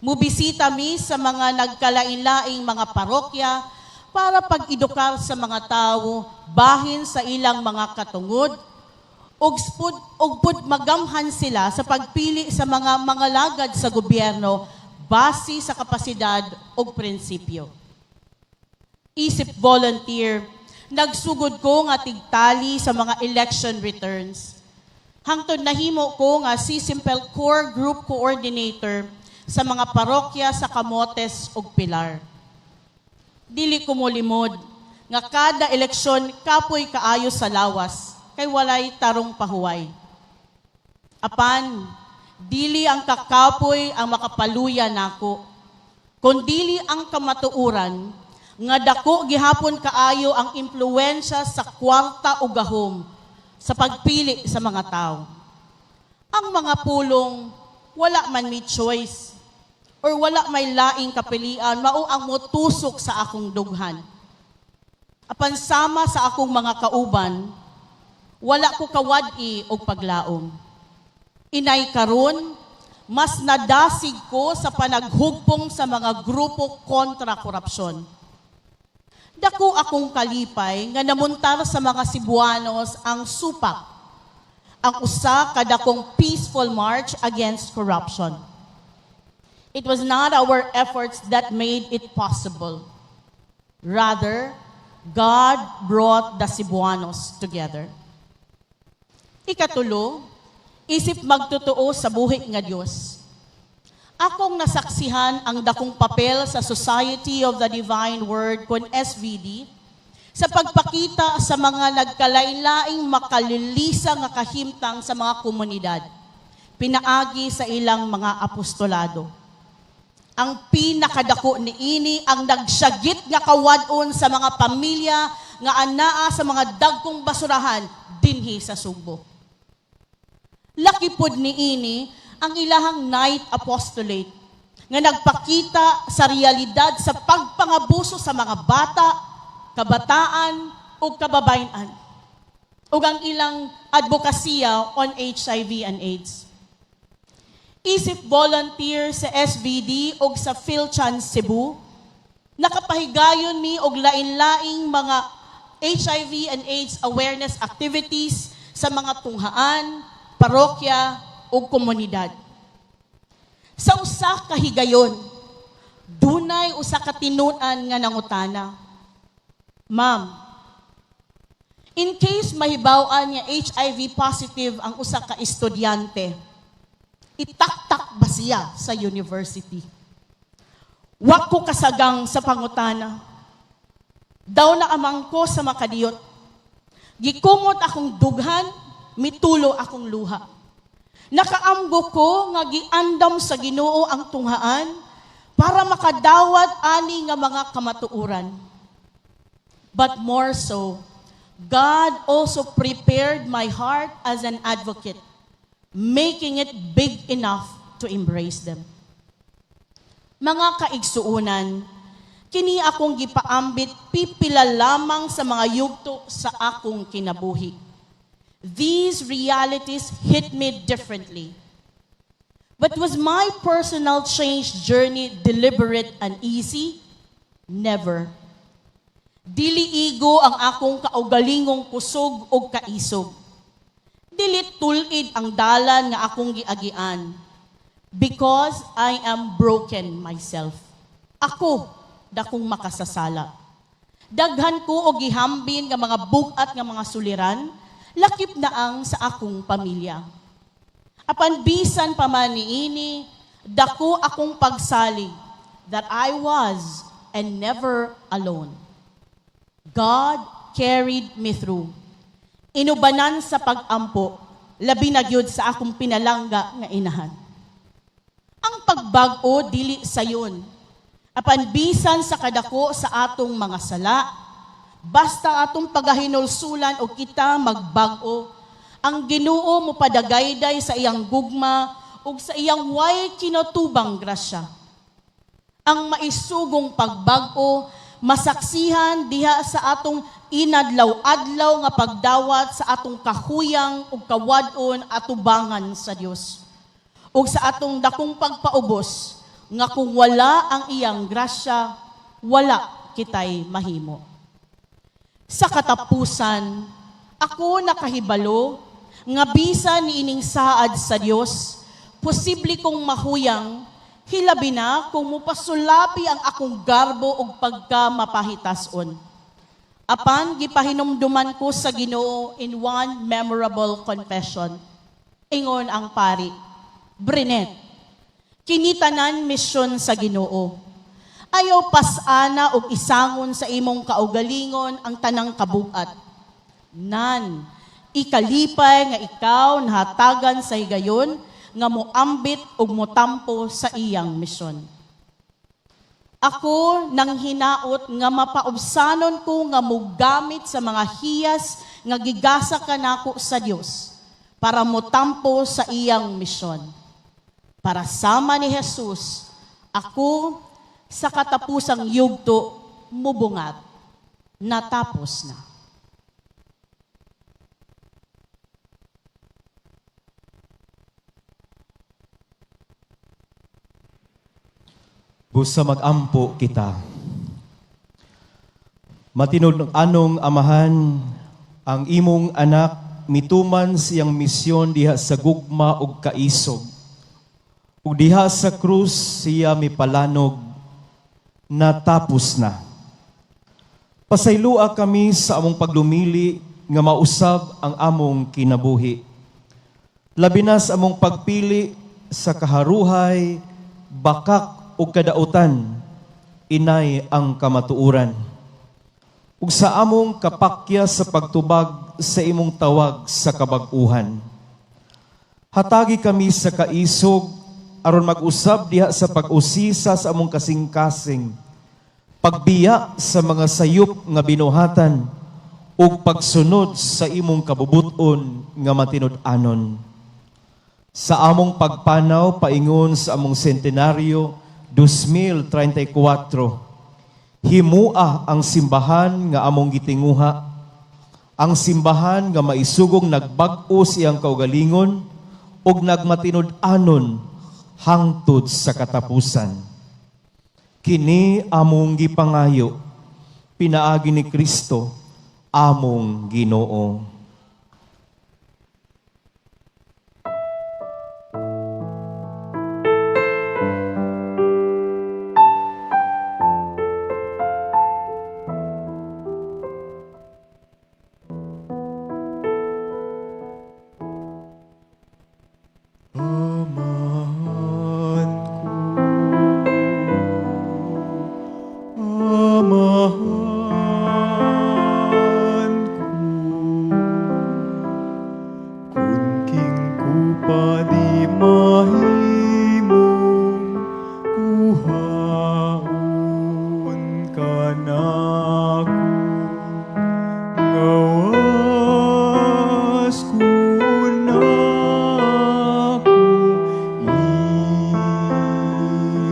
Mubisita mi sa mga nagkalain-laing mga parokya para pag-edukar sa mga tao bahin sa ilang mga katungod ug pud magamhan sila sa pagpili sa mga mangalagad sa gobyerno base sa kapasidad ug prinsipyo. Isip volunteer, nagsugod ko nga tigtali sa mga election returns. Hangtod nahimo ko nga CSIMPEL Core Group Coordinator sa mga parokya sa Camotes ug Pilar. Dili ko molimod nga kada eleksyon kapoy kaayo sa lawas kay walay tarong pahuway. Apan, dili ang kakapoy ang makapaluya nako, kundili ang kamatuoran nga dako gihapon kaayo ang impluwensya sa kwarta o gahom sa pagpili sa mga tao. Ang mga pulong "wala man may choice" or "wala may laing kapilian" mao ang motusok sa akong dughan. Apan sama sa akong mga kauban, wala ko kawad-i og paglaom. Inay karon, mas nadasig ko sa panaghugpong sa mga grupo kontra korupsyon. Dako akong kalipay nga namuntar sa mga Cebuanos ang SUPAC, ang usa ka dakong peaceful march against corruption. It was not our efforts that made it possible. Rather, God brought the Cebuanos together. Ikatulo, isip magtotoo sa buhi nga Dios. Akong nasaksihan ang dakong papel sa Society of the Divine Word kon SVD sa pagpakita sa mga nagkalain-laing makalilisa nga kahimtang sa mga komunidad, pinaagi sa ilang mga apostolado. Ang pinakadako niini, ang nagsyagit nga kawad-on sa mga pamilya nga anaa sa mga dagkong basurahan dinhi sa Sugbo. Laki pod niini ang ilahang night apostolate nga nagpakita sa realidad sa pagpangabuso sa mga bata, kabataan ug kababayen-an, ug ang ilang advokasya on HIV and AIDS. Isip volunteer sa SVD ug sa PhilChan Cebu, nakapahigayon mi og lain-laing mga HIV and AIDS awareness activities sa mga tunghaan, parokya ug komunidad. Sa usa ka higayon, dunay usa ka tinun-an nga nangutana, "Ma'am, in case mahibaw-an nga HIV positive ang usa ka estudyante, itaktak ba siya sa university?" Wa ko kasagang sa pangutana. Daw naamang ko sa makadiyot. Gikumot akong dughan, mitulo akong luha. Nakaamgo ko nga giandam sa Ginoo ang tunghaan para makadawat ani nga mga kamatuoran. But more so, God also prepared my heart as an advocate, making it big enough to embrace them. Mga kaigsuunan, kini akong gipaambit pipila lamang sa mga yugto sa akong kinabuhi. These realities hit me differently. But was my personal change journey deliberate and easy? Never. Dili igo ang akong kaugalingong kusog og kaisog. Dili tulid ang dalan nga akong giagian. Because I am broken myself. Ako, dakong makasasala. Daghan ko og gihambin nga mga bug-at nga mga suliran, lakip na ang sa akong pamilya. Apan bisan pa man niini, dako akong pagsalig that I was and never alone. God carried me through. Inubanan sa pag-ampo, labi na gyud sa akong pinalangga nga inahan. Ang pagbag-o dili sayon. Apan bisan sa kadako sa atong mga sala, basta atong pagahinulsulan og kita magbag-o, ang Ginoo mo padagayday sa iyang gugma ug sa iyang way kinatubang grasya. Ang maisugong pagbag-o masaksihan diha sa atong inadlaw-adlaw nga pagdawat sa atong kahuyang ug kawad-on atubangan sa Dios, ug sa atong dakong pagpaubos nga kung wala ang iyang grasya, wala kitay mahimo. Sa katapusan, ako nakahibalo nga bisan niining saad sa Dios, posible kong mahuyang, Hilabi na kung mupasulabi ang akong garbo ug pagka mapahitason. Apan gipahinumduman ko sa Ginoo in one memorable confession. Ingon ang pari, "Brinet, kini tanan misyon sa Ginoo. Ayaw pas-ana og isangon sa imong kaugalingon ang tanang kabugat. Nan, ikalipay nga ikaw nahatagan sa higayon nga moambit ug motampo sa iyang misyon." Ako nang hinaot nga mapaubsanon ko nga mugamit sa mga hiyas nga gigasa kanako sa Dios para motampo sa iyang misyon. Para sama ni Jesus, ako sa katapusang yugto mubungat, natapos na. Busa magampo kita. Matinud-anong Amahan, ang imong anak mituman siyang misyon diha sa gugma ug kaisog. Ug diha sa krus siya mipalanog, natapos na. Pasaylua kami sa among paglumili nga mausab ang among kinabuhi. Labi na sa among pagpili sa kaharuhay, bakak ug kadautan, inay ang kamatuoran. Ug sa among kapakya sa pagtubag sa imong tawag sa kabag-uhan. Hatagi kami sa kaisog aron mag-usab diha sa pag-usisa sa among kasing-kasing, pagbiya sa mga sayop nga binuhatan, ug pagsunod sa imong kabubut-on nga matinud-anon. Sa among pagpanaw paingon sa among sentenaryo 2034, himua ang simbahan nga among gitinguha, ang simbahan nga maisugong nagbag-o siyang kaugalingon ug nagmatinud-anon hangtod sa katapusan. Kini among gipangayo, pinaagi ni Kristo, among Ginoo. Amahan ko, Amahan ko, kun king ko pa di mahimong kuhaon ka nako, gawas kun ako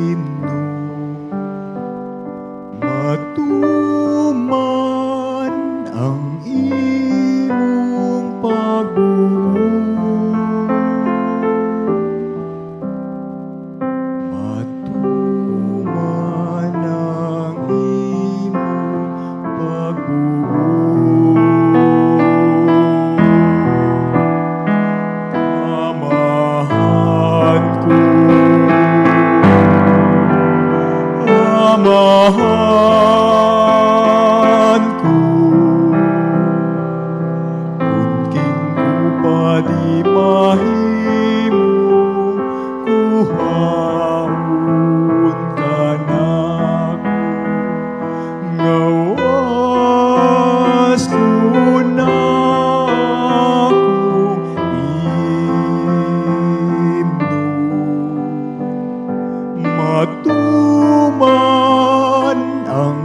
imno, matuman ang imong pagbuot, matuman ang imong pagbuot. Amahan ko, Amahan ko, kun king ko pa di mahimong kuhaon ka nako, gawas kun ako imno, matuman ang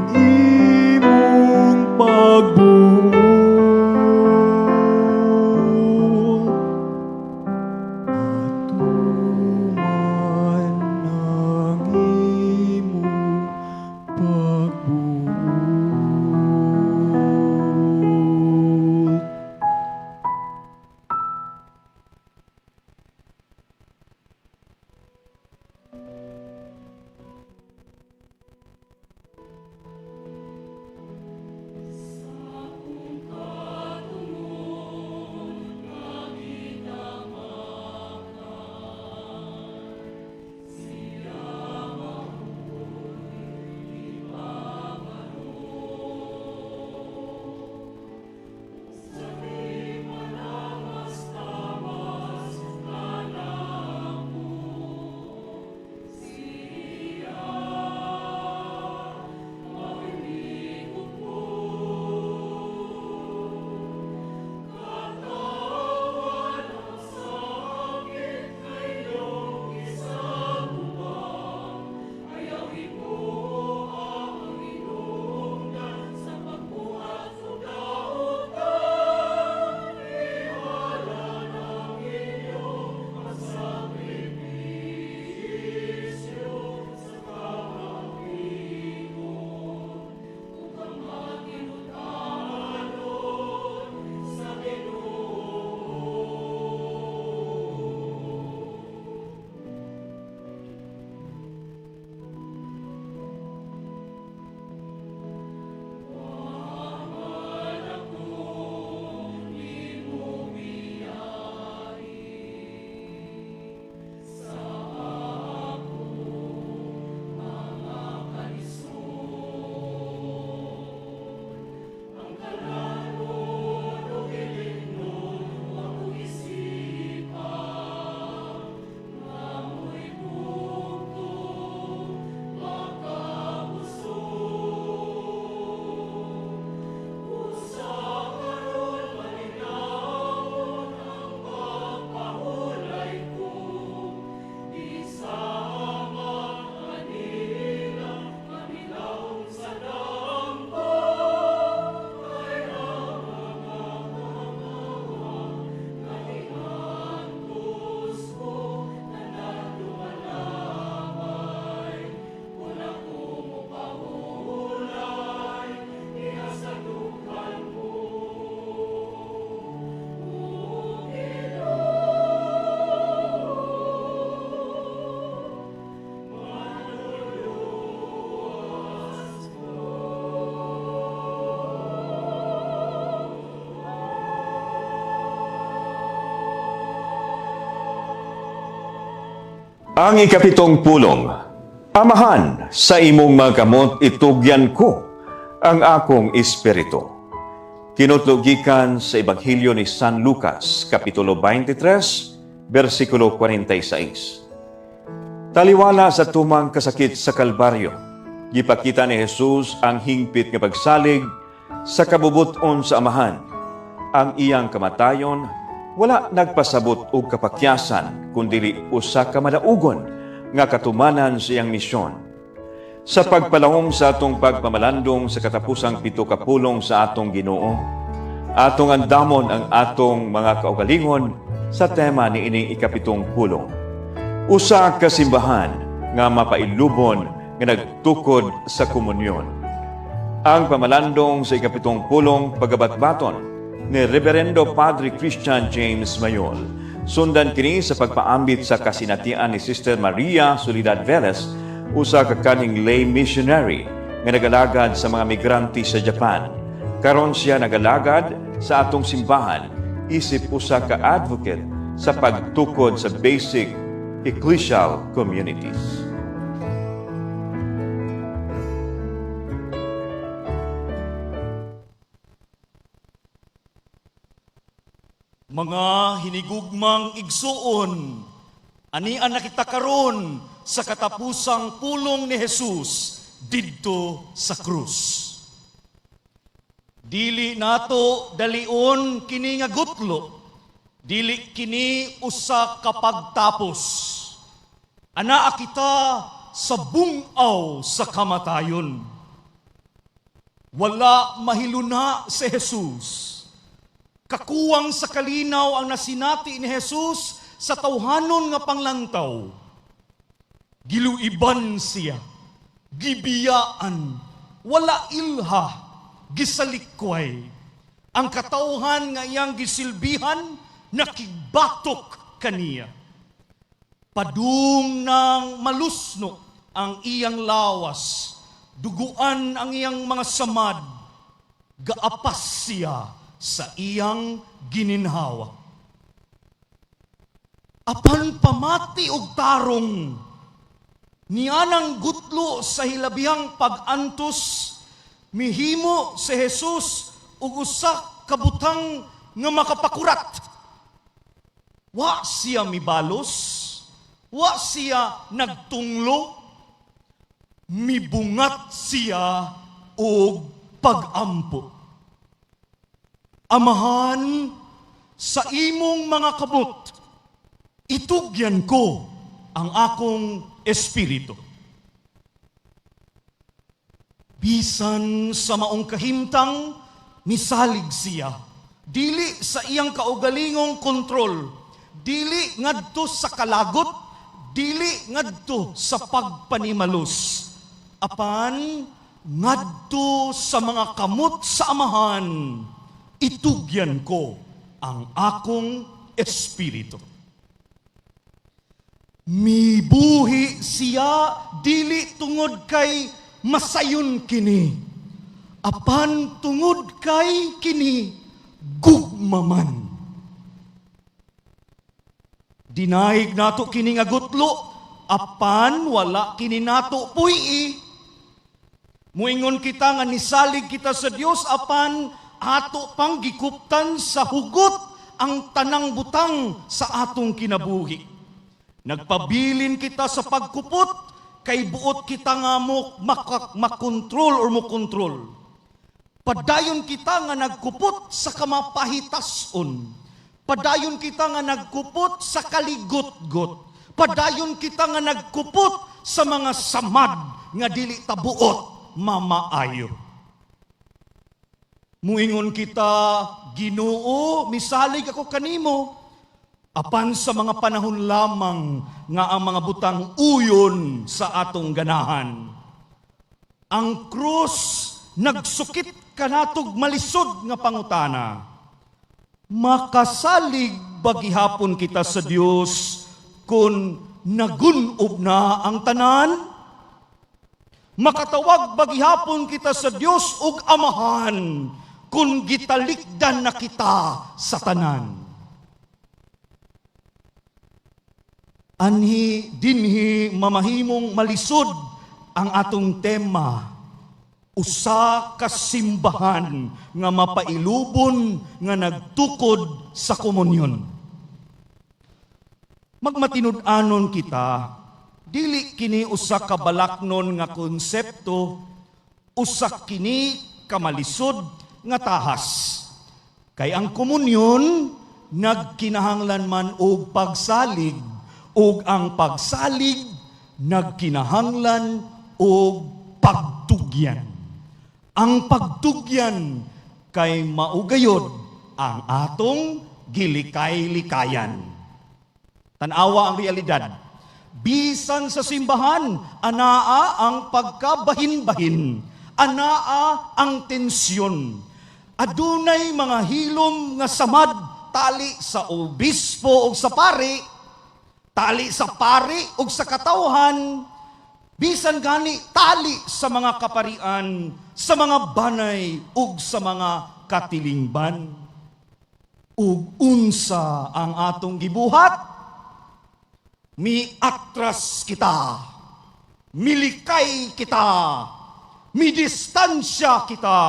Ang ikapitong pulong, Amahan, sa imong mga kamot itugyan ko ang akong espiritu. Kinutlo gikan sa Ebanghelyo ni San Lucas, Kapitulo 23, versikulo 46. Taliwala sa tumang kasakit sa Kalbaryo, gipakita ni Jesus ang hingpit nga pagsalig sa kabubuton sa Amahan. Ang iyang kamatayon wala nagpasabot og kapakyasan kundili usa ka madaugon nga katumanan sa iyang misyon. Sa pagpalahom sa atong pagpamalandong sa katapusang pito ka pulong sa atong Ginoo, atong andamon ang atong mga kaugalingon sa tema ni ining ikapitong pulong. Usa ka simbahan nga mapailubon nga nagtukod sa komunyon. Ang pamalandong sa ikapitong pulong pagabatbaton ni Reverendo Padre Christian James Mayol. Sundan kini sa pagpaambit sa kasinatian ni Sister Maria Soledad Velez, usa ka kanhing lay missionary nga nagalagad sa mga migrante sa Japan. Karon siya nagalagad sa atong simbahan isip usa ka advocate sa pagtukod sa basic ecclesial communities. Mga hinigugmang igsuon, anian na kita karon sa katapusang pulong ni Jesus didto sa krus. Dili nato dalion kini nga gutlo, dili kini usa ka pagtapos. Anaa kita sa bungaw sa kamatayon. Wala mahiluna si Jesus. Kakuwang sa kalinaw ang nasinati ni Jesus sa tawhanon nga panglantaw. Giluiban siya, gibiyaan, wala ilha, gisalikway. Ang katawhan nga iyang gisilbihan, nakigbatok kaniya. Padung ng malusno ang iyang lawas, duguan ang iyang mga samad, gaapas siya sa iyang gininhawa. Apan pamati og tarong, nianang gutlo sa hilabihang pag-antos, mihimo si Jesus og usa ka butang nga makapakurat. Wa siya mibalos, wa siya nagtunglo, mibungat siya og pag-ampo. Amahan, sa imong mga kamot, itugyan ko ang akong espiritu. Bisan sa maong kahimtang, misalig siya. Dili sa iyang kaugalingong kontrol, dili ngadto sa kalagot, dili ngadto sa pagpanimalus. Apan ngadto sa mga kamot sa Amahan, itugyan ko ang akong espiritu. Mibuhi siya dili tungod kay masayon kini, apan tungod kay kini gugmaman. Dinaig nato kini nga gutlo, apan wala kini nato puy-i. Muingon kita nga nisalig kita sa Dios, apan ato pang gikuptan sa hugot ang tanang butang sa atong kinabuhi. Nagpabilin kita sa pagkupot kay buot kita nga mo makontrol or mo kontrol. Padayon kita nga nagkupot sa kamapahitason. Padayon kita nga nagkupot sa kaligotgot. Padayon kita nga nagkupot sa mga samad nga dili tabuot mamaayo. Muingon kita, Ginoo, misalig ako kanimo. Apan sa mga panahon lamang nga ang mga butang uyon sa atong ganahan. Ang krus nagsukit kanatog malisod nga pangutana. Makasalig bagihapon kita sa Dios kung nagunob na ang tanan? Makatawag bagihapon kita sa Dios ug Amahan kung gitalikdan na kita sa tanan? Anhi dinhi mamahimong malisod ang atong tema, usa ka simbahan nga mapailubon nga nagtukod sa komunyon. Magmatinud-anon kita, dili kini usa ka balaknon nga konsepto, usa kini ka malisod nga tahas. Kay ang komunyon nagkinahanglan man og pagsalig, ug ang pagsalig nagkinahanglan og pagtugyan. Ang pagtugyan kay mao gayod ang atong gilikay-likayan. Tanawa ang realidad. Bisan sa simbahan, anaa ang pagkabahin-bahin, anaa ang tensyon. Adunay mga hilom nga samad tali sa obispo o sa pari, tali sa pari o sa katawhan, bisan gani tali sa mga kaparian, sa mga banay ug sa mga katilingban. Ug unsa ang atong gibuhat? Miatras kita, milikay kita, midistansya kita,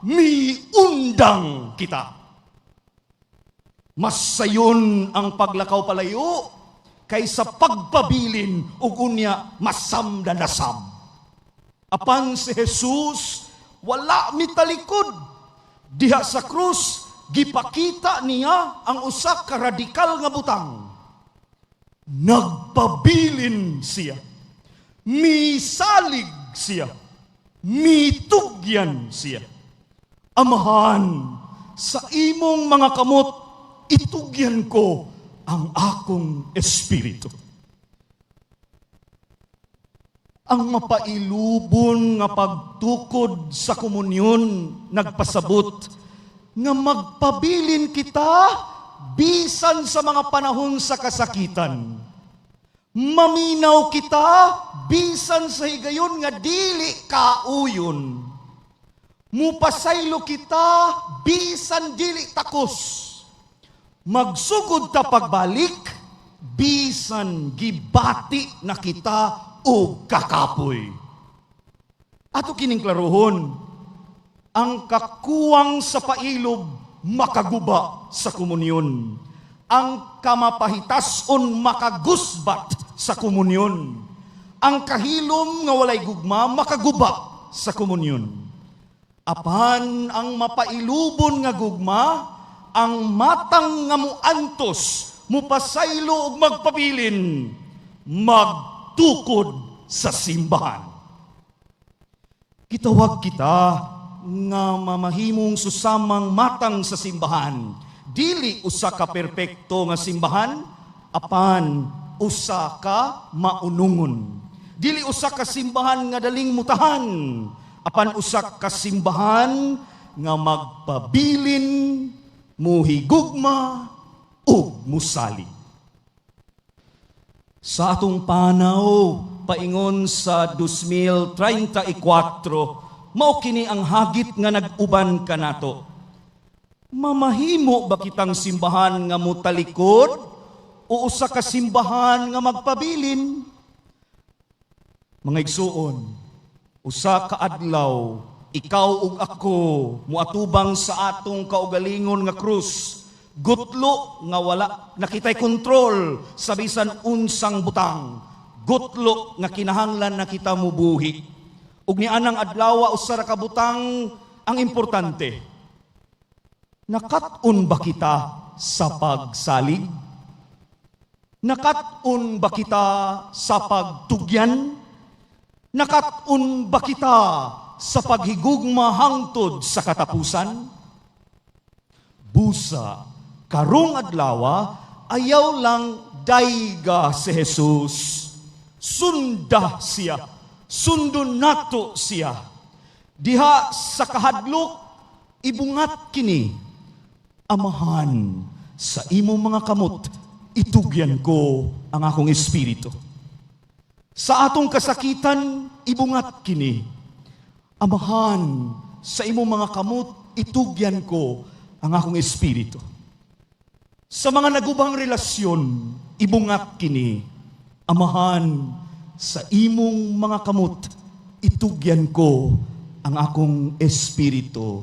miundang kita. Mas sayon ang paglakaw palayo kaysa pagpabilin ug unya masamdan na sab. Apan si Jesus wala mitalikod. Diha sa krus gipakita niya ang usa ka radikal nga butang. Nagpabilin siya. Misalig siya. Mitugyan siya. Amahan, sa imong mga kamot, itugyan ko ang akong espiritu. Ang mapailubon nga pagtukod sa komunyon nagpasabot nga magpabilin kita bisan sa mga panahon sa kasakitan. Maminaw kita bisan sa higayon nga dili kauyon. Mupasaylo kita bisan dili takos. Magsugod ta pagbalik bisan gibati na kita og kakapoy. Ato kining klarohon, ang kakuwang sa pailob makaguba sa komunyon. Ang kamapahitason makagusbat sa komunyon. Ang kahilom nga walay gugma makaguba sa komunyon. Apan ang mapailubon nga gugma, ang matang nga muantos, mupasaylo ug magpabilin, magtukod sa simbahan. Gitawag kita nga mamahimong susamang matang sa simbahan. Dili usa ka perpekto nga simbahan, apan usa ka maunungon. Dili usa ka simbahan nga daling mutahan, apan usa ka simbahan nga magpabilin, muhigugma ug musali. Sa atong panaw, paingon sa 2034, mao kini ang hagit nga nag-uban kanato. Mamahimo ba kitang simbahan nga mutalikod o usa ka simbahan nga magpabilin? Mga igsuon, usa ka adlaw, ikaw ug ako muatubang sa atong kaugalingon nga krus, gutlo nga wala nakitay kontrol sa bisan unsang butang, gutlo nga kinahanglan na kita mubuhi. Ug nianang adlaw usa ra ka butang ang importante. Nakat-on ba kita sa pagsalig? Nakat-on ba kita sa pagtugyan? Nakat-on ba kita sa paghigugma hangtod sa katapusan? Busa, karong adlawa, ayaw lang dayga si Jesus. Sunda siya. Sundon nato siya. Diha sa kahadlok, ibungat kini. Amahan, sa imong mga kamot, itugyan ko ang akong espiritu. Sa atong kasakitan, ibungat kini. Amahan, sa imong mga kamot, itugyan ko ang akong espiritu. Sa mga nagubang relasyon, ibungat kini. Amahan, sa imong mga kamot, itugyan ko ang akong espiritu.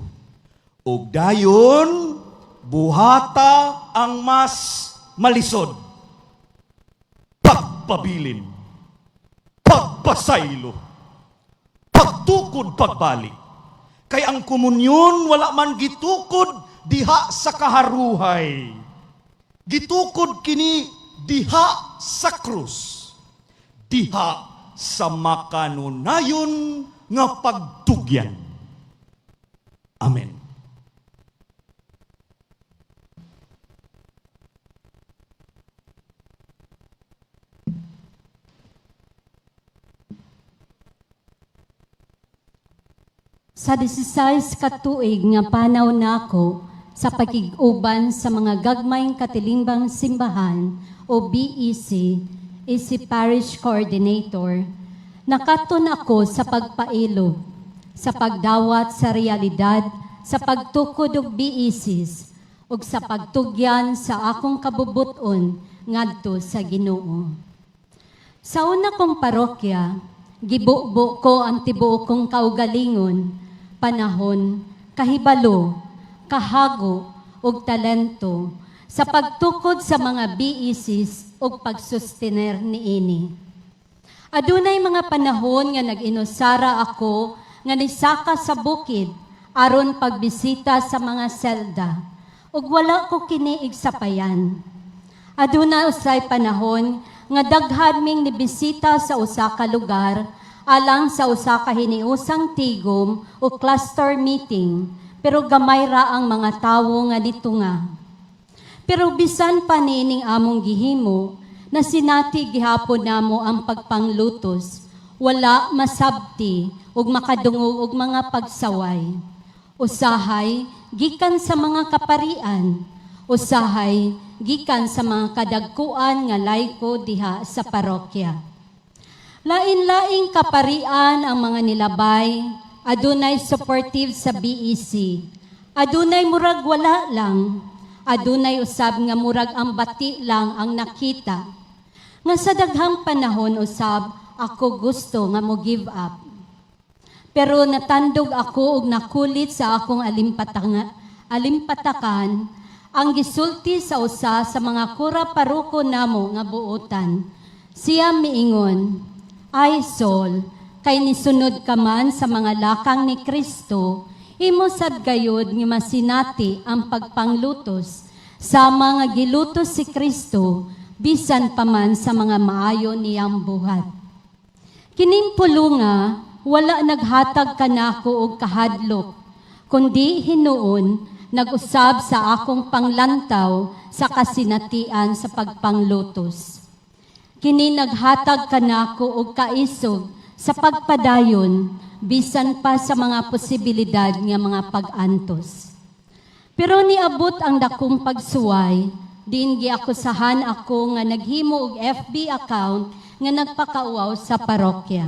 Ug dayon, buhata ang mas malisod. Pagpabilin, pagpasaylo, pagtukod pagbalik. Kay ang komunyon wala man gitukod diha sa kaharuhay. Gitukod kini diha sa krus. Diha sa makanunayon nga pagtugyan. Amen. Sa 16 ka tuig nga panaw nako sa pakig-uban sa mga gagmayng katilimbang simbahan o BEC, is si Parish Coordinator, nakaton ako sa pagpailog, sa pagdawat sa realidad, sa pagtukod og BECs, ug sa pagtugyan sa akong kabubuton ngadto sa Ginoo. Sa una kong parokya, gibubo ko ang tibuok kong kaugalingon, panahon, kahibalo, kahago, ug talento sa pagtukod sa mga BECs ug pagsustener niini. Adunay mga panahon nga nag-inusara ako nga nisaka sa bukid aron pagbisita sa mga selda ug wala ko kini igsapayan. Aduna usay panahon nga daghan ming nibisita sa usa ka lugar alang sa usa ka hiniusang tigom o cluster meeting, pero gamay ra ang mga tawo nga nitunga. Pero bisan pa niining among gihimo, nasinati gihapon namo ang pagpanglutos, wala masabti ug makadungog og mga pagsaway. Usahay gikan sa mga kaparian, usahay gikan sa mga kadagkuan nga layko diha sa parokya. Lain-laing kaparian ang mga nilabay, adunay supportive sa BEC, adunay murag wala lang, adunay usab nga murag ang bati lang ang nakita. Nga sa daghang panahon usab, ako gusto nga mo give up. Pero natandog ako og nakulit sa akong alimpatakan ang gisulti sa usa sa mga kura paroko namo nga buotan. Siya miingon, "Ay Sol, kay nisunod ka man sa mga lakang ni Kristo, imo sad gayud nga masinati ang pagpanglutos sama nga gilutos si Kristo bisan pa man sa mga maayo niyang buhat." Kining pulunga wala naghatag kanako og kahadlok, kundi hinuon nag-usab sa akong panglantaw sa kasinatian sa pagpanglutos. Kini naghatag kanako og kaisog sa pagpadayon bisan pa sa mga posibilidad nga mga pag-antos. Pero niabot ang dakong pagsuway, diin giakusahan ako nga naghimo og FB account nga nagpakauaw sa parokya.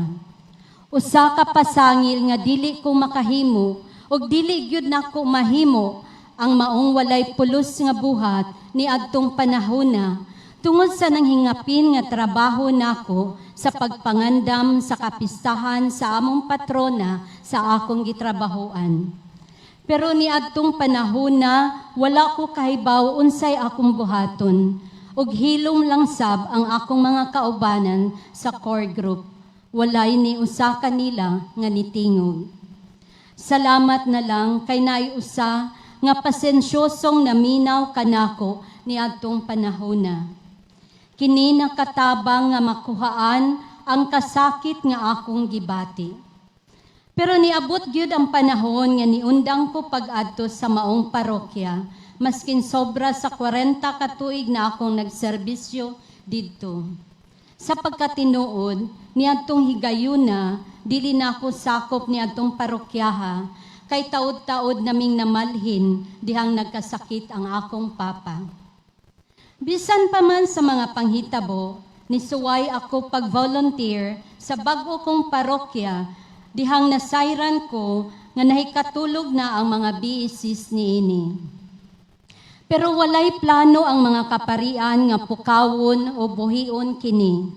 Usa ka pasangil nga dili ko makahimo og dili gyud nako mahimo ang maong walay pulos nga buhat ni adtong panahona tungod sa nanghingapin nga trabaho nako sa pagpangandam sa kapistahan sa among patrona sa akong gitrabahoan. Pero niadtong panahona wala ko kahibaw unsay akong buhaton ug hilom lang sab ang akong mga kaubanan sa core group. Walay ni usa kanila nga nitingog. Salamat na lang kay naay usa nga pasensyosong naminaw kanako niadtong panahona. Kini nakatabang nga makuhaan ang kasakit nga akong gibati. Pero niabot gyud ang panahon nga niundang ko pag-adto sa maong parokya, maskin sobra sa 40 ka tuig na akong nagserbisyo didto. Sa pagkatinuod, niadtong higayuna, dili na ako sakop niadtong parokyaha, kay taod-taod naming namalhin dihang nagkasakit ang akong papa. Bisan pa man sa mga panghitabo, nisuway ako pag-volunteer sa bag-o kong parokya, dihang nasayran ko nga nahikatulog na ang mga BECs niini. Pero walay plano ang mga kaparian nga pukawon o buhion kini.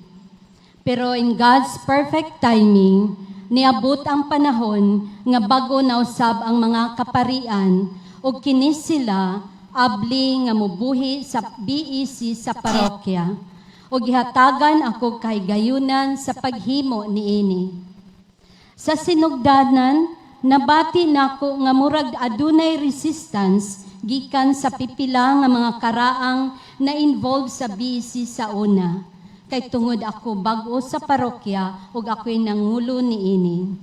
Pero in God's perfect timing, niabot ang panahon nga bag-o na usab ang mga kaparian ug kini sila abli nga mubuhi sa BEC sa parokya ug gihatagan ako kahigayunan sa paghimo niini. Sa sinugdanan, nabati nako nga murag adunay resistance gikan sa pipila nga mga karaang na involved sa BEC sa una. Kay tungod ako bag-o sa parokya ug ako'y nangulo niini.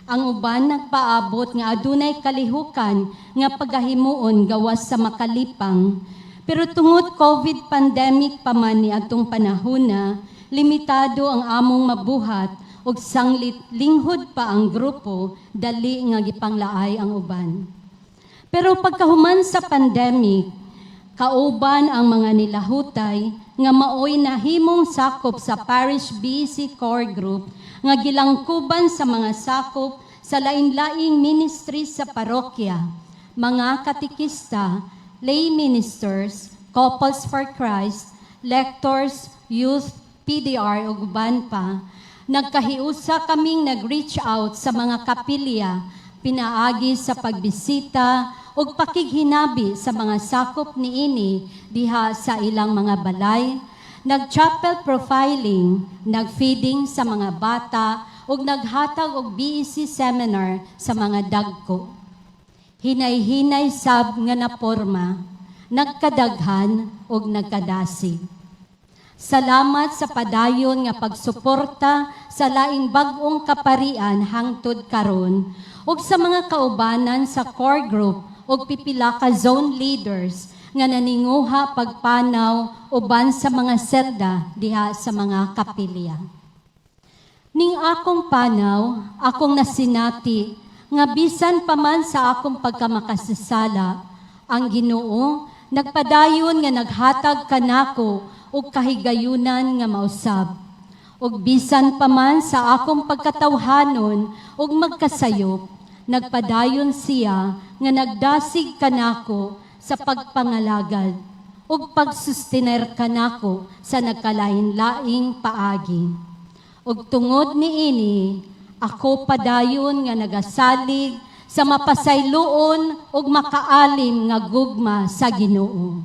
Ang uban nagpaabot nga adunay kalihukan nga pagahimuon gawas sa makalipang. Pero tungod COVID pandemic pa man ni atong panahona, limitado ang among mabuhat ug sanglit linghod pa ang grupo, dali nga gipanglaay ang uban. Pero pagkahuman sa pandemic, kauban ang mga nilahutay nga maoy nahimong sakop sa Parish BEC Core Group nga gilangkuban sa mga sakop sa lain-laing ministry sa parokya, mga katikista, lay ministers, Couples for Christ, lectors, youth, PDR ug uban pa. Nagkahiusa kaming nag-reach out sa mga kapilya, pinaagi sa pagbisita ug pakighinabi sa mga sakop niini diha sa ilang mga balay, nag-chapel profiling, nag-feeding sa mga bata ug naghatag og BEC seminar sa mga dagko. Hinay-hinay sab nga naporma, nagkadaghan ug nagkadasig. Salamat sa padayon nga pagsuporta sa laing bag-ong kaparian hangtod karon ug sa mga kaubanan sa core group ug pipila ka zone leaders nga naninguha pagpanaw uban sa mga selda diha sa mga kapilya. Ning akong panaw, akong nasinati nga bisan pa man sa akong pagkamakasasala, ang Ginoo nagpadayon nga naghatag kanako og kahigayunan nga mausab. Ug bisan pa man sa akong pagkatawhanon ug magkasayop, nagpadayon siya nga nagdasig kanako sa pagpangalagad ug pagsustener kanako sa nagkalain-laing paagi. Ug tungod niini, ako padayon nga nagasalig sa mapasayloon ug makaalim nga gugma sa Ginoo.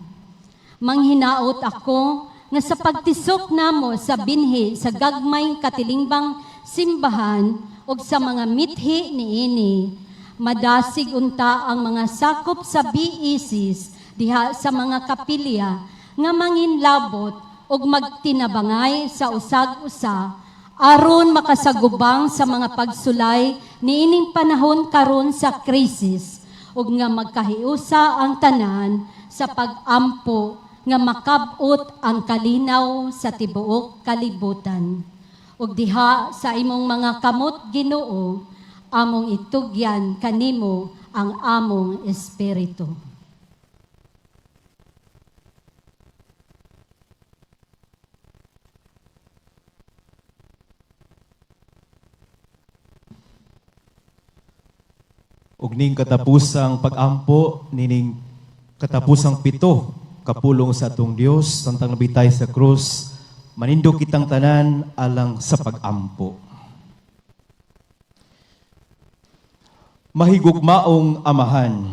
Manghinaot ako nga sa pagtisok namo sa binhi sa gagmayng katilingbang simbahan ug sa mga mithi niini, madasig unta ang mga sakop sa BECs diha sa mga kapilya nga manginlabot ug magtinabangay sa usag-usa aron makasagubang sa mga pagsulay niining panahon karon sa krisis ug nga magkahiusa ang tanan sa pag-ampo nga makab-ot ang kalinaw sa tibuok kalibutan. Ug diha sa imong mga kamot, Ginoo, among itugyan kanimo ang among espiritu. Ug ning katapusang pag-ampo, nining katapusang pito kapulong sa atong Dios samtang nabitay sa krus, manindog kitang tanan alang sa pag-ampo. Mahigugmaong Amahan,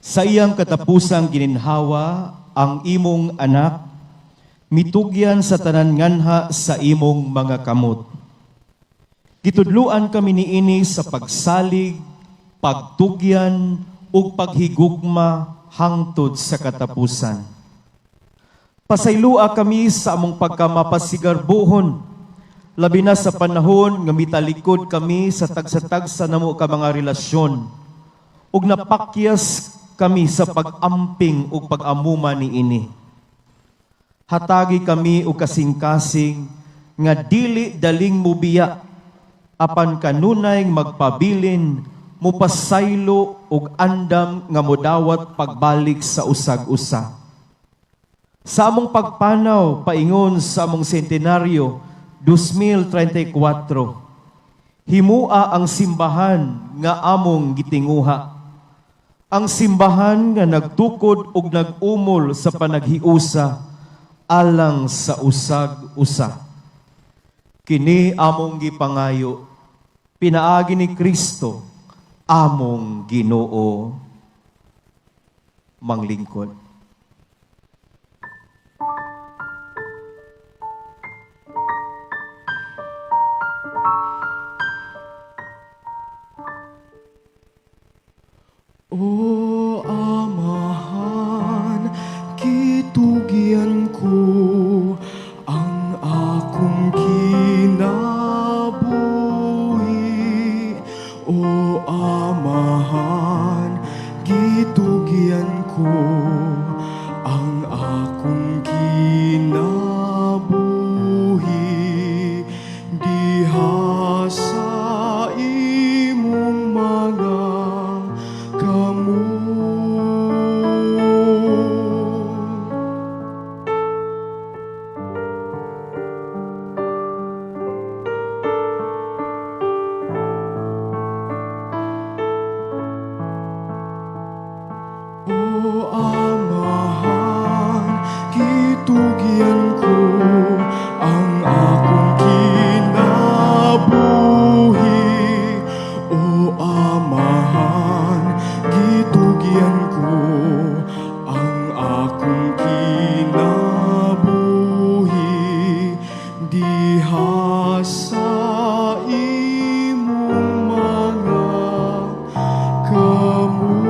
sa iyang katapusang gininhawa ang imong anak, mitugyan sa tanan nganha sa imong mga kamot. Gitudluan kami niini sa pagsalig, pagtugyan ug paghigugma hangtod sa katapusan. Pasaylua kami sa among pagkamapasigarbuhon, labi na sa panahon nga mitalikod kami sa tagsa-tagsa namo ka mga relasyon, ug napakyas kami sa pag-amping ug pag-amuma niini. Hatagi kami og kasing-kasing nga dili daling mubiya, apan kanunay magpabilin, mupasaylo ug andam nga modawat pagbalik sa usag-usa. Sa among pagpanaw paingon sa among sentenaryo 2034, himua ang simbahan nga among gitinguha. Ang simbahan nga nagtukod ug nag-umol sa panaghiusa alang sa usag-usa. Kini among gipangayo pinaagi ni Kristo among Ginoo. Manglingkod. O Amahan, gitugyan ko ang akong kinabuhi. O Amahan, gitugyan ko ang akong kinabuhi. Diha sa imong mga kamot. O Amahan, gitugyan ko ang akong kinabuhi. O Amahan, gitugyan ko ang akong kinabuhi. Diha sa imong mga kamot.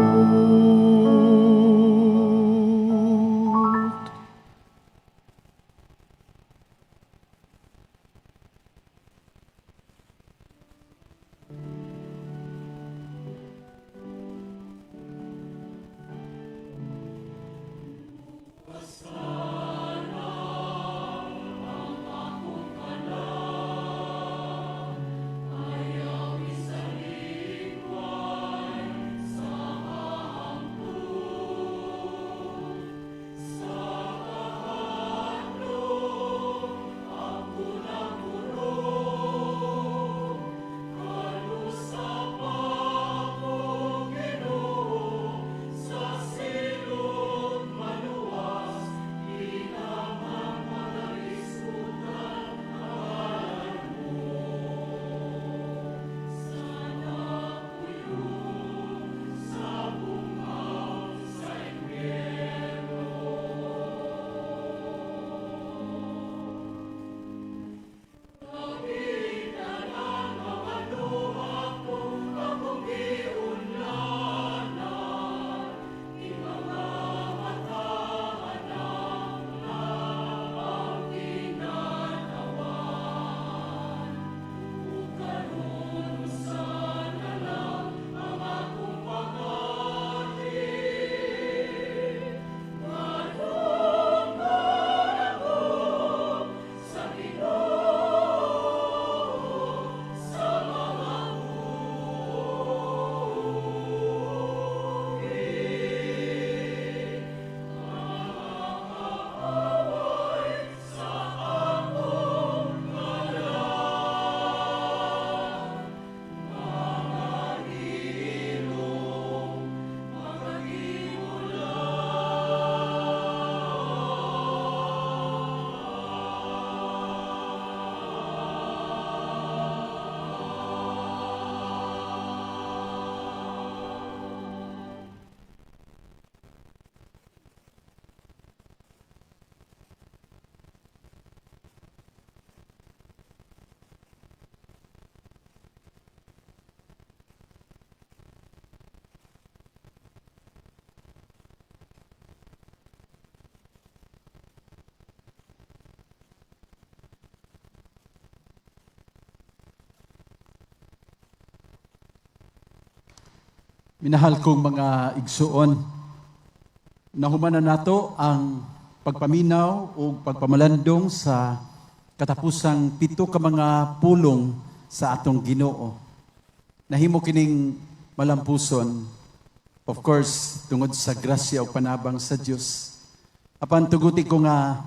Minahal kong mga igsuon, nahumanan nato ang pagpaminaw o pagpamalandong sa katapusang 7 ka mga pulong sa atong Ginoo. Nahimo kining malampuson, of course, tungod sa grasya o panabang sa Dios. Apan tuguti ko nga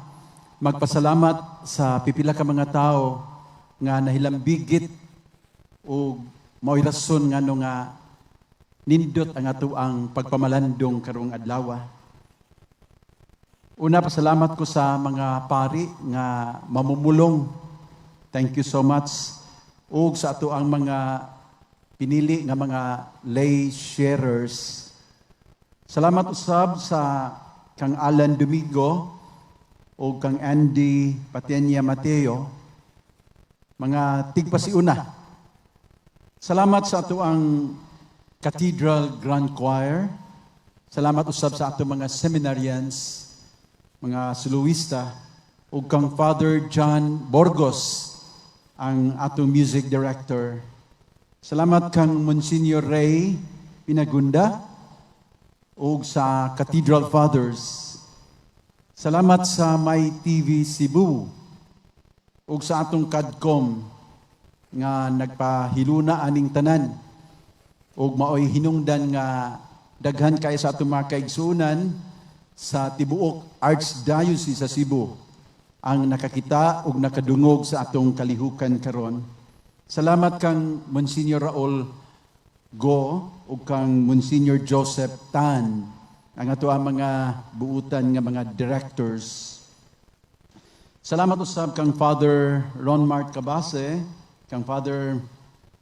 magpasalamat sa pipila ka mga tao nga nahilambigit o mao'y rason ngano nga nindot ang ato ang pagpamalandong karong adlaw. Una, pasalamat ko sa mga pari nga mamumulong Thank you so much. Ug sa ato ang mga pinili nga mga lay sharers. Salamat usab sa kang Alan Domingo o kang Andy Patenya Mateo, mga tigpasiuna. Salamat sa ato ang Cathedral Grand Choir. Salamat usab sa ato mga seminarians, mga soloista, ug kang Father John Borgos, ang atong music director. Salamat kang Monsignor Ray Pinagunda ug sa Cathedral Fathers. Salamat sa My TV Cebu ug sa atong CADCOM nga nagpahiluna aning tanan ug maoy hinungdan nga daghan kay sa atong mga kaigsuonan sa tibuok Archdiocese sa Cebu ang nakakita ug nakadungog sa atong kalihukan karon. Salamat kang Monsignor Raul Go ug kang Monsignor Joseph Tan, ang ato ang mga buutan nga mga directors. Salamat usab kang Father Ron Mark Cabase, kang Father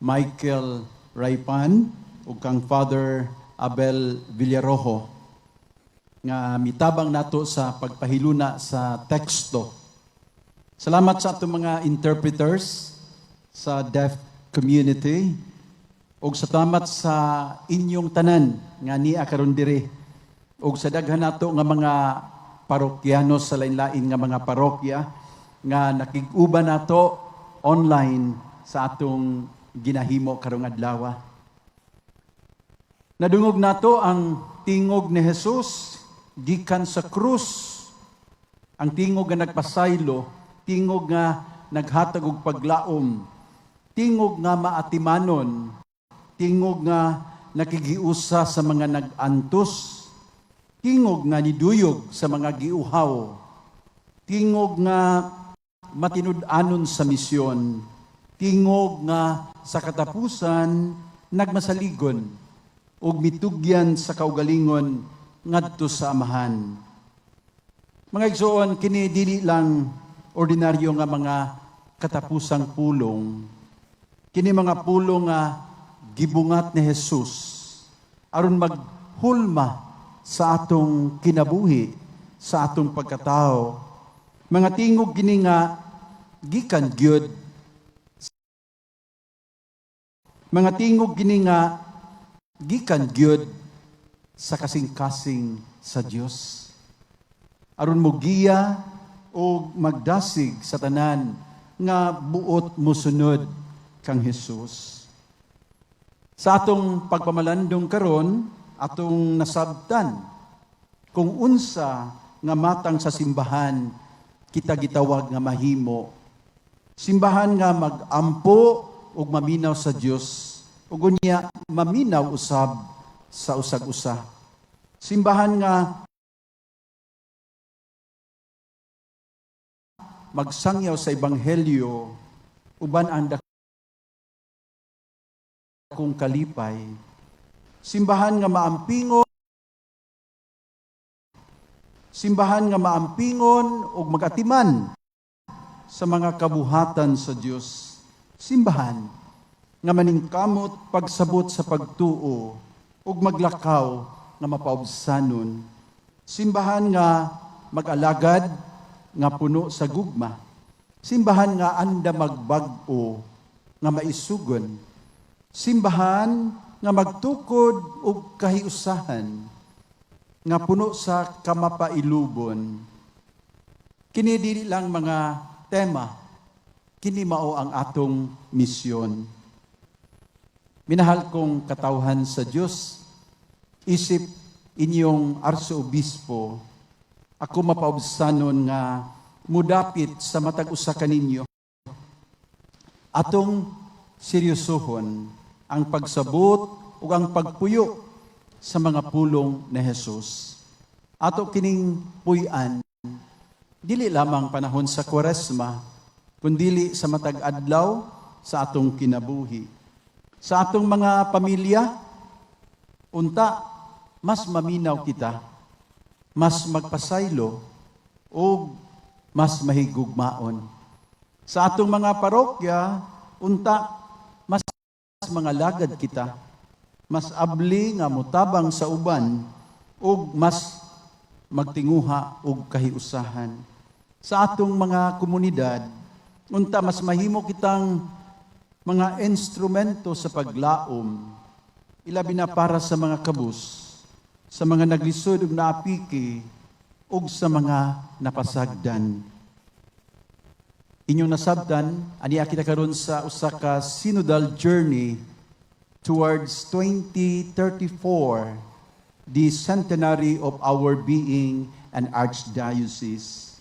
Michael Raipan ug kang Father Abel Villarojo nga mitabang nato sa pagpahiluna sa teksto. Salamat sa atong mga interpreters sa deaf community ug salamat sa inyong tanan nga nia karon diri ug sa daghan nato nga mga parokyano sa lain-lain nga mga parokya nga nakig-uban nato online sa atong ginahimo karong adlaw. Nadungog nato ang tingog ni Jesus gikan sa krus. Ang tingog nga nagpasaylo, tingog nga naghatag og paglaom, tingog nga maatimanon, tingog nga nakigiusa sa mga nag-antos, tingog nga niduyog sa mga giuhaw, tingog nga matinud-anon sa misyon, tingog nga sa katapusan nagmasaligon ug mitugyan sa kaugalingon ngadto sa Amahan. Mga igsoon, kini dili lang ordinaryo nga mga katapusang pulong. Kini mga pulong nga gibungat ni Jesus aron maghulma sa atong kinabuhi, sa atong pagkatao. Mga tingog kini nga gikan gyud. Mga tingog kini nga gikan gyud sa kasing-kasing sa Dios. Aron mogiya o magdasig sa tanan nga buot mosunod kang Jesus. Sa atong pagpamalandong karon, atong nasabtan kung unsa nga matang sa simbahan kita gitawag nga mahimo. Simbahan nga magampo ug maminaw sa Dios ug unya maminaw usab sa usag-usa. Simbahan nga magsangyaw sa ebanghelyo uban ang dakong kalipay. Simbahan nga maampingon, simbahan nga maampingon ug magatiman sa mga kabuhatan sa Dios. Simbahan nga maningkamot pagsabot sa pagtuo ug maglakaw nga mapaubsanon. Simbahan nga mag-alagad nga puno sa gugma. Simbahan nga anda magbag-o nga maisugon. Simbahan nga magtukod og kahiusahan nga puno sa kamapailubon. Kini dili lang mga tema, kini mao ang atong misyon. Minahal kong katawhan sa Dios, isip inyong arsoobispo, ako mapaubsanon nga mudapit sa matag usa kaninyo. Atong seryosohon ang pagsabot ug ang pagpuyo sa mga pulong ni Jesus. Ato kining puy-an, dili lamang panahon sa Kwaresma, kundili sa matag adlaw sa atong kinabuhi. Sa atong mga pamilya, unta mas maminaw kita, mas magpasaylo, o mas mahigugmaon. Sa atong mga parokya, unta mas mga lagad kita, mas abli nga mutabang sa uban ug mas magtinguha og kahiusahan. Sa atong mga komunidad, unta mas mahimo kitang mga instrumento sa paglaom, ilabi na para sa mga kabus, sa mga naglisod ug naapiki, ug sa mga napasagdan. Inyong nasabtan, aniya kita karon sa usa ka synodal journey towards 2034, the centenary of our being an archdiocese.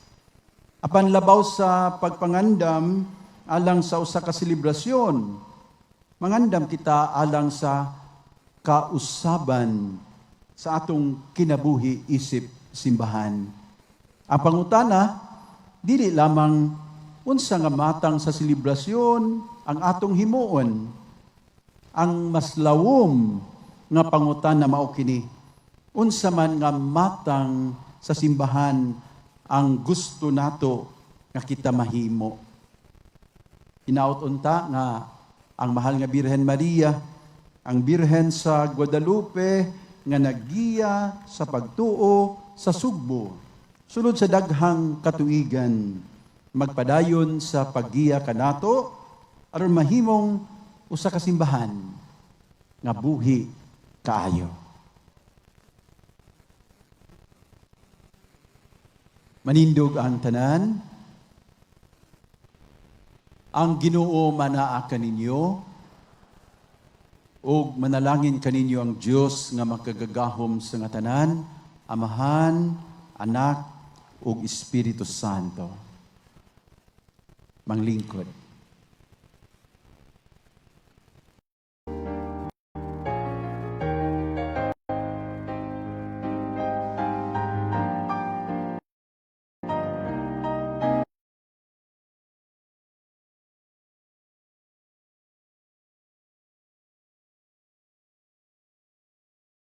Apan labaw sa pagpangandam alang sa usa ka selebrasyon, mangandam kita alang sa kausaban sa atong kinabuhi isip simbahan. Ang pangutana, dili lamang unsa nga matang sa selebrasyon ang atong himuon. Ang mas lawom nga pangutana mao kini, unsa man nga matang sa simbahan ang gusto nato nga kita mahimo. Hinaot unta nga ang mahal nga Birhen Maria, ang Birhen sa Guadalupe nga naggiya sa pagtuo sa Sugbo, sulod sa daghang katuigan, magpadayon sa paggiya kanato aron mahimong usa ka simbahan nga buhi kaayo. Manindog ang tanan. Ang Ginoo manaa kaninyo ug manalangin kaninyo ang Dios nga makagagahom sa nga tanan, Amahan, Anak ug Espiritu Santo. Manglingkod.